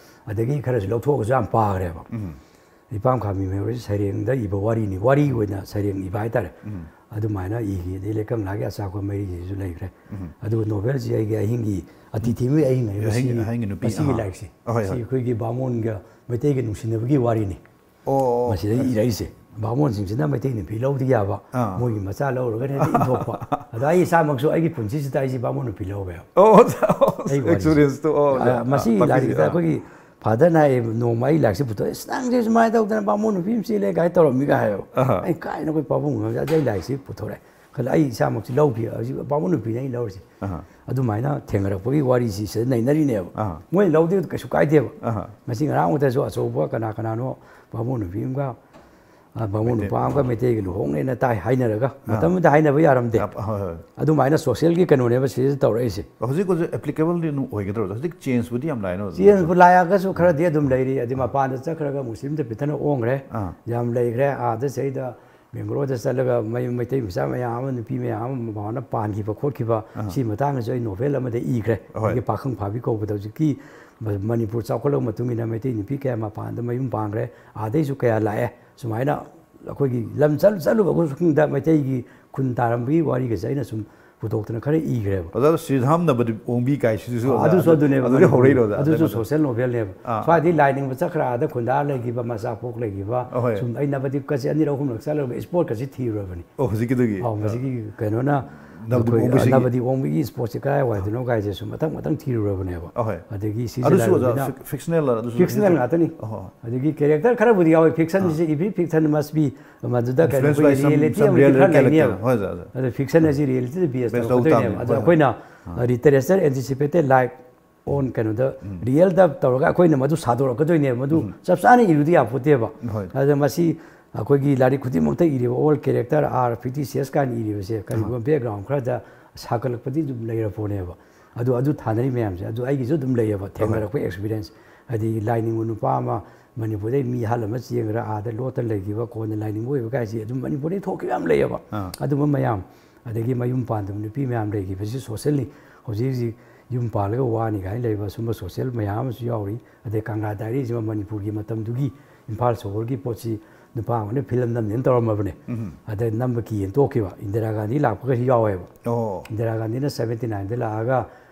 ꯑꯗꯒꯤ ꯈꯔꯁꯨ ꯂꯧꯊꯣꯛꯑꯒꯁꯨ ꯌꯥꯝ ꯄꯥꯈ꯭ꯔꯦꯕ꯫ ꯎꯝ꯫ ꯏꯄꯥꯝ ꯈꯥꯝꯕꯤ ꯃꯩꯍꯧꯔꯦꯁꯦ ꯁꯩꯔꯦꯡꯗ ꯏꯕ ꯋꯥꯔꯤꯅꯤ, ꯋꯥꯔꯤ ꯑꯣꯏꯅ ꯁꯩꯔꯦꯡ ꯏꯕ ꯍꯥꯏꯇꯥꯔꯦ꯫ ꯎꯝ꯫ ꯑꯗꯨꯃꯥꯏꯅ ꯏꯈꯤ꯫ ꯑꯗꯩ ꯂꯩꯀꯪꯂꯥꯒꯤ ꯑꯆꯥꯛꯄ ꯃꯩꯔꯤꯁꯤꯁꯨ ꯂꯩꯈ꯭ꯔꯦ꯫ ꯎꯝ꯫ ꯑꯗꯨꯒ ꯅꯣꯕꯦꯜꯁꯤ ꯑꯩꯒꯤ ꯑꯍꯤꯡꯒꯤ ꯑꯇꯤꯊꯤ ꯑꯃꯒꯤ ꯑꯍꯤꯡ ꯍꯥꯏꯕ ꯑꯍꯤꯡ, ꯁꯤ, ꯑꯍꯤꯡꯒꯤ ꯅꯨꯄꯤ, ꯃꯁꯤꯒꯤ ꯑꯍꯥ꯫ ꯂꯥꯏꯔꯤꯛꯁꯤ꯫ ꯑꯍꯣꯏ, ꯃꯁꯤ ꯍꯣꯏ꯫ ꯑꯩꯈꯣꯏꯒꯤ ꯕꯥꯃꯣꯟꯒ ꯃꯩꯇꯩꯒ ꯅꯨꯡꯁꯤꯅꯕꯒꯤ ꯋꯥꯔꯤꯅꯤ꯫ ꯑꯣ, ꯑꯣ, ꯃꯁꯤꯗ ꯑꯣ꯫ ꯏꯔꯛꯏꯁꯦ꯫ ꯕꯥꯃꯣꯟꯁꯤꯡꯁꯤꯅ ꯃꯩꯇꯩ ꯅꯨꯄꯤ ꯂꯧꯗ ꯌꯥꯕ, ꯑꯥ꯫ ꯃꯣꯏꯒꯤ ꯃꯆꯥ ꯂꯧꯔꯒꯅ ꯍꯦꯛꯇ ꯏꯟꯊꯣꯛꯄ꯫ ꯑꯗꯣ ꯑꯩ ꯏꯁꯥꯃꯛꯁꯨ ꯑꯩꯒꯤ ꯄꯨꯟꯁꯤꯁꯤꯗ ꯑꯩꯁꯦ ꯕꯥꯃꯣꯟ ꯅꯨꯄꯤ ꯂꯧꯋꯦꯕ꯫ ꯑꯣ, ꯑꯣ, ꯑꯩ ꯋꯥꯔꯤꯁꯦ꯫ Experienceꯇꯣ, ꯑꯣ, ꯑꯥ, ꯃꯁꯤꯒꯤ ꯇꯥꯛꯄꯤꯁꯦ, ꯂꯥꯏꯔꯤꯛꯇ ꯑꯥ꯫ ꯑꯩꯈꯣꯏꯒꯤ ꯐꯥꯗꯔꯅ ꯑꯩ ꯅꯣꯡꯃ ꯑꯩ ꯂꯥꯏꯔꯤꯛꯁꯦ ꯄꯨꯊꯣꯛꯑꯦ, "ꯑꯁ, ꯅꯪꯁꯦ ꯁꯨꯃꯥꯏꯅ ꯇꯧꯗꯅ ꯕꯥꯃꯣꯟ ꯅꯨꯄꯤ ꯑꯃ ꯆꯦꯜꯂꯦ" ꯀꯥꯏꯅ ꯇꯧꯔꯝꯃꯤꯒ ꯍꯥꯏꯌꯦꯕ꯫ ꯑꯍꯥ꯫ ꯑꯩ ꯀꯥꯏꯅ ꯑꯩꯈꯣꯏ ꯄꯥꯕꯨꯡ ꯑꯃ ꯑꯩ ꯂꯥꯏꯔꯤꯛꯁꯦ ꯄꯨꯊꯣꯔꯛꯑꯦ꯫ ꯈꯜꯂꯦ, ꯑꯩ ꯏꯁꯥꯃꯛꯁꯦ ꯂꯧꯈꯤ, ꯍꯧꯖꯤꯛ ꯕꯥꯃꯣꯟ ꯅꯨꯄꯤꯅꯦ ꯑꯩꯅ ꯂꯧꯔꯤꯁꯦ꯫ ꯑꯍꯥ꯫ ꯑꯗꯨꯃꯥꯏꯅ ꯊꯦꯡꯅꯔꯛꯄꯒꯤ ꯋꯥꯔꯤꯁꯤ ꯁꯤꯗ ꯅꯩꯅꯔꯤꯅꯦꯕ꯫ ꯑꯍꯥ꯫ ꯃꯣꯏꯅ ꯂꯧꯗꯦ ꯀꯩꯁꯨ ꯀꯥꯏꯗꯦꯕ꯫ ꯑꯍꯥ꯫ ꯉꯁꯤ ꯉꯔꯥꯡꯃꯛꯇꯁꯨ ꯑꯆꯧꯕ ꯀꯅꯥ ꯀꯅꯥꯅꯣ ꯕꯥꯃꯣꯟ ꯅꯨꯄꯤ ꯑꯃꯒ, ꯑ, ꯕꯥꯃꯣꯟ ꯃꯩꯇꯩ ꯅꯨꯄꯥ ꯑꯃꯒ ꯃꯩꯇꯩꯒ ꯂꯨꯍꯣꯡꯅꯦꯅ ꯇꯥꯏ ꯍꯥꯏꯅꯔꯒ, ꯑꯥ꯫ ꯃꯇꯝꯗꯨꯗ ꯍꯥꯏꯅꯕ ꯌꯥꯔꯝꯗꯦ꯫ ꯑ, ꯍꯣꯏ, ꯍꯣꯏ꯫ ꯑꯗꯨꯃꯥꯏꯅ ꯁꯣꯁꯦꯜꯒꯤ ꯀꯩꯅꯣꯅꯦꯕ ꯁꯤꯗ ꯇꯧꯔꯛꯏꯁꯦ꯫ ꯍꯧꯖꯤꯛ ꯍꯧꯖꯤꯛ applicableꯗꯤ ꯑꯗꯨꯝ ꯑꯣꯏꯒꯗ꯭ꯔꯣ? ꯍꯧꯖꯤꯛ changeꯕꯨꯗꯤ ꯌꯥꯝ ꯂꯥꯛꯑꯦꯅ ꯑꯣꯖꯥ? Changeꯕꯨ ꯂꯥꯛꯑꯒꯁꯨ ꯈꯔꯗꯤ ꯑꯗꯨꯝ ꯂꯩꯔꯤ꯫ ꯑꯗꯩ ꯑꯥ꯫ ꯃꯄꯥꯟꯗ ꯆꯠꯈ꯭ꯔꯒ ꯃꯨꯁꯂꯤꯝꯗ ꯄꯤꯊꯅ ꯑꯣꯟꯈ꯭ꯔꯦ꯫ ꯑꯥ꯫ ꯌꯥꯝ ꯂꯩꯈ꯭ꯔꯦ꯫ ꯑꯥꯗ ꯁꯤꯗꯩꯗ ꯕꯦꯡꯒ꯭ꯂꯣꯔꯗ ꯆꯠꯂꯒ ꯃꯩ-, ꯃꯩꯇꯩ ꯃꯆꯥ ꯃꯌꯥꯝ ꯑꯃ, ꯅꯨꯄꯤ ꯃꯌꯥꯝ ꯑꯃ ꯃꯄꯥꯟꯗ ꯄꯥꯟꯈꯤꯕ ꯈꯣꯠꯈꯤꯕ, ꯑꯥ꯫ ꯁꯤ ꯃꯇꯥꯡꯗꯁꯨ ꯑꯩ ꯅꯣꯚꯦꯜ ꯑꯃꯗ ꯏꯈ꯭ꯔꯦ꯫ ꯍꯣꯏ꯫ ꯑꯩꯒꯤ ꯄꯥꯈꯪ ꯐꯥꯕꯤ ꯀꯧꯕꯗ ꯍꯧꯖꯤꯛꯀꯤ ꯃ-, ꯃꯅꯤꯄꯨꯔ ꯆꯥꯎꯈꯠꯂꯛꯄ ꯃꯇꯨꯡ ꯏꯟꯅ ꯃꯩꯇꯩ ꯅꯨꯄꯤ ꯀꯌꯥ ꯃꯄꯥꯟꯗ ꯃꯌꯨꯝ ꯄꯥꯟꯈ꯭ꯔꯦ, ꯑꯥꯗꯩꯁꯨ ꯀꯌꯥ ꯂꯥꯛꯑꯦ꯫ ꯁꯨꯃꯥꯏꯅ ꯑꯩꯈꯣꯏꯒꯤ ꯂꯝ ꯆꯠ-, ꯆꯠꯂꯨꯕ ꯈꯨꯗꯤꯡꯗ ꯃꯩꯇꯩꯒꯤ ꯈꯨꯟ ꯇꯥꯔꯝꯕꯒꯤ ꯋꯥꯔꯤꯒꯁꯦ ꯑꯩꯅ ꯁꯨꯝ ꯄꯨꯊꯣꯛꯇꯅ ꯈꯔ ꯏꯈ꯭ꯔꯦꯕ꯫ ꯑꯣꯖꯥ, ꯁ꯭ꯔꯤꯙꯥꯝ ꯅꯕꯗꯤꯞ ꯑꯣꯡꯕꯤ ꯀꯥꯏꯁꯤꯁꯨ ꯑꯥ, ꯑꯗꯨꯁꯨ ꯑꯗꯨꯅꯦꯕ, ꯑꯗꯨꯗꯤ ꯃꯅꯤꯄꯨꯔ-, ꯍꯧꯔꯛꯏꯔꯣ, ꯑꯗꯨꯁꯨ ꯑꯗꯨ ꯃꯇꯝ? ꯁꯣꯁꯦꯜ ꯅꯣꯚꯦꯜꯅꯦꯕ꯫ ꯑꯥ꯫ ꯁ꯭ꯋꯥꯏꯗꯒꯤ ꯂꯥꯏ ꯅꯤꯡꯕ ꯆꯠꯈ꯭ꯔ ꯑꯥꯗ ꯈꯨꯟꯗꯥ ꯂꯩꯈꯤꯕ, ꯃꯆꯥ ꯄꯣꯛ ꯂꯩꯈꯤꯕ, ꯑꯍꯣꯏ꯫ ꯁꯨꯝ ꯑꯩ ꯅꯕꯗꯤꯞꯀꯁꯦ ꯑꯅꯤꯔꯛ ꯑꯍꯨꯝꯂꯛ ꯆꯠꯂꯒ ꯏꯁꯄꯣꯠꯀꯁꯦ ꯊꯤꯔꯨꯔꯕꯅꯤ꯫ ꯑꯣ, ꯍꯧꯖꯤꯛꯀꯤꯗꯨꯒꯤ? ꯑꯧ, ꯃꯁꯤꯒꯤ ꯀꯩꯅꯣꯅ ꯅꯕꯗꯤꯞ ꯑꯩꯈꯣꯏ ꯑꯣꯡꯕꯤꯁꯤꯒꯤ? ꯅꯕꯗꯤꯞ ꯑꯣꯡꯕꯤꯒꯤ ꯏꯁꯄꯣꯠꯁꯦ ꯀꯗꯥꯏꯋꯥꯏꯗꯅꯣ ꯀꯥꯏꯁꯦ ꯁꯨꯝ ꯃꯊꯪ ꯃꯊꯪ ꯊꯤꯔꯨꯔꯕꯅꯦꯕ꯫ ꯑꯍꯣꯏ꯫ ꯑꯗꯒꯤ ꯁꯤꯁꯦ ꯑꯗꯨꯁꯨ ꯑꯣꯖꯥ ꯂꯩꯔꯕꯅꯤꯅ ꯐꯤꯛ-, ꯐꯤꯛꯁꯅꯦꯜ ꯑꯗꯨꯁꯨ? ꯐꯤꯛꯁꯅꯦꯜ ꯉꯥꯛꯇꯅꯤ꯫ ꯑꯍꯣꯏ꯫ ꯑꯗꯒꯤ ꯀꯦꯔꯦꯛꯇꯔ ꯈꯔꯕꯨꯗꯤ ꯌꯥꯎꯋꯦ, ꯐꯤꯛꯁꯟꯁꯤ, ꯑꯥ꯫ Every fiction must be, ꯃꯗꯨꯗ ꯀꯔꯤ Influence ꯑꯩꯈꯣꯏꯒꯤ by some, ꯔꯤꯌꯦꯂꯤꯇꯤ some ꯑꯃꯗꯤ real ꯈꯔ character꯫ ꯂꯩꯅꯦꯕ꯫ ꯍꯣꯏ, ꯑꯣꯖꯥ, ꯑꯣꯖꯥ꯫ ꯑꯗꯣ ꯐꯤꯛꯁꯟ ꯑꯁꯤ ꯔꯤꯌꯦꯂꯤꯇꯤꯗ ꯕꯦꯁ ꯕꯦꯁ ꯇꯧ ꯇꯧꯔꯛꯀꯗꯣꯏꯅꯦꯕ꯫ ꯇꯥꯕꯅꯤ꯫ ꯑꯗꯣ ꯍꯣꯏ, ꯑꯩꯈꯣꯏꯅ, ꯍꯣꯏ꯫ ꯑꯥ꯫ Literature anticipated like on ꯀꯩꯅꯣꯗ, ꯎꯝ꯫ ꯔꯤꯌꯦꯜꯗ ꯇꯧꯔꯒ ꯑꯩꯈꯣꯏꯅ ꯃꯗꯨ ꯁꯥꯗꯣꯔꯛꯀꯗꯣꯏꯅꯦꯕ꯫ ꯃꯗꯨ ꯎꯝ꯫ ꯆꯞ ꯆꯥꯅ ꯏꯔꯨꯗꯤ ꯌꯥꯄꯣꯠꯇꯦꯕ꯫ ꯍꯣꯏ꯫ ꯑꯗ ꯃꯁꯤ ꯑꯩꯈꯣꯏꯒꯤ ꯂꯥꯏꯔꯤꯛ ꯈꯨꯗꯤꯡꯃꯛꯇ ꯏꯔꯤꯕ all character are fictitious ꯀꯥꯏꯅ ꯏꯔꯤꯕꯁꯦ ꯀꯔꯤꯒꯨꯝꯕ ꯑꯍꯣꯏ꯫ Background ꯈꯔꯗ ꯁꯥꯒꯠꯂꯛꯄꯗꯤ ꯑꯗꯨꯝ ꯂꯩꯔ ꯄꯣꯠꯅꯦꯕ꯫ ꯑꯗꯨ, ꯑꯗꯨ ꯊꯥꯅꯔꯤ ꯃꯌꯥꯝꯁꯦ, ꯑꯗꯨ ꯑꯩꯒꯤꯁꯨ ꯑꯗꯨꯝ ꯂꯩꯌꯦꯕ, ꯍꯣꯏ꯫ ꯊꯦꯡꯅꯔꯛꯄ experience꯫ ꯍꯥꯏꯗꯤ ꯂꯥꯏꯅꯤꯡꯕ ꯅꯨꯄꯥ ꯑꯃ ꯃꯅꯤꯄꯨꯔꯗꯩ ꯃꯤ ꯑꯍꯜ ꯑꯃ ꯆꯦꯟꯈ꯭ꯔ ꯑꯥꯗ ꯂꯣꯠꯇꯅ ꯂꯩꯈꯤꯕ, ꯀꯣꯟꯅ ꯂꯥꯏꯅꯤꯡꯕ ꯑꯣꯏꯕ ꯀꯥꯏꯁꯦ ꯑꯗꯨꯝ ꯃꯅꯤꯄꯨꯔꯗꯩ ꯊꯣꯛꯈꯤꯕ ꯌꯥꯝ ꯂꯩꯌꯦꯕ꯫ ꯑꯥ꯫ ꯑꯗꯨꯝꯕ ꯃꯌꯥꯝ, ꯑꯗꯒꯤ ꯃꯌꯨꯝ ꯄꯥꯟꯗꯕ ꯅꯨꯄꯤ ꯃꯌꯥꯝ ꯂꯩꯈꯤꯕꯁꯤ ꯁꯣꯁꯦꯜꯅꯤ꯫ ꯍꯧꯖꯤꯛ ꯍꯧꯖꯤꯛ ꯌꯨꯝ ꯄꯥꯜꯂꯒ ꯋꯥꯅꯤ ꯀꯥꯏꯅ ꯂꯩꯕ ꯁꯨꯝꯕ ꯁꯣꯁꯦꯜ ꯃꯌꯥꯝ ꯑꯃꯁꯨ ꯌꯥꯎꯔꯤ꯫ ꯑꯗꯩ ꯀꯪꯂꯥ ꯗꯥꯏꯔꯤꯁꯤꯃ ꯃꯅꯤꯄꯨꯔꯒꯤ ꯃꯇꯝꯗꯨꯒꯤ ꯏꯝꯐꯥꯜ ꯁꯣꯍꯣꯔꯒꯤ ꯄꯣꯠꯁꯤ ꯅꯨꯄꯥ ꯑꯃꯅ ꯐꯤꯂꯝ ꯅꯝꯅꯦꯅ ꯇꯧꯔꯝꯃꯕꯅꯦ꯫ ꯎꯝ꯫ ꯑꯗ ꯅꯝꯕ ꯀꯤꯌꯦꯅ ꯇꯣꯛꯈꯤꯕ꯫ ꯏꯟꯗꯤꯔꯥ ꯒꯥꯟꯙꯤ ꯂꯥꯛꯄꯒꯁꯨ ꯌꯥꯎꯋꯦꯕ꯫ ꯑꯣ꯫ ꯏꯟꯗꯤꯔꯥ ꯒꯥꯟꯙꯤꯅ seventy nineꯗ ꯂꯥꯛꯑꯒ,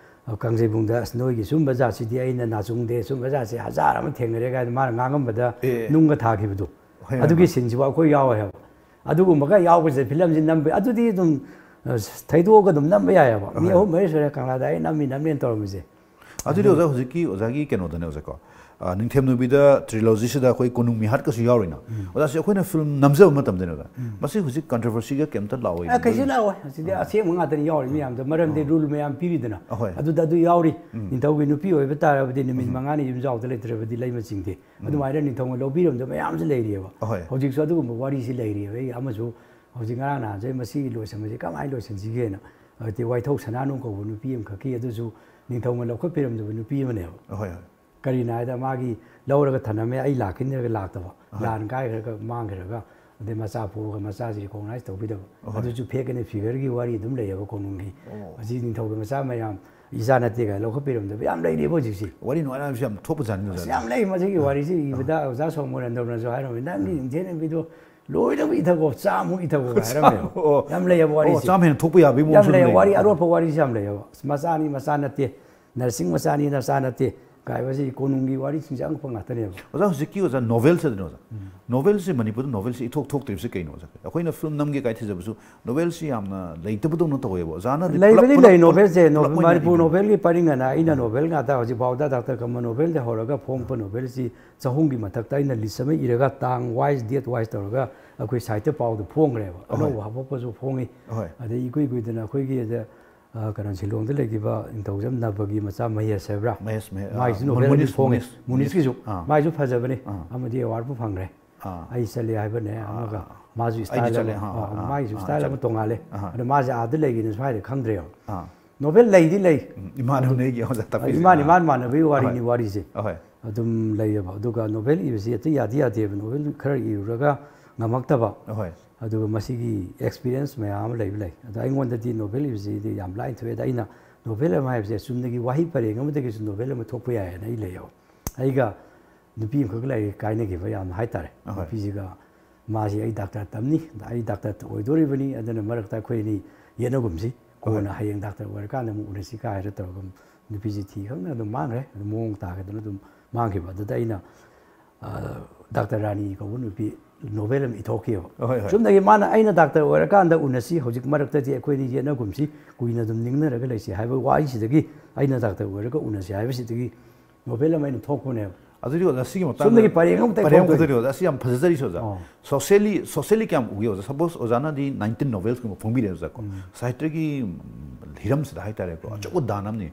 ꯑ, ꯀꯥꯡꯖꯩꯕꯨꯡꯗ, "ꯑꯁ, ꯅꯣꯏꯒꯤ ꯁꯨꯝꯕ ꯖꯥꯠꯁꯤꯗꯤ ꯑꯩꯅ ꯅꯥꯆꯨꯡꯗꯦ, ꯁꯨꯝꯕ ꯖꯥꯠꯁꯦ ꯍꯖꯥꯔ ꯑꯃ ꯊꯦꯡꯅꯔꯦ" ꯀꯥꯏꯅ ꯃꯥꯅ ꯉꯥꯡꯉꯝꯕꯗ ꯑꯦ꯫ ꯅꯨꯡꯒ ꯊꯥꯈꯤꯕꯗꯣ꯫ ꯍꯣꯏ, ꯍꯣꯏ, ꯑꯗꯨꯒꯤ ꯍꯣꯏ꯫ Sceneꯁꯤꯐꯥꯎ ꯑꯩꯈꯣꯏ ꯌꯥꯎꯋꯦ ꯍꯥꯏꯕ꯫ ꯑꯗꯨꯒꯨꯝꯕꯒ ꯌꯥꯎꯕꯁꯦ ꯐꯤꯂꯝꯁꯤ ꯅꯝꯕ, ꯑꯗꯨꯗꯤ ꯑꯗꯨꯝ, ꯑ, ꯊꯩꯗꯣꯛꯑꯒ ꯑꯗꯨꯝ ꯅꯝꯕ ꯌꯥꯏꯑꯕ꯫ ꯃꯤ ꯑꯍꯣꯏ꯫ ꯑꯍꯨꯝ ꯃꯔꯤ ꯁꯨꯔꯦ ꯀꯪꯂꯥ ꯗꯥꯏꯔꯤ ꯅꯝꯃꯤ, ꯅꯝꯃꯦꯅ ꯇꯧꯔꯝꯃꯤꯁꯦ꯫ ꯑꯗꯨꯗꯤ ꯑꯗꯨ ꯑꯣꯖꯥ, ꯍꯧꯖꯤꯛꯀꯤ ꯑꯣꯖꯥꯒꯤ ꯀꯩꯅꯣꯗꯅꯦ, ꯑꯣꯖꯥꯀꯣ, ꯑ, ꯅꯤꯡꯊꯦꯝ ꯅꯨꯕꯤꯗ trilogyꯁꯤꯗ ꯑꯩꯈꯣꯏ ꯀꯣꯅꯨꯡ ꯃꯤꯍꯥꯠꯀꯁꯨ ꯌꯥꯎꯔꯤꯅ꯫ ꯎꯝ꯫ ꯑꯣꯖꯥꯁꯦ ꯑꯩꯈꯣꯏꯅ ꯐꯤꯂꯝ ꯅꯝꯖꯕ ꯃꯇꯝꯗꯅꯦ ꯑꯣꯖꯥ, ꯎꯝ꯫ ꯃꯁꯤ ꯍꯧꯖꯤꯛ controversyꯒ ꯀꯩꯝꯇ ꯂꯥꯛꯑꯣꯏ? ꯑ, ꯀꯩꯁꯨ ꯂꯥꯛꯑꯣꯏ꯫ ꯍꯧꯖꯤꯛꯇꯤ ꯑꯥ꯫ ꯑꯁꯦꯡꯕ ꯉꯥꯛꯇꯅꯤ ꯌꯥꯎꯔꯤ ꯃꯌꯥꯝꯗꯣ꯫ ꯃꯔꯝꯗꯤ ꯑꯥ꯫ Rule ꯃꯌꯥꯝ ꯄꯤꯔꯤꯗꯅ꯫ ꯑꯍꯣꯏ꯫ ꯑꯗꯨꯗ ꯑꯗꯨ ꯌꯥꯎꯔꯤ꯫ ꯎꯝ꯫ ꯅꯤꯡꯊꯧꯒꯤ ꯅꯨꯄꯤ ꯑꯣꯏꯕ ꯇꯥꯔꯕꯗꯤ ꯅꯨꯃꯤꯠ ꯎꯝ꯫ ꯃꯉꯥꯅꯤ ꯌꯨꯝꯖꯥꯎꯗ ꯂꯩꯇ꯭ꯔꯕꯗꯤ ꯂꯩꯃ ꯆꯤꯡꯗꯦ꯫ ꯎꯝ꯫ ꯑꯗꯨꯃꯥꯏꯅ ꯅꯤꯡꯊꯧꯅ ꯂꯧꯕꯤꯔꯝꯗꯕ ꯃꯌꯥꯝꯁꯨ ꯂꯩꯔꯤꯑꯕ꯫ ꯑꯍꯣꯏ꯫ ꯍꯧꯖꯤꯛꯁꯨ ꯑꯗꯨꯒꯨꯝꯕ ꯋꯥꯔꯤꯁꯤ ꯂꯩꯔꯤꯑꯕ꯫ ꯑꯩ ꯑꯃꯁꯨ ꯍꯧꯖꯤꯛ ꯉꯔꯥꯡ ꯅꯍꯥꯟꯁꯦ ꯃꯁꯤꯒꯤ ꯂꯣꯏꯁꯟꯕꯁꯤ ꯀꯃꯥꯏꯅ ꯂꯣꯏꯁꯟꯁꯤꯒꯦꯅ꯫ ꯍꯧꯖꯤꯛꯇꯤ ꯋꯥꯏꯊꯧ ꯁꯅꯥꯅꯨꯡ ꯀꯧꯕ ꯅꯨꯄꯤ ꯑꯃꯈꯛꯀꯤ, ꯑꯗꯨꯁꯨ ꯅꯤꯡꯊꯧꯅ ꯂꯧꯈꯠꯄꯤꯔꯝꯗꯕ ꯅꯨꯄꯤ ꯑꯃꯅꯦꯕ꯫ ꯑꯍꯣꯏ, ꯍꯣꯏ꯫ ꯀꯔꯤꯅ ꯍꯥꯏꯗ ꯃꯥꯒꯤ ꯂꯧꯔꯒ ꯊꯅꯝꯃꯦ, ꯑꯩ ꯂꯥꯛꯈꯤꯅꯤꯔꯒ ꯂꯥꯛꯇꯕ, ꯑꯍꯣꯏ꯫ ꯂꯥꯟ ꯀꯥꯏꯈ꯭ꯔꯒ ꯃꯥꯡꯈ꯭ꯔꯒ ꯑꯗꯩ ꯃꯆꯥ ꯄꯣꯛꯑꯒ ꯃꯆꯥꯁꯤ ꯔꯤꯀꯣꯛꯅꯥꯏꯁ ꯇꯧꯕꯤꯗꯕ꯫ ꯑꯗꯨꯁꯨ ꯐꯦꯛ ꯑꯦꯟ ꯐꯤꯒꯔꯒꯤ ꯋꯥꯔꯤ ꯑꯗꯨꯝ ꯂꯩꯌꯦꯕ ꯀꯣꯅꯨꯡꯒꯤ꯫ ꯑꯣ꯫ ꯃꯁꯤ ꯅꯤꯡꯊꯧꯒꯤ ꯃꯆꯥ ꯃꯌꯥꯝ ꯏꯆꯥ ꯅꯠꯇꯦ ꯀꯥꯏꯅ ꯂꯧꯈꯠꯄꯤꯔꯝꯗꯕ ꯌꯥꯝ ꯂꯩꯔꯤꯕ ꯍꯧꯖꯤꯛꯁꯤ꯫ ꯋꯥꯔꯤ ꯅꯨꯡꯉꯥꯏꯅꯕꯁꯨ ꯌꯥꯝ ꯊꯣꯛꯄꯖꯥꯠꯅꯤ, ꯑꯁ ꯑꯣꯖꯥ꯫ ꯌꯥꯝ ꯂꯩ꯫ ꯃꯁꯤꯒꯤ ꯋꯥꯔꯤꯁꯤ ꯏꯕꯗ ꯑꯣꯖꯥ ꯁꯣꯃꯣꯔꯦꯟꯗ꯭ꯔꯅꯁꯨ ꯍꯥꯏꯔꯝꯃꯤ, "ꯅꯪꯒꯤ ꯏꯟꯗꯤꯌꯟ ꯅꯦꯚꯤꯗꯣ ꯂꯣꯏꯅꯃꯛ ꯏꯊꯒꯣ, ꯆꯥꯝꯃꯨꯛ ꯏꯊꯒꯣ" ꯍꯥꯏꯔꯝꯃꯦꯕ꯫ ꯑꯣ꯫ ꯌꯥꯝ ꯂꯩꯌꯦꯕ ꯑꯣ, ꯋꯥꯔꯤꯁꯤ꯫ ꯆꯥꯝꯃ ꯍꯦꯟꯅ ꯊꯣꯛꯄ ꯌꯥꯕꯒꯤ ꯌꯥꯝ ꯃꯑꯣꯡꯁꯨ ꯂꯩꯌꯦ꯫ ꯂꯩꯌꯦ꯫ ꯋꯥꯔꯤ ꯑꯔꯣꯠꯄ ꯋꯥꯔꯤꯁꯤ ꯌꯥꯝ ꯂꯩꯌꯦꯕ꯫ ꯑꯁ, ꯃꯆꯥꯅꯤ ꯃꯆꯥ ꯅꯠꯇꯦ, ꯅꯔꯁꯤꯡ ꯃꯆꯥꯅꯤ ꯃꯆꯥ ꯅꯠꯇꯦ ꯀꯥꯏꯕꯁꯤ ꯀꯣꯅꯨꯡꯒꯤ ꯋꯥꯔꯤꯁꯤꯡꯁꯦ ꯑꯉꯛꯄ ꯉꯥꯛꯇꯅꯦꯕ꯫ ꯑꯣꯖꯥ, ꯍꯧꯖꯤꯛꯀꯤ ꯑꯣꯖꯥ ꯅꯣꯚꯦꯜꯁꯦ ꯑꯗꯨꯅ ꯑꯣꯖꯥ, ꯅꯣꯚꯦꯜꯁꯦ ꯃꯅꯤꯄꯨꯔꯗ ꯅꯣꯚꯦꯜꯁꯦ ꯏꯊꯣꯛ ꯊꯣꯛꯇ꯭ꯔꯤꯕꯁꯦ ꯀꯩꯅꯣ ꯑꯣꯖꯥ? ꯑꯩꯈꯣꯏꯅ ꯐꯤꯂꯝ ꯅꯝꯒꯦ ꯀꯥꯏ ꯊꯤꯖꯕꯁꯨ ꯅꯣꯚꯦꯜꯁꯤ ꯌꯥꯝꯅ ꯂꯩꯇꯕꯗꯧꯅ ꯇꯧꯋꯦꯕ꯫ ꯑꯣꯖꯥꯅꯗꯤ ꯄꯨꯂꯞ, ꯂꯩꯕꯗꯤ ꯄꯨꯂꯞ, ꯂꯩ꯫ ꯄꯨꯂꯞ, ꯅꯣꯚꯦꯜꯁꯦ ꯄꯨꯂꯞ ꯑꯣꯏꯅ ꯃꯅꯤꯄꯨꯔ ꯏꯕꯤꯕ꯫ ꯅꯣꯚꯦꯜꯒꯤ ꯄꯔꯤꯡ ꯑꯅ ꯑꯩꯅ ꯅꯣꯚꯦꯜ ꯉꯥꯛꯇ ꯍꯧꯖꯤꯛ ꯐꯥꯎꯗ ꯗꯥꯛꯇꯔ ꯀꯝꯕ ꯅꯣꯚꯦꯜꯗ ꯍꯧꯔꯒ ꯐꯣꯡꯕ ꯅꯣꯚꯦꯜꯁꯤ ꯆꯍꯨꯝꯒꯤ ꯃꯊꯛꯇ ꯑꯩꯅ ꯂꯤꯁ ꯑꯃ ꯏꯔꯒ ꯇꯥꯡ ꯋꯥꯏꯁ, ꯗꯦꯠ ꯋꯥꯏꯁ ꯇꯧꯔꯒ ꯑꯩꯈꯣꯏ ꯁꯥꯏꯠꯇ ꯄꯥꯎꯗ ꯐꯣꯡꯈ꯭ꯔꯦꯕ꯫ ꯑꯍꯣꯏ꯫ ꯑꯅꯧꯕ ꯍꯥꯄꯛꯄꯁꯨ ꯐꯣꯡꯉꯤ꯫ ꯑꯍꯣꯏ꯫ ꯑꯗꯩ ꯏꯀꯨꯏ ꯀꯨꯏꯗꯅ ꯑꯩꯈꯣꯏꯒꯤ ꯑꯗ, ꯑ, ꯀꯩꯅꯣ, ꯁꯤꯂꯣꯡꯗ ꯂꯩꯈꯤꯕ ꯅꯤꯡꯊꯧꯖꯝ ꯅꯕꯒꯤ ꯃꯆꯥ ꯃꯍꯦꯁ ꯍꯥꯏꯕ꯭ꯔꯥ? ꯃꯍꯦꯁ, ꯃꯍꯦꯁ, ꯃꯥꯏꯁꯨ ꯑ, ꯅꯣꯚꯦꯜ ꯑꯃꯗꯤ ꯃꯨꯅꯤꯁ, ꯐꯣꯡꯉꯤ꯫ ꯃꯨꯅꯤꯁ, ꯃꯨꯅꯤꯁꯀꯤꯁꯨ꯫ ꯑꯥ꯫ ꯃꯥꯏꯁꯨ ꯐꯖꯕꯅꯤ꯫ ꯑꯥ꯫ ꯑꯃꯗꯤ ꯑꯦꯋꯥꯔꯗꯄꯨ ꯐꯪꯈ꯭ꯔꯦ꯫ ꯑꯥ꯫ ꯑꯩ ꯆꯠꯂꯦ ꯍꯥꯏꯕꯅꯦ ꯑꯥ, ꯑꯃꯒ꯫ ꯑꯥ, ꯑꯥ꯫ ꯃꯥꯁꯨ ꯑꯩꯗꯤ ꯁ꯭ꯇꯥꯏꯜ ꯆꯠꯂꯦ, ꯑꯃ, ꯑꯥ, ꯑꯥ, ꯑꯥ, ꯃꯥꯒꯤꯁꯨ ꯑꯥ, ꯁ꯭ꯇꯥꯏꯜ ꯑꯃ ꯆꯠꯂꯦ꯫ ꯇꯣꯡꯉꯥꯜꯂꯦ꯫ ꯑꯥ꯫ ꯑꯗꯣ ꯃꯥꯁꯦ ꯑꯥꯗ ꯂꯩꯒꯦꯅꯁꯨ ꯍꯥꯏꯔꯦ, ꯈꯪꯗ꯭ꯔꯦꯕ꯫ ꯑꯥ꯫ ꯅꯣꯚꯦꯜ ꯂꯩꯗꯤ ꯂꯩ꯫ ꯎꯝ, ꯏꯃꯥꯟ ꯑꯗꯨ ꯍꯧꯅꯩꯒꯤ ꯑꯣꯖꯥ ꯇꯥꯛꯄꯤꯔꯤꯁꯦ꯫ ꯏꯃꯥꯟ ꯏꯃꯥꯟ ꯑꯥ꯫ ꯃꯥꯟꯅꯕꯒꯤ ꯋꯥꯔꯤꯁꯦ ꯑꯍꯣꯏ꯫ ꯑꯗꯨꯝ ꯂꯩꯌꯦꯕ꯫ ꯑꯗꯨꯒ ꯅꯣꯚꯦꯜ ꯏꯕꯁꯤ ꯍꯦꯛꯇ ꯌꯥꯗꯤ ꯌꯥꯗꯦꯕ꯫ ꯅꯣꯚꯦꯜ ꯈꯔ ꯏꯔꯨꯔꯒ ꯉꯝꯃꯛꯇꯕ꯫ ꯑꯍꯣꯏ꯫ ꯑꯍꯣꯏ꯫ ꯅꯨꯄꯤꯁꯤꯒ ꯃꯥꯁꯤ ꯑꯩ ꯗꯥꯛꯇꯔ ꯇꯝꯅꯤ, ꯑꯩ ꯗꯥꯛꯇꯔ ꯑꯣꯏꯗꯣꯔꯤꯕꯅꯤ, ꯑꯗꯨꯅ ꯃꯔꯛꯇ ꯑꯩꯈꯣꯏ ꯑꯅꯤ ꯌꯦꯠꯅꯒꯨꯝꯁꯤ, ꯀꯣꯟꯅ ꯑꯍꯣꯏ꯫ ꯍꯌꯦꯡ ꯗꯥꯛꯇꯔ ꯑꯣꯏꯔꯀꯥꯟꯗ ꯑꯃꯨꯛ ꯎꯅꯁꯤ ꯀꯥꯏ ꯍꯥꯏꯔ ꯇꯧꯔꯒ ꯅꯨꯄꯤꯁꯤ ꯊꯤ ꯈꯪꯗꯅ ꯑꯗꯨꯝ ꯃꯥꯡꯈ꯭ꯔꯦ꯫ ꯑꯗꯨꯝ ꯃꯑꯣꯡ ꯇꯥꯈꯤꯗꯅ ꯑꯗꯨꯝ ꯃꯥꯡꯈꯤꯕ꯫ ꯑꯗꯨꯗ ꯑꯩꯅ, ꯑ, ꯗꯥꯛꯇꯔ ꯔꯥꯅꯤ ꯀꯧꯕ ꯅꯨꯄꯤ ꯅꯣꯚꯦꯜ ꯑꯃ ꯏꯊꯣꯛꯈꯤꯑꯕ꯫ ꯍꯣꯏ, ꯍꯣꯏ꯫ ꯆꯨꯝꯅꯒꯤ ꯃꯥꯅ "ꯑꯩꯅ ꯗꯥꯛꯇꯔ ꯑꯣꯏꯔꯀꯥꯟꯗ ꯎꯅꯁꯤ, ꯍꯧꯖꯤꯛ ꯃꯔꯛꯇꯗꯤ ꯑꯩꯈꯣꯏ ꯑꯅꯤ ꯌꯦꯠꯅꯒꯨꯝꯁꯤ, ꯀꯨꯏꯅ ꯑꯗꯨꯝ ꯅꯤꯡꯅꯔꯒ ꯂꯩꯁꯤ" ꯍꯥꯏꯕ ꯋꯥꯍꯩꯁꯤꯗꯒꯤ "ꯑꯩꯅ ꯗꯥꯛꯇꯔ ꯑꯣꯏꯔꯒ ꯎꯅꯁꯤ" ꯍꯥꯏꯕꯁꯤꯗꯒꯤ ꯅꯣꯚꯦꯜ ꯑꯃ ꯑꯩꯅ ꯊꯣꯛꯄꯅꯦꯕ꯫ ꯑꯗꯨꯗꯤ ꯑꯣꯖꯥ, ꯁꯤꯒꯤ ꯃꯇꯥꯡꯗ ꯆꯨꯝꯅꯒꯤ ꯄꯔꯦꯡ ꯑꯃꯇꯪ ꯄꯔꯦꯡ ꯊꯣꯛꯇꯣꯏꯅꯤ꯫ ꯑꯃꯈꯛꯇꯅꯤ ꯑꯣꯖꯥ꯫ ꯑꯁꯤ ꯌꯥꯝ ꯐꯖꯖꯔꯤꯁꯦ ꯑꯣꯖꯥ꯫ ꯑꯣ꯫ ꯁꯣꯁꯦꯂꯤ, ꯁꯣꯁꯦꯂꯤ ꯀꯌꯥꯝ ꯎꯒꯦ ꯑꯣꯖꯥ? ꯁꯄꯣꯁ ꯑꯣꯖꯥꯅꯗꯤ ꯅꯥꯏꯟꯇꯤꯟ ꯅꯣꯚꯦꯜꯁꯀꯨꯝꯕ ꯐꯣꯡꯕꯤꯔꯦ ꯑꯣꯖꯥ ꯀꯣ꯫ ꯁꯥꯍꯤꯇ꯭ꯌꯒꯤ, ꯎꯝ, ꯍꯤꯔꯝꯁꯤꯗ ꯍꯥꯏꯇꯥꯔꯦꯀꯣ, ꯑꯆꯧꯕ ꯗꯥꯟ ꯑꯃꯅꯤ꯫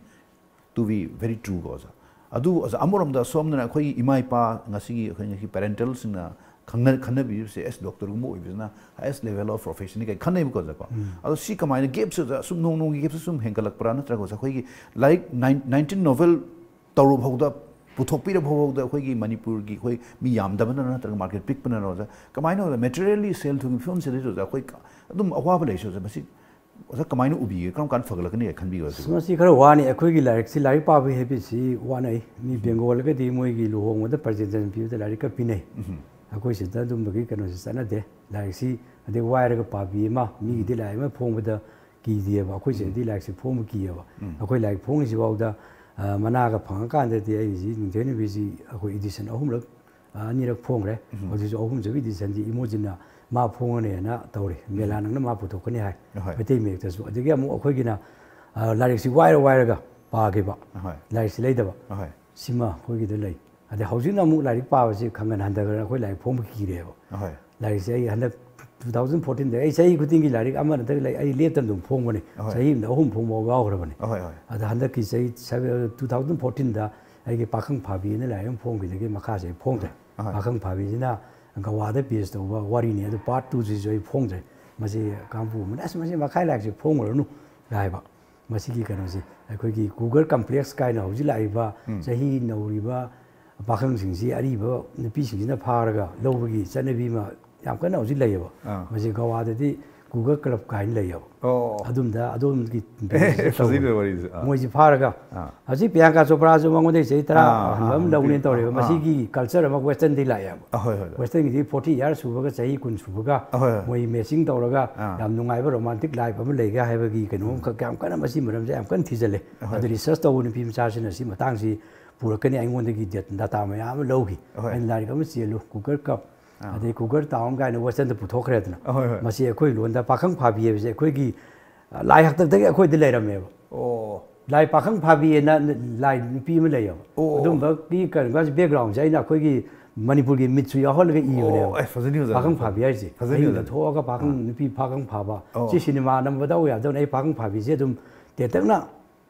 To be very true ꯀꯣ ꯑꯣꯖꯥ꯫ ꯑꯗꯨ ꯑꯣꯖꯥ, ꯑꯃꯔꯣꯝꯗ ꯁꯣꯝꯗꯅ ꯑꯩꯈꯣꯏꯒꯤ ꯏꯃꯥ ꯏꯄꯥ ꯉꯁꯤꯒꯤ ꯑꯩꯈꯣꯏ ꯉꯁꯤ ꯄꯦꯔꯦꯟꯇꯦꯜꯁꯤꯡꯅ ꯈꯪꯅ-, ꯈꯟꯅꯕꯤꯔꯤꯕꯁꯦ ꯑꯦꯁ ꯗꯣꯛꯇꯔꯒꯨꯝꯕ ꯑꯣꯏꯕꯁꯤꯅ highest level of professionꯅꯤ ꯀꯥꯏꯅ ꯈꯟꯅꯩꯕꯀꯣ ꯑꯣꯖꯥ ꯀꯣ꯫ ꯑꯗꯣ ꯁꯤ ꯀꯃꯥꯏꯅ ꯒꯦꯞꯁꯦ ꯑꯣꯖꯥ ꯁꯨꯝ ꯅꯣꯡ ꯅꯣꯡꯒꯤ ꯒꯦꯞꯁꯦ ꯁꯨꯝ ꯍꯦꯟꯒꯠꯂꯛꯄ꯭ꯔꯥ, ꯅꯠꯇ꯭ꯔꯒ ꯑꯣꯖꯥ ꯑꯩꯈꯣꯏꯒꯤ ꯂꯥꯏꯔꯤꯛ ꯅꯥꯏꯟ-, ꯅꯥꯏꯟꯇꯤꯟ ꯅꯣꯚꯦꯜ ꯇꯧꯔꯨ ꯐꯥꯎꯗ ꯄꯨꯊꯣꯛꯄꯤꯔꯕ ꯐꯥꯎꯕꯗ ꯑꯩꯈꯣꯏꯒꯤ ꯃꯅꯤꯄꯨꯔꯒꯤ ꯑꯩꯈꯣꯏ ꯃꯤ ꯌꯥꯝꯗꯕꯅꯔ ꯅꯠꯇ꯭ꯔꯒ ꯃꯥꯔꯀꯦꯠ ꯄꯤꯛꯄꯅꯔ ꯑꯣꯖꯥ, ꯀꯃꯥꯏꯅ ꯑꯣꯖꯥ ꯃꯦꯇꯔꯤꯌꯦꯜꯂꯤ ꯁꯦꯜ ꯊꯨꯝꯒꯤ ꯐꯤꯕꯝꯁꯤꯗꯩꯗ ꯑꯣꯖꯥ ꯑꯩꯈꯣꯏ ꯑꯗꯨꯝ ꯑꯋꯥꯕ ꯂꯩꯔꯤꯁꯦ ꯑꯣꯖꯥ, ꯃꯁꯤ ꯑꯣꯖꯥ ꯀꯃꯥꯏꯅ ꯎꯕꯤꯒꯦ? ꯀꯔꯝ ꯀꯥꯟꯗ ꯐꯒꯠꯂꯛꯀꯅꯤ ꯈꯟꯕꯤꯒꯦ ꯑꯣꯖꯥ? ꯑꯁ, ꯃꯁꯤ ꯈꯔ ꯋꯥꯅꯤ꯫ ꯑꯩꯈꯣꯏꯒꯤ ꯂꯥꯏꯔꯤꯛꯁꯤ, ꯂꯥꯏꯔꯤꯛ ꯄꯥꯕꯒꯤ ꯍꯦꯕꯤꯠꯁꯤ ꯋꯥꯅꯩ꯫ ꯃꯤ ꯕꯦꯡꯒꯣꯜꯒꯗꯤ ꯃꯣꯏꯒꯤ ꯂꯨꯍꯣꯡꯕꯗ ꯄ꯭ꯔꯖꯦꯟꯇꯦꯁꯟ ꯄꯤꯕꯗ ꯂꯥꯏꯔꯤꯛꯀ ꯄꯤꯅꯩ꯫ ꯑꯩꯈꯣꯏ ꯁꯤꯗ ꯑꯗꯨꯝꯕꯒꯤ ꯀꯩꯅꯣꯁꯤ ꯆꯠꯅꯗꯦ꯫ ꯂꯥꯏꯔꯤꯛꯁꯤ ꯑꯗꯩ ꯋꯥꯏꯔꯒ ꯄꯥꯕꯤ ꯑꯃ, ꯃꯤꯒꯤꯗꯤ ꯂꯥꯏꯔꯤꯛ ꯑꯃ ꯐꯣꯡꯕꯗ ꯀꯤꯗꯦꯕ꯫ ꯑꯩꯈꯣꯏ ꯁꯤꯗꯗꯤ ꯂꯥꯏꯔꯤꯛꯁꯤ ꯐꯣꯡꯕ ꯀꯤꯌꯦꯕ꯫ ꯑꯩꯈꯣꯏ ꯂꯥꯏꯔꯤꯛ ꯐꯣꯡꯉꯤꯁꯤꯐꯥꯎꯗ, ꯑ, ꯃꯅꯥꯒ ꯐꯪꯉꯀꯥꯟꯗꯗꯤ ꯑꯩꯁꯤ ꯅꯤꯡꯊꯦꯝ ꯅꯨꯃꯤꯠꯁꯤ ꯑꯩꯈꯣꯏ ꯏꯗꯤꯁꯟ ꯑꯍꯨꯝꯂꯛ, ꯑ, ꯑꯅꯤꯔꯛ ꯐꯣꯡꯈ꯭ꯔꯦ꯫ ꯍꯧꯖꯤꯛꯁꯨ ꯑꯍꯨꯝꯁꯨꯕ ꯏꯗꯤꯁꯟꯁꯤ ꯏꯃꯣꯖꯤꯟꯅ ꯃꯥ ꯐꯣꯡꯉꯅꯦꯅ ꯇꯧꯔꯤ꯫ ꯃꯦꯂꯥ ꯅꯪꯅ ꯃꯥ ꯄꯨꯊꯣꯛꯀꯅꯤ ꯍꯥꯏ꯫ ꯃꯩꯇꯩ ꯃꯌꯦꯛꯇꯁꯨ꯫ ꯑꯗꯒꯤ ꯑꯃꯨꯛ ꯑꯩꯈꯣꯏꯒꯤꯅ, ꯑ, ꯂꯥꯏꯔꯤꯛꯁꯤ ꯋꯥꯏꯔ ꯋꯥꯏꯔꯒ ꯄꯥꯈꯤꯕ꯫ ꯂꯥꯏꯔꯤꯛꯁꯤ ꯂꯩꯗꯕ꯫ ꯁꯤꯃ ꯑꯩꯈꯣꯏꯒꯤꯗ ꯂꯩ꯫ ꯑꯗꯩ ꯍꯧꯖꯤꯛꯅ ꯑꯃꯨꯛ ꯂꯥꯏꯔꯤꯛ ꯄꯥꯕꯁꯤ ꯈꯪꯒꯟ ꯍꯟꯊꯈ꯭ꯔꯦ꯫ ꯑꯩꯈꯣꯏ ꯂꯥꯏꯔꯤꯛ ꯐꯣꯡꯕ ꯀꯤꯔꯦꯕ꯫ ꯂꯥꯏꯔꯤꯛꯁꯦ ꯑꯩ ꯍꯟꯗꯛ two thousand fourteen ꯗ ꯑꯩ ꯆꯍꯤ ꯈꯨꯗꯤꯡꯒꯤ ꯂꯥꯏꯔꯤꯛ ꯑꯃ ꯅꯠꯇ꯭ꯔꯒ ꯂꯩ-, ꯑꯩ ꯂꯦꯞꯇꯅ ꯑꯗꯨꯝ ꯐꯣꯡꯕꯅꯤ꯫ ꯆꯍꯤ ꯑꯃꯗ ꯑꯍꯨꯝ ꯐꯣꯡꯕ ꯌꯥꯎꯈ꯭ꯔꯕꯅꯤ꯫ ꯑꯗ ꯍꯟꯗꯛꯀꯤ ꯆꯍꯤ ꯁꯕ-, two thousand fourteen ꯗ ꯑꯩꯒꯤ ꯄꯥꯈꯪ ꯐꯥꯕꯤꯅ ꯂꯥꯏꯔꯤꯛ ꯑꯃ ꯐꯣꯡꯈꯤꯗꯒꯤ ꯃꯈꯥꯁꯦ ꯑꯩ ꯐꯣꯡꯗ꯭ꯔꯦ꯫ ꯄꯥꯈꯪ ꯐꯥꯕꯤꯁꯤꯅ ꯒꯋꯥꯗ ꯕꯦꯁ ꯇꯧꯕ ꯋꯥꯔꯤꯅꯤ꯫ ꯑꯗꯨ part two ꯁꯤꯁꯨ ꯑꯩ ꯐꯣꯡꯗ꯭ꯔꯦ꯫ ꯃꯁꯤ ꯀꯥꯡꯕꯨ ꯑꯃꯅ, "ꯑꯁ, ꯃꯁꯤ ꯃꯈꯥꯏ ꯂꯥꯏꯔꯤꯛꯁꯦ ꯐꯣꯡꯉꯨꯔꯅꯨ" ꯍꯥꯏꯕ꯫ ꯃꯁꯤꯒꯤ ꯀꯩꯅꯣꯁꯦ, ꯑꯩꯈꯣꯏꯒꯤ ꯀꯨꯒꯔ ꯀꯝꯄ꯭ꯂꯦꯛꯁ ꯀꯥꯏꯅ ꯍꯧꯖꯤꯛ ꯂꯥꯛꯏꯕ ꯆꯍꯤ ꯅꯧꯔꯤꯕ ꯄꯥꯈꯪꯁꯤꯡꯁꯤ ꯑꯔꯤꯕ ꯅꯨꯄꯤꯁꯤꯡꯁꯤꯅ ꯐꯥꯔꯒ ꯂꯧꯕꯒꯤ ꯆꯠꯅꯕꯤ ꯑꯃ ꯌꯥꯝ ꯀꯟꯅ ꯍꯧꯖꯤꯛ ꯂꯩꯌꯦꯕ꯫ ꯑꯥ꯫ ꯃꯁꯤ ꯒꯋꯥꯗꯗꯤ ꯀꯨꯒꯔ ꯀ꯭ꯂꯕ ꯀꯥꯏꯅ ꯂꯩꯌꯦꯕ꯫ ꯑꯣ꯫ ꯑꯗꯨꯝꯗ ꯑꯗꯣꯝꯒꯤ ꯐꯖꯩꯅꯦ ꯋꯥꯔꯤꯁꯦ꯫ ꯑꯥ꯫ ꯃꯣꯏꯁꯤ ꯐꯥꯔꯒ, ꯑꯥ꯫ ꯍꯧꯖꯤꯛ ꯄ꯭ꯔꯤꯌꯥꯡꯀꯥ ꯆꯣꯄ꯭ꯔꯥꯁꯨ ꯃꯉꯣꯟꯗꯒꯤ ꯆꯍꯤ ꯇꯔꯥ ꯑꯥ, ꯍꯟꯕ ꯑꯥ, ꯑꯃ ꯂꯧꯅꯦꯅ ꯇꯧꯔꯦꯕ꯫ ꯑꯥ꯫ ꯃꯁꯤꯒꯤ ꯀꯜꯆꯔ ꯑꯃ ꯋꯦꯁꯇꯔꯟꯗꯤ ꯂꯥꯛꯑꯦꯕ꯫ ꯑꯍꯣꯏ, ꯍꯣꯏ, ꯍꯣꯏ꯫ ꯋꯦꯁꯇꯔꯟꯒꯤꯗꯤ forty years ꯁꯨꯕꯒ ꯆꯍꯤ ꯀꯨꯟ ꯁꯨꯕꯒ ꯑꯍꯣꯏ, ꯍꯣꯏ꯫ ꯃꯣꯏ ꯃꯦꯆꯤꯡ ꯇꯧꯔꯒ ꯑꯥ꯫ ꯌꯥꯝ ꯅꯨꯡꯉꯥꯏꯕ ꯔꯣꯃꯥꯟꯇꯤꯛ ꯂꯥꯏꯐ ꯑꯃ ꯂꯩꯒꯦ ꯍꯥꯏꯕꯒꯤ ꯀꯩꯅꯣ ꯑꯃꯈꯛ ꯌꯥꯝ ꯀꯟꯅ ꯃꯁꯤ ꯃꯔꯝꯁꯦ ꯌꯥꯝ ꯀꯟꯅ ꯊꯤꯖꯤꯜꯂꯦ꯫ ꯑꯍꯣꯏ꯫ ꯑꯗꯨ ꯔꯤꯁꯔꯁ ꯇꯧꯕ ꯅꯨꯄꯤ ꯃꯆꯥꯁꯤꯅ ꯁꯤ ꯃꯇꯥꯡꯁꯤ ꯄꯨꯔꯛꯀꯅꯤ ꯑꯩꯉꯣꯟꯗꯒꯤ ꯗꯦ-, ꯗꯥꯇꯥ ꯃꯌꯥꯝ ꯑꯃ ꯂꯧꯈꯤ꯫ ꯑꯍꯣꯏ꯫ ꯑꯩꯅ ꯂꯥꯏꯔꯤꯛ ꯑꯃ ꯆꯦꯜꯂꯨ, ꯀꯨꯒꯔ ꯀꯞ, ꯑꯥ꯫ ꯑꯗꯩ ꯀꯨꯒꯔ ꯇꯥꯎꯟ ꯀꯥꯏꯅ ꯋꯦꯁꯇꯔꯟꯗ ꯄꯨꯊꯣꯛꯈ꯭ꯔꯦꯗꯅ꯫ ꯑꯍꯣꯏ, ꯍꯣꯏ꯫ ꯃꯁꯤ ꯑꯩꯈꯣꯏ ꯂꯣꯟꯗ ꯄꯥꯈꯪ ꯐꯥꯕꯤ ꯍꯥꯏꯕꯁꯦ ꯑꯩꯈꯣꯏꯒꯤ, ꯑ, ꯂꯥꯏ ꯍꯥꯛꯇꯛꯇꯒꯤ ꯑꯩꯈꯣꯏꯗ ꯂꯩꯔꯝꯃꯦꯕ꯫ ꯑꯣ꯫ ꯂꯥꯏ ꯄꯥꯈꯪ ꯐꯥꯕꯤꯑꯅ ꯂꯥꯏ ꯅꯨꯄꯤ ꯑꯃ ꯂꯩꯌꯦꯕ꯫ ꯑꯣ, ꯑꯣ꯫ ꯑꯗꯨꯝꯕꯒꯤ ꯀꯩꯅꯣꯒꯁꯦ background ꯁꯦ ꯑꯩꯅ ꯑꯩꯈꯣꯏꯒꯤ ꯃꯅꯤꯄꯨꯔꯒꯤ ꯃꯤꯠꯁꯨ ꯌꯥꯎꯍꯜꯂꯒ ꯏꯕꯅꯦꯕ꯫ ꯑꯣ, ꯑꯦ, ꯐꯖꯅꯤ, ꯐꯖꯅꯤ꯫ ꯄꯥꯈꯪ ꯐꯥꯕꯤ ꯍꯥꯏꯁꯦ꯫ ꯐꯖꯅꯤ, ꯑꯍꯤꯡꯗ ꯐꯖꯅꯤ꯫ ꯊꯣꯛꯑꯒ ꯄꯥꯈꯪ ꯑꯥ꯫ ꯅꯨꯄꯤ ꯄꯥꯈꯪ ꯐꯥꯕ꯫ ꯑꯣ꯫ ꯁꯤ ꯁꯤꯅꯦꯃꯥ ꯅꯝꯕꯗ ꯎ ꯌꯥꯗꯕꯅꯤ꯫ ꯑꯩ ꯄꯥꯈꯪ ꯐꯥꯕꯤꯁꯦ ꯑꯗꯨꯝ ꯇꯦꯟꯇꯛꯅ,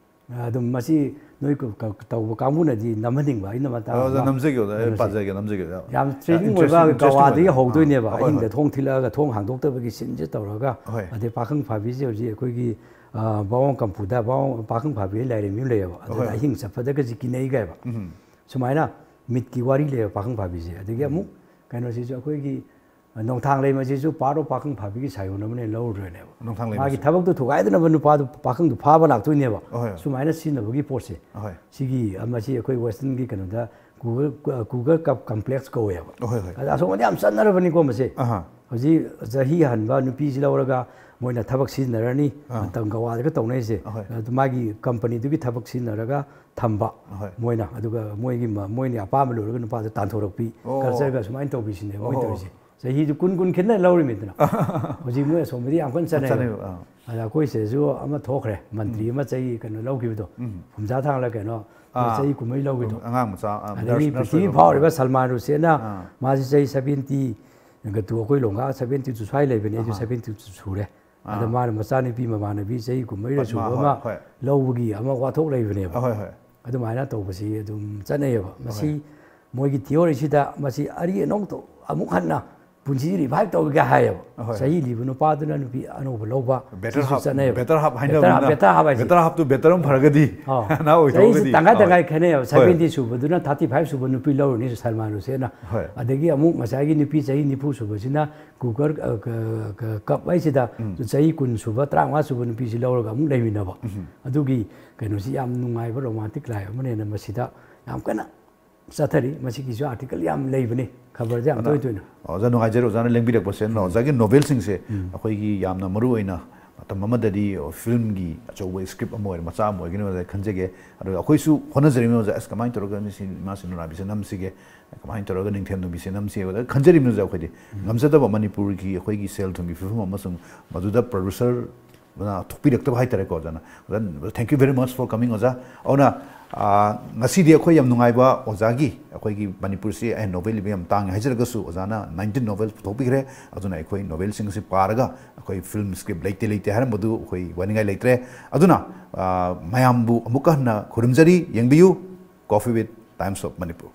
ꯑꯗꯨꯝ ꯃꯁꯤ ꯅꯣꯏ ꯀ-, ꯀ-, ꯇꯧꯕ ꯀꯥꯡꯕꯨꯅꯗꯤ ꯅꯝꯍꯟꯅꯤꯡꯕ꯫ ꯑꯩꯅ ꯃꯇꯥꯡ ꯑꯣ, ꯑꯗꯣ ꯑꯃ ꯅꯝꯖꯒꯦ, ꯑꯣꯖꯥ꯫ ꯑꯩ ꯀꯩꯅꯣꯁꯦ꯫ ꯄꯥꯖꯒꯦ, ꯅꯝꯖꯒꯦ, ꯑꯣꯖꯥ꯫ ꯌꯥꯝ ꯌꯥꯝ ꯊ꯭ꯔꯤꯂꯤꯡ ꯑꯣꯏꯕ interesting, interesting ꯒꯋꯥꯗꯒꯤ ꯑꯣꯏꯕ꯫ ꯍꯧꯗꯣꯏꯅꯦꯕ꯫ ꯑꯥ, ꯍꯣꯏ, ꯑꯍꯤꯡꯗ ꯍꯣꯏ꯫ ꯊꯣꯡ ꯊꯤꯜꯂꯛꯑꯒ ꯊꯣꯡ ꯍꯥꯡꯗꯣꯛꯇꯕꯒꯤ ꯁꯤꯟꯁꯦ ꯇꯧꯔꯒ, ꯍꯣꯏ꯫ ꯑꯗꯩ ꯄꯥꯈꯪ ꯐꯥꯕꯤꯁꯦ ꯍꯧꯖꯤꯛ ꯑꯩꯈꯣꯏꯒꯤ, ꯑꯥ, ꯕꯥꯋꯣꯡ ꯀꯝꯄꯨꯗ ꯕꯥꯋꯣꯡ ꯄꯥꯈꯪ ꯐꯥꯕꯤ ꯂꯥꯏꯔꯦꯝꯕꯤ ꯑꯃ ꯂꯩꯌꯦꯕ꯫ ꯑꯗꯨꯗ ꯍꯣꯏ꯫ ꯑꯍꯤꯡ ꯆꯠꯄꯗꯒꯁꯤ ꯀꯤꯅꯩ ꯀꯥꯏꯕ꯫ ꯎꯝ꯫ ꯁꯨꯃꯥꯏꯅ ꯃꯤꯠꯀꯤ ꯋꯥꯔꯤ ꯂꯩꯕ ꯄꯥꯈꯪ ꯐꯥꯕꯤꯁꯦ꯫ ꯑꯗꯒꯤ ꯑꯃꯨꯛ ꯀꯩꯅꯣꯁꯤꯁꯨ ꯑꯩꯈꯣꯏꯒꯤ ꯅꯣꯡꯊꯥꯡ ꯂꯩꯃꯁꯤꯁꯨ part of ꯄꯥꯈꯪ ꯐꯥꯕꯤꯒꯤ ꯁꯥꯏꯑꯣꯟ ꯑꯃꯅ ꯂꯧꯔꯨꯗ꯭ꯔꯅꯦꯕ꯫ ꯅꯣꯡꯊꯥꯡ ꯃꯥꯒꯤ ꯂꯩꯃꯁꯨ꯫ ꯊꯕꯛꯇꯣ ꯊꯨꯒꯥꯏꯗꯅꯕ ꯅꯨꯄꯥꯗꯨ ꯄꯥꯈꯪꯗꯨ ꯐꯥꯕ ꯂꯥꯛꯇꯣꯏꯅꯦꯕ꯫ ꯑꯍꯣꯏ꯫ ꯁꯨꯃꯥꯏꯅ ꯁꯤꯖꯤꯟꯅꯕꯒꯤ ꯄꯣꯠꯁꯦ꯫ ꯑꯍꯣꯏ꯫ ꯁꯤꯒꯤ ꯑꯃ ꯁꯤ ꯑꯩꯈꯣꯏ western ꯒꯤ ꯀꯩꯅꯣꯗ cougar cougar complex ꯀꯧꯋꯦꯕ꯫ ꯑꯍꯣꯏ, ꯍꯣꯏ꯫ ꯑꯗ ꯑꯁꯣꯝꯗꯗꯤ ꯌꯥꯝ ꯆꯠꯅꯔꯕꯅꯤꯀꯣ ꯃꯁꯦ꯫ ꯑꯍꯥ꯫ ꯍꯧꯖꯤꯛ ꯆꯍꯤ ꯍꯟꯕ ꯅꯨꯄꯤꯁꯤ ꯂꯧꯔꯒ ꯃꯣꯏꯅ ꯊꯕꯛ ꯁꯤꯖꯤꯟꯅꯔꯅꯤ꯫ ꯑꯥ꯫ ꯃꯇꯝ ꯒꯋꯥꯗꯒ ꯇꯧꯅꯩꯁꯦ꯫ ꯑꯍꯣꯏ꯫ ꯑꯗꯨ ꯃꯥꯒꯤ company ꯗꯨꯒꯤ ꯊꯕꯛ ꯁꯤꯖꯤꯟꯅꯔꯒ ꯊꯝꯕ꯫ ꯑꯍꯣꯏ꯫ ꯃꯣꯏꯅ ꯑꯗꯨꯒ ꯃꯣꯏꯒꯤ ꯃ- ꯃꯣꯏꯅ ꯑꯄꯥꯝꯕ ꯂꯣꯏꯔꯒ ꯅꯨꯄꯥꯗ ꯇꯥꯟꯊꯣꯔꯛꯄꯤ꯫ ꯑꯣ꯫ Culture ꯒ ꯁꯨꯃꯥꯏꯅ ꯇꯧꯕꯤꯁꯤꯅꯦ ꯃꯣꯏ ꯑꯣ꯫ ꯇꯧꯔꯤꯁꯦ꯫ ꯆꯍꯤꯗꯨ ꯀꯨꯟ ꯀꯨꯟ ꯈꯦꯠꯅ ꯂꯧꯔꯤꯃꯤꯗꯅ꯫ ꯍꯧꯖꯤꯛ ꯃꯣꯏ ꯑꯁꯣꯝꯗꯗꯤ ꯌꯥꯝ ꯀꯟꯅ ꯆꯠꯅꯩ꯫ ꯆꯠꯅꯩꯕ, ꯑꯥ꯫ ꯑꯗ ꯑꯩꯈꯣꯏ ꯁꯤꯗꯁꯨ ꯑꯃ ꯊꯣꯛꯈ꯭ꯔꯦ, ꯃꯟꯇ꯭ꯔꯤ ꯑꯃ ꯆꯍꯤ ꯀꯩꯅꯣ ꯂꯧꯈꯤꯕꯗꯣ꯫ ꯎꯝ꯫ ꯍꯨꯝꯗ꯭ꯔꯥ ꯊꯥꯡꯂ ꯀꯩꯅꯣ ꯑꯥ꯫ ꯆꯍꯤ ꯀꯨꯝꯍꯩ ꯂꯧꯈꯤꯗꯣ꯫ ꯑꯉꯥꯡ ꯃꯆꯥ, ꯑꯥ, ꯑꯗꯒꯤ nurse- nurse ꯄ꯭ꯔꯤꯊꯤꯕꯤ ꯑꯣꯏꯕ꯫ ꯐꯥꯎꯔꯤꯕ ꯁꯜꯃꯥꯟ ꯍꯨꯁꯦꯟꯅ ꯑꯥ꯫ ꯃꯥꯁꯤ ꯆꯍꯤ seventy ꯒ ꯇꯨ ꯑꯩꯈꯣꯏ ꯂꯣꯡꯒꯥ seventy two ꯁ꯭ꯋꯥꯏ ꯂꯩꯕꯅꯦ, ꯑꯩꯁꯨ ꯑꯍꯥ꯫ seventy two ꯁꯨꯔꯦ꯫ ꯑꯗ ꯑꯥ꯫ ꯃꯥꯅ ꯃꯆꯥꯅꯨꯄꯤ ꯃꯃꯥꯟꯅꯕꯤ ꯆꯍꯤ ꯀꯨꯝꯍꯩꯗ ꯄꯠꯃꯥ, ꯁꯨꯕ ꯍꯣꯏ, ꯑꯃ ꯍꯣꯏ꯫ ꯂꯧꯕꯒꯤ ꯑꯃ ꯋꯥꯊꯣꯛ ꯂꯩꯕꯅꯦꯕ꯫ ꯑꯍꯣꯏ, ꯍꯣꯏ꯫ ꯑꯗꯨꯃꯥꯏꯅ ꯇꯧꯕꯁꯤ ꯑꯗꯨꯝ ꯆꯠꯅꯩꯌꯦꯕ꯫ ꯃꯁꯤ ꯃꯣꯏꯒꯤ theory ꯁꯤꯗ ꯃꯁꯤ ꯑꯔꯤ ꯑꯅꯧꯗꯣ ꯑꯃꯨꯛ ꯍꯟꯅ ꯄꯨꯟꯁꯤ revive ꯇꯧꯒꯦ ꯍꯥꯏꯌꯦꯕ꯫ ꯑꯍꯣꯏ꯫ ꯆꯍꯤ ꯂꯤꯕ ꯅꯨꯄꯥꯗꯨꯅ ꯅꯨꯄꯤ ꯑꯅꯧꯕ ꯂꯧꯕ Better ꯁꯤꯁꯨ half, ꯆꯠꯅꯩꯌꯦꯕ꯫ better half Better half, ꯍꯥꯏꯅꯕꯅꯤꯅ꯫ better half ꯍꯥꯏꯁꯦ꯫ Better half ꯇꯨ better ꯑꯃ ꯐꯔꯒꯗꯤ ꯑꯥ꯫ ꯅꯍꯥ ꯑꯣꯏꯊꯣꯛꯑꯒꯗꯤ꯫ ꯆꯍꯤꯁꯤ ꯇꯪꯈꯥꯏ ꯍꯣꯏ꯫ ꯇꯪꯈꯥꯏ ꯈꯦꯠꯅꯩꯌꯦꯕ꯫ ꯍꯣꯏ꯫ Seventy ꯁꯨꯕꯗꯨꯅ thirty five ꯁꯨꯕ ꯅꯨꯄꯤ ꯂꯧꯔꯅꯤ ꯁꯜꯃꯥꯟ ꯍꯨꯁꯦꯟꯅ꯫ ꯍꯣꯏ꯫ ꯑꯗꯒꯤ ꯑꯃꯨꯛ ꯉꯁꯥꯏꯒꯤ ꯅꯨꯄꯤ ꯆꯍꯤ ꯅꯤꯐꯨ ꯁꯨꯕꯁꯤꯅ cougar ꯑ, ꯀ- ꯀ- cup ꯍꯥꯏꯁꯤꯗ ꯆꯍꯤ ꯀꯨꯟ ꯁꯨꯕ ꯇꯔꯥꯃꯉꯥ ꯁꯨꯕ ꯅꯨꯄꯤꯁꯤ ꯂꯧꯔꯒ ꯑꯃꯨꯛ ꯂꯩꯃꯤꯟꯅꯕ꯫ ꯑꯗꯨꯒꯤ ꯀꯩꯅꯣꯁꯤ ꯌꯥꯝ ꯅꯨꯡꯉꯥꯏꯕ romantic life ꯑꯃꯅꯦꯅ ꯃꯁꯤꯗ ꯌꯥꯝ ꯀꯟꯅ ꯆꯠꯊꯔꯤ꯫ ꯃꯁꯤꯒꯤꯁꯨ article ꯌꯥꯝ ꯂꯩꯕꯅꯤ, ꯈꯕꯔꯁꯦ ꯌꯥꯝ ꯇꯣꯏ ꯇꯣꯏꯅ꯫ ꯑꯣꯖꯥ ꯅꯨꯡꯉꯥꯏꯖꯔꯦ, ꯑꯣꯖꯥꯅ ꯂꯦꯡꯕꯤꯔꯛꯄꯁꯦ꯫ ꯑꯣꯖꯥꯒꯤ novel ꯁꯤꯡꯁꯦ ꯑꯩꯈꯣꯏꯒꯤ ꯌꯥꯝꯅ ꯃꯔꯨ ꯑꯣꯏꯅ ꯃꯇꯝ ꯑꯃꯗꯗꯤ film ꯒꯤ ꯑꯆꯧꯕ script ꯑꯃ ꯑꯣꯏꯔꯦ, ꯃꯆꯥ ꯑꯃ ꯑꯣꯏꯒꯅꯤ ꯑꯣꯖꯥ ꯈꯟꯖꯒꯦ꯫ ꯑꯗꯨꯒ ꯑꯩꯈꯣꯏꯁꯨ ꯍꯣꯠꯅꯖꯔꯤꯕꯅꯤ ꯑꯣꯖꯥ, ꯑꯁ, ꯀꯃꯥꯏꯅ ꯇꯧꯔꯒ ꯃꯁꯤ ꯏꯃꯥ ꯁꯤꯅ ꯅꯥꯕꯤꯁꯦ ꯅꯝꯁꯤꯒꯦ, ꯀꯃꯥꯏꯅ ꯇꯧꯔꯒ ꯅꯤꯡꯊꯦꯝ ꯅꯨꯃꯤꯠꯁꯦ ꯅꯝꯁꯤꯒꯦ ꯑꯣꯖꯥ ꯈꯟꯖꯔꯤꯕꯅꯤ ꯑꯣꯖꯥ꯫ ꯑꯩꯈꯣꯏꯗꯤ ꯉꯝꯖꯗꯕ ꯃꯅꯤꯄꯨꯔꯒꯤ ꯑꯩꯈꯣꯏꯒꯤ ꯁꯦꯜ ꯊꯨꯝꯒꯤ ꯐꯤꯕꯝ ꯑꯃꯁꯨꯡ ꯃꯗꯨꯗ producer ꯊꯣꯛꯄꯤꯔꯛꯇꯕ ꯍꯥꯏꯇꯥꯔꯦꯀꯣ ꯑꯣꯖꯥꯅ꯫ ꯑꯣꯖꯥ, thank you very much for coming ꯑꯣꯖꯥ꯫ ꯑꯗꯨꯅ, ꯑ, ꯉꯁꯤꯗꯤ ꯑꯩꯈꯣꯏ ꯌꯥꯝ ꯅꯨꯡꯉꯥꯏꯕ ꯑꯣꯖꯥꯒꯤ, ꯑꯩꯈꯣꯏꯒꯤ ꯃꯅꯤꯄꯨꯔꯁꯤ ꯑꯩ novel ꯏꯕ ꯌꯥꯝ ꯇꯥꯡꯉꯦ ꯍꯥꯏꯖꯔꯒꯁꯨ ꯑꯣꯖꯥꯅ nineteen novel ꯄꯨꯊꯣꯛꯄꯤꯈ꯭ꯔꯦ꯫ ꯑꯗꯨꯅ ꯑꯩꯈꯣꯏ novel ꯁꯤꯡ ꯑꯁꯤ ꯄꯥꯔꯒ ꯑꯩꯈꯣꯏ film script ꯂꯩꯇꯦ ꯂꯩꯇꯦ ꯍꯥꯏꯔꯝꯕꯗꯨ ꯑꯩꯈꯣꯏ ꯋꯥꯅꯤꯡꯉꯥꯏ ꯂꯩꯇ꯭ꯔꯦ꯫ ꯑꯗꯨꯅ, ꯑ, ꯃꯌꯥꯝꯕꯨ ꯑꯃꯨꯛꯀ ꯍꯟꯅ ꯈꯨꯔꯨꯝꯖꯔꯤ꯫ ꯌꯦꯡꯕꯤꯌꯨ Coffee with Times of Manipur꯫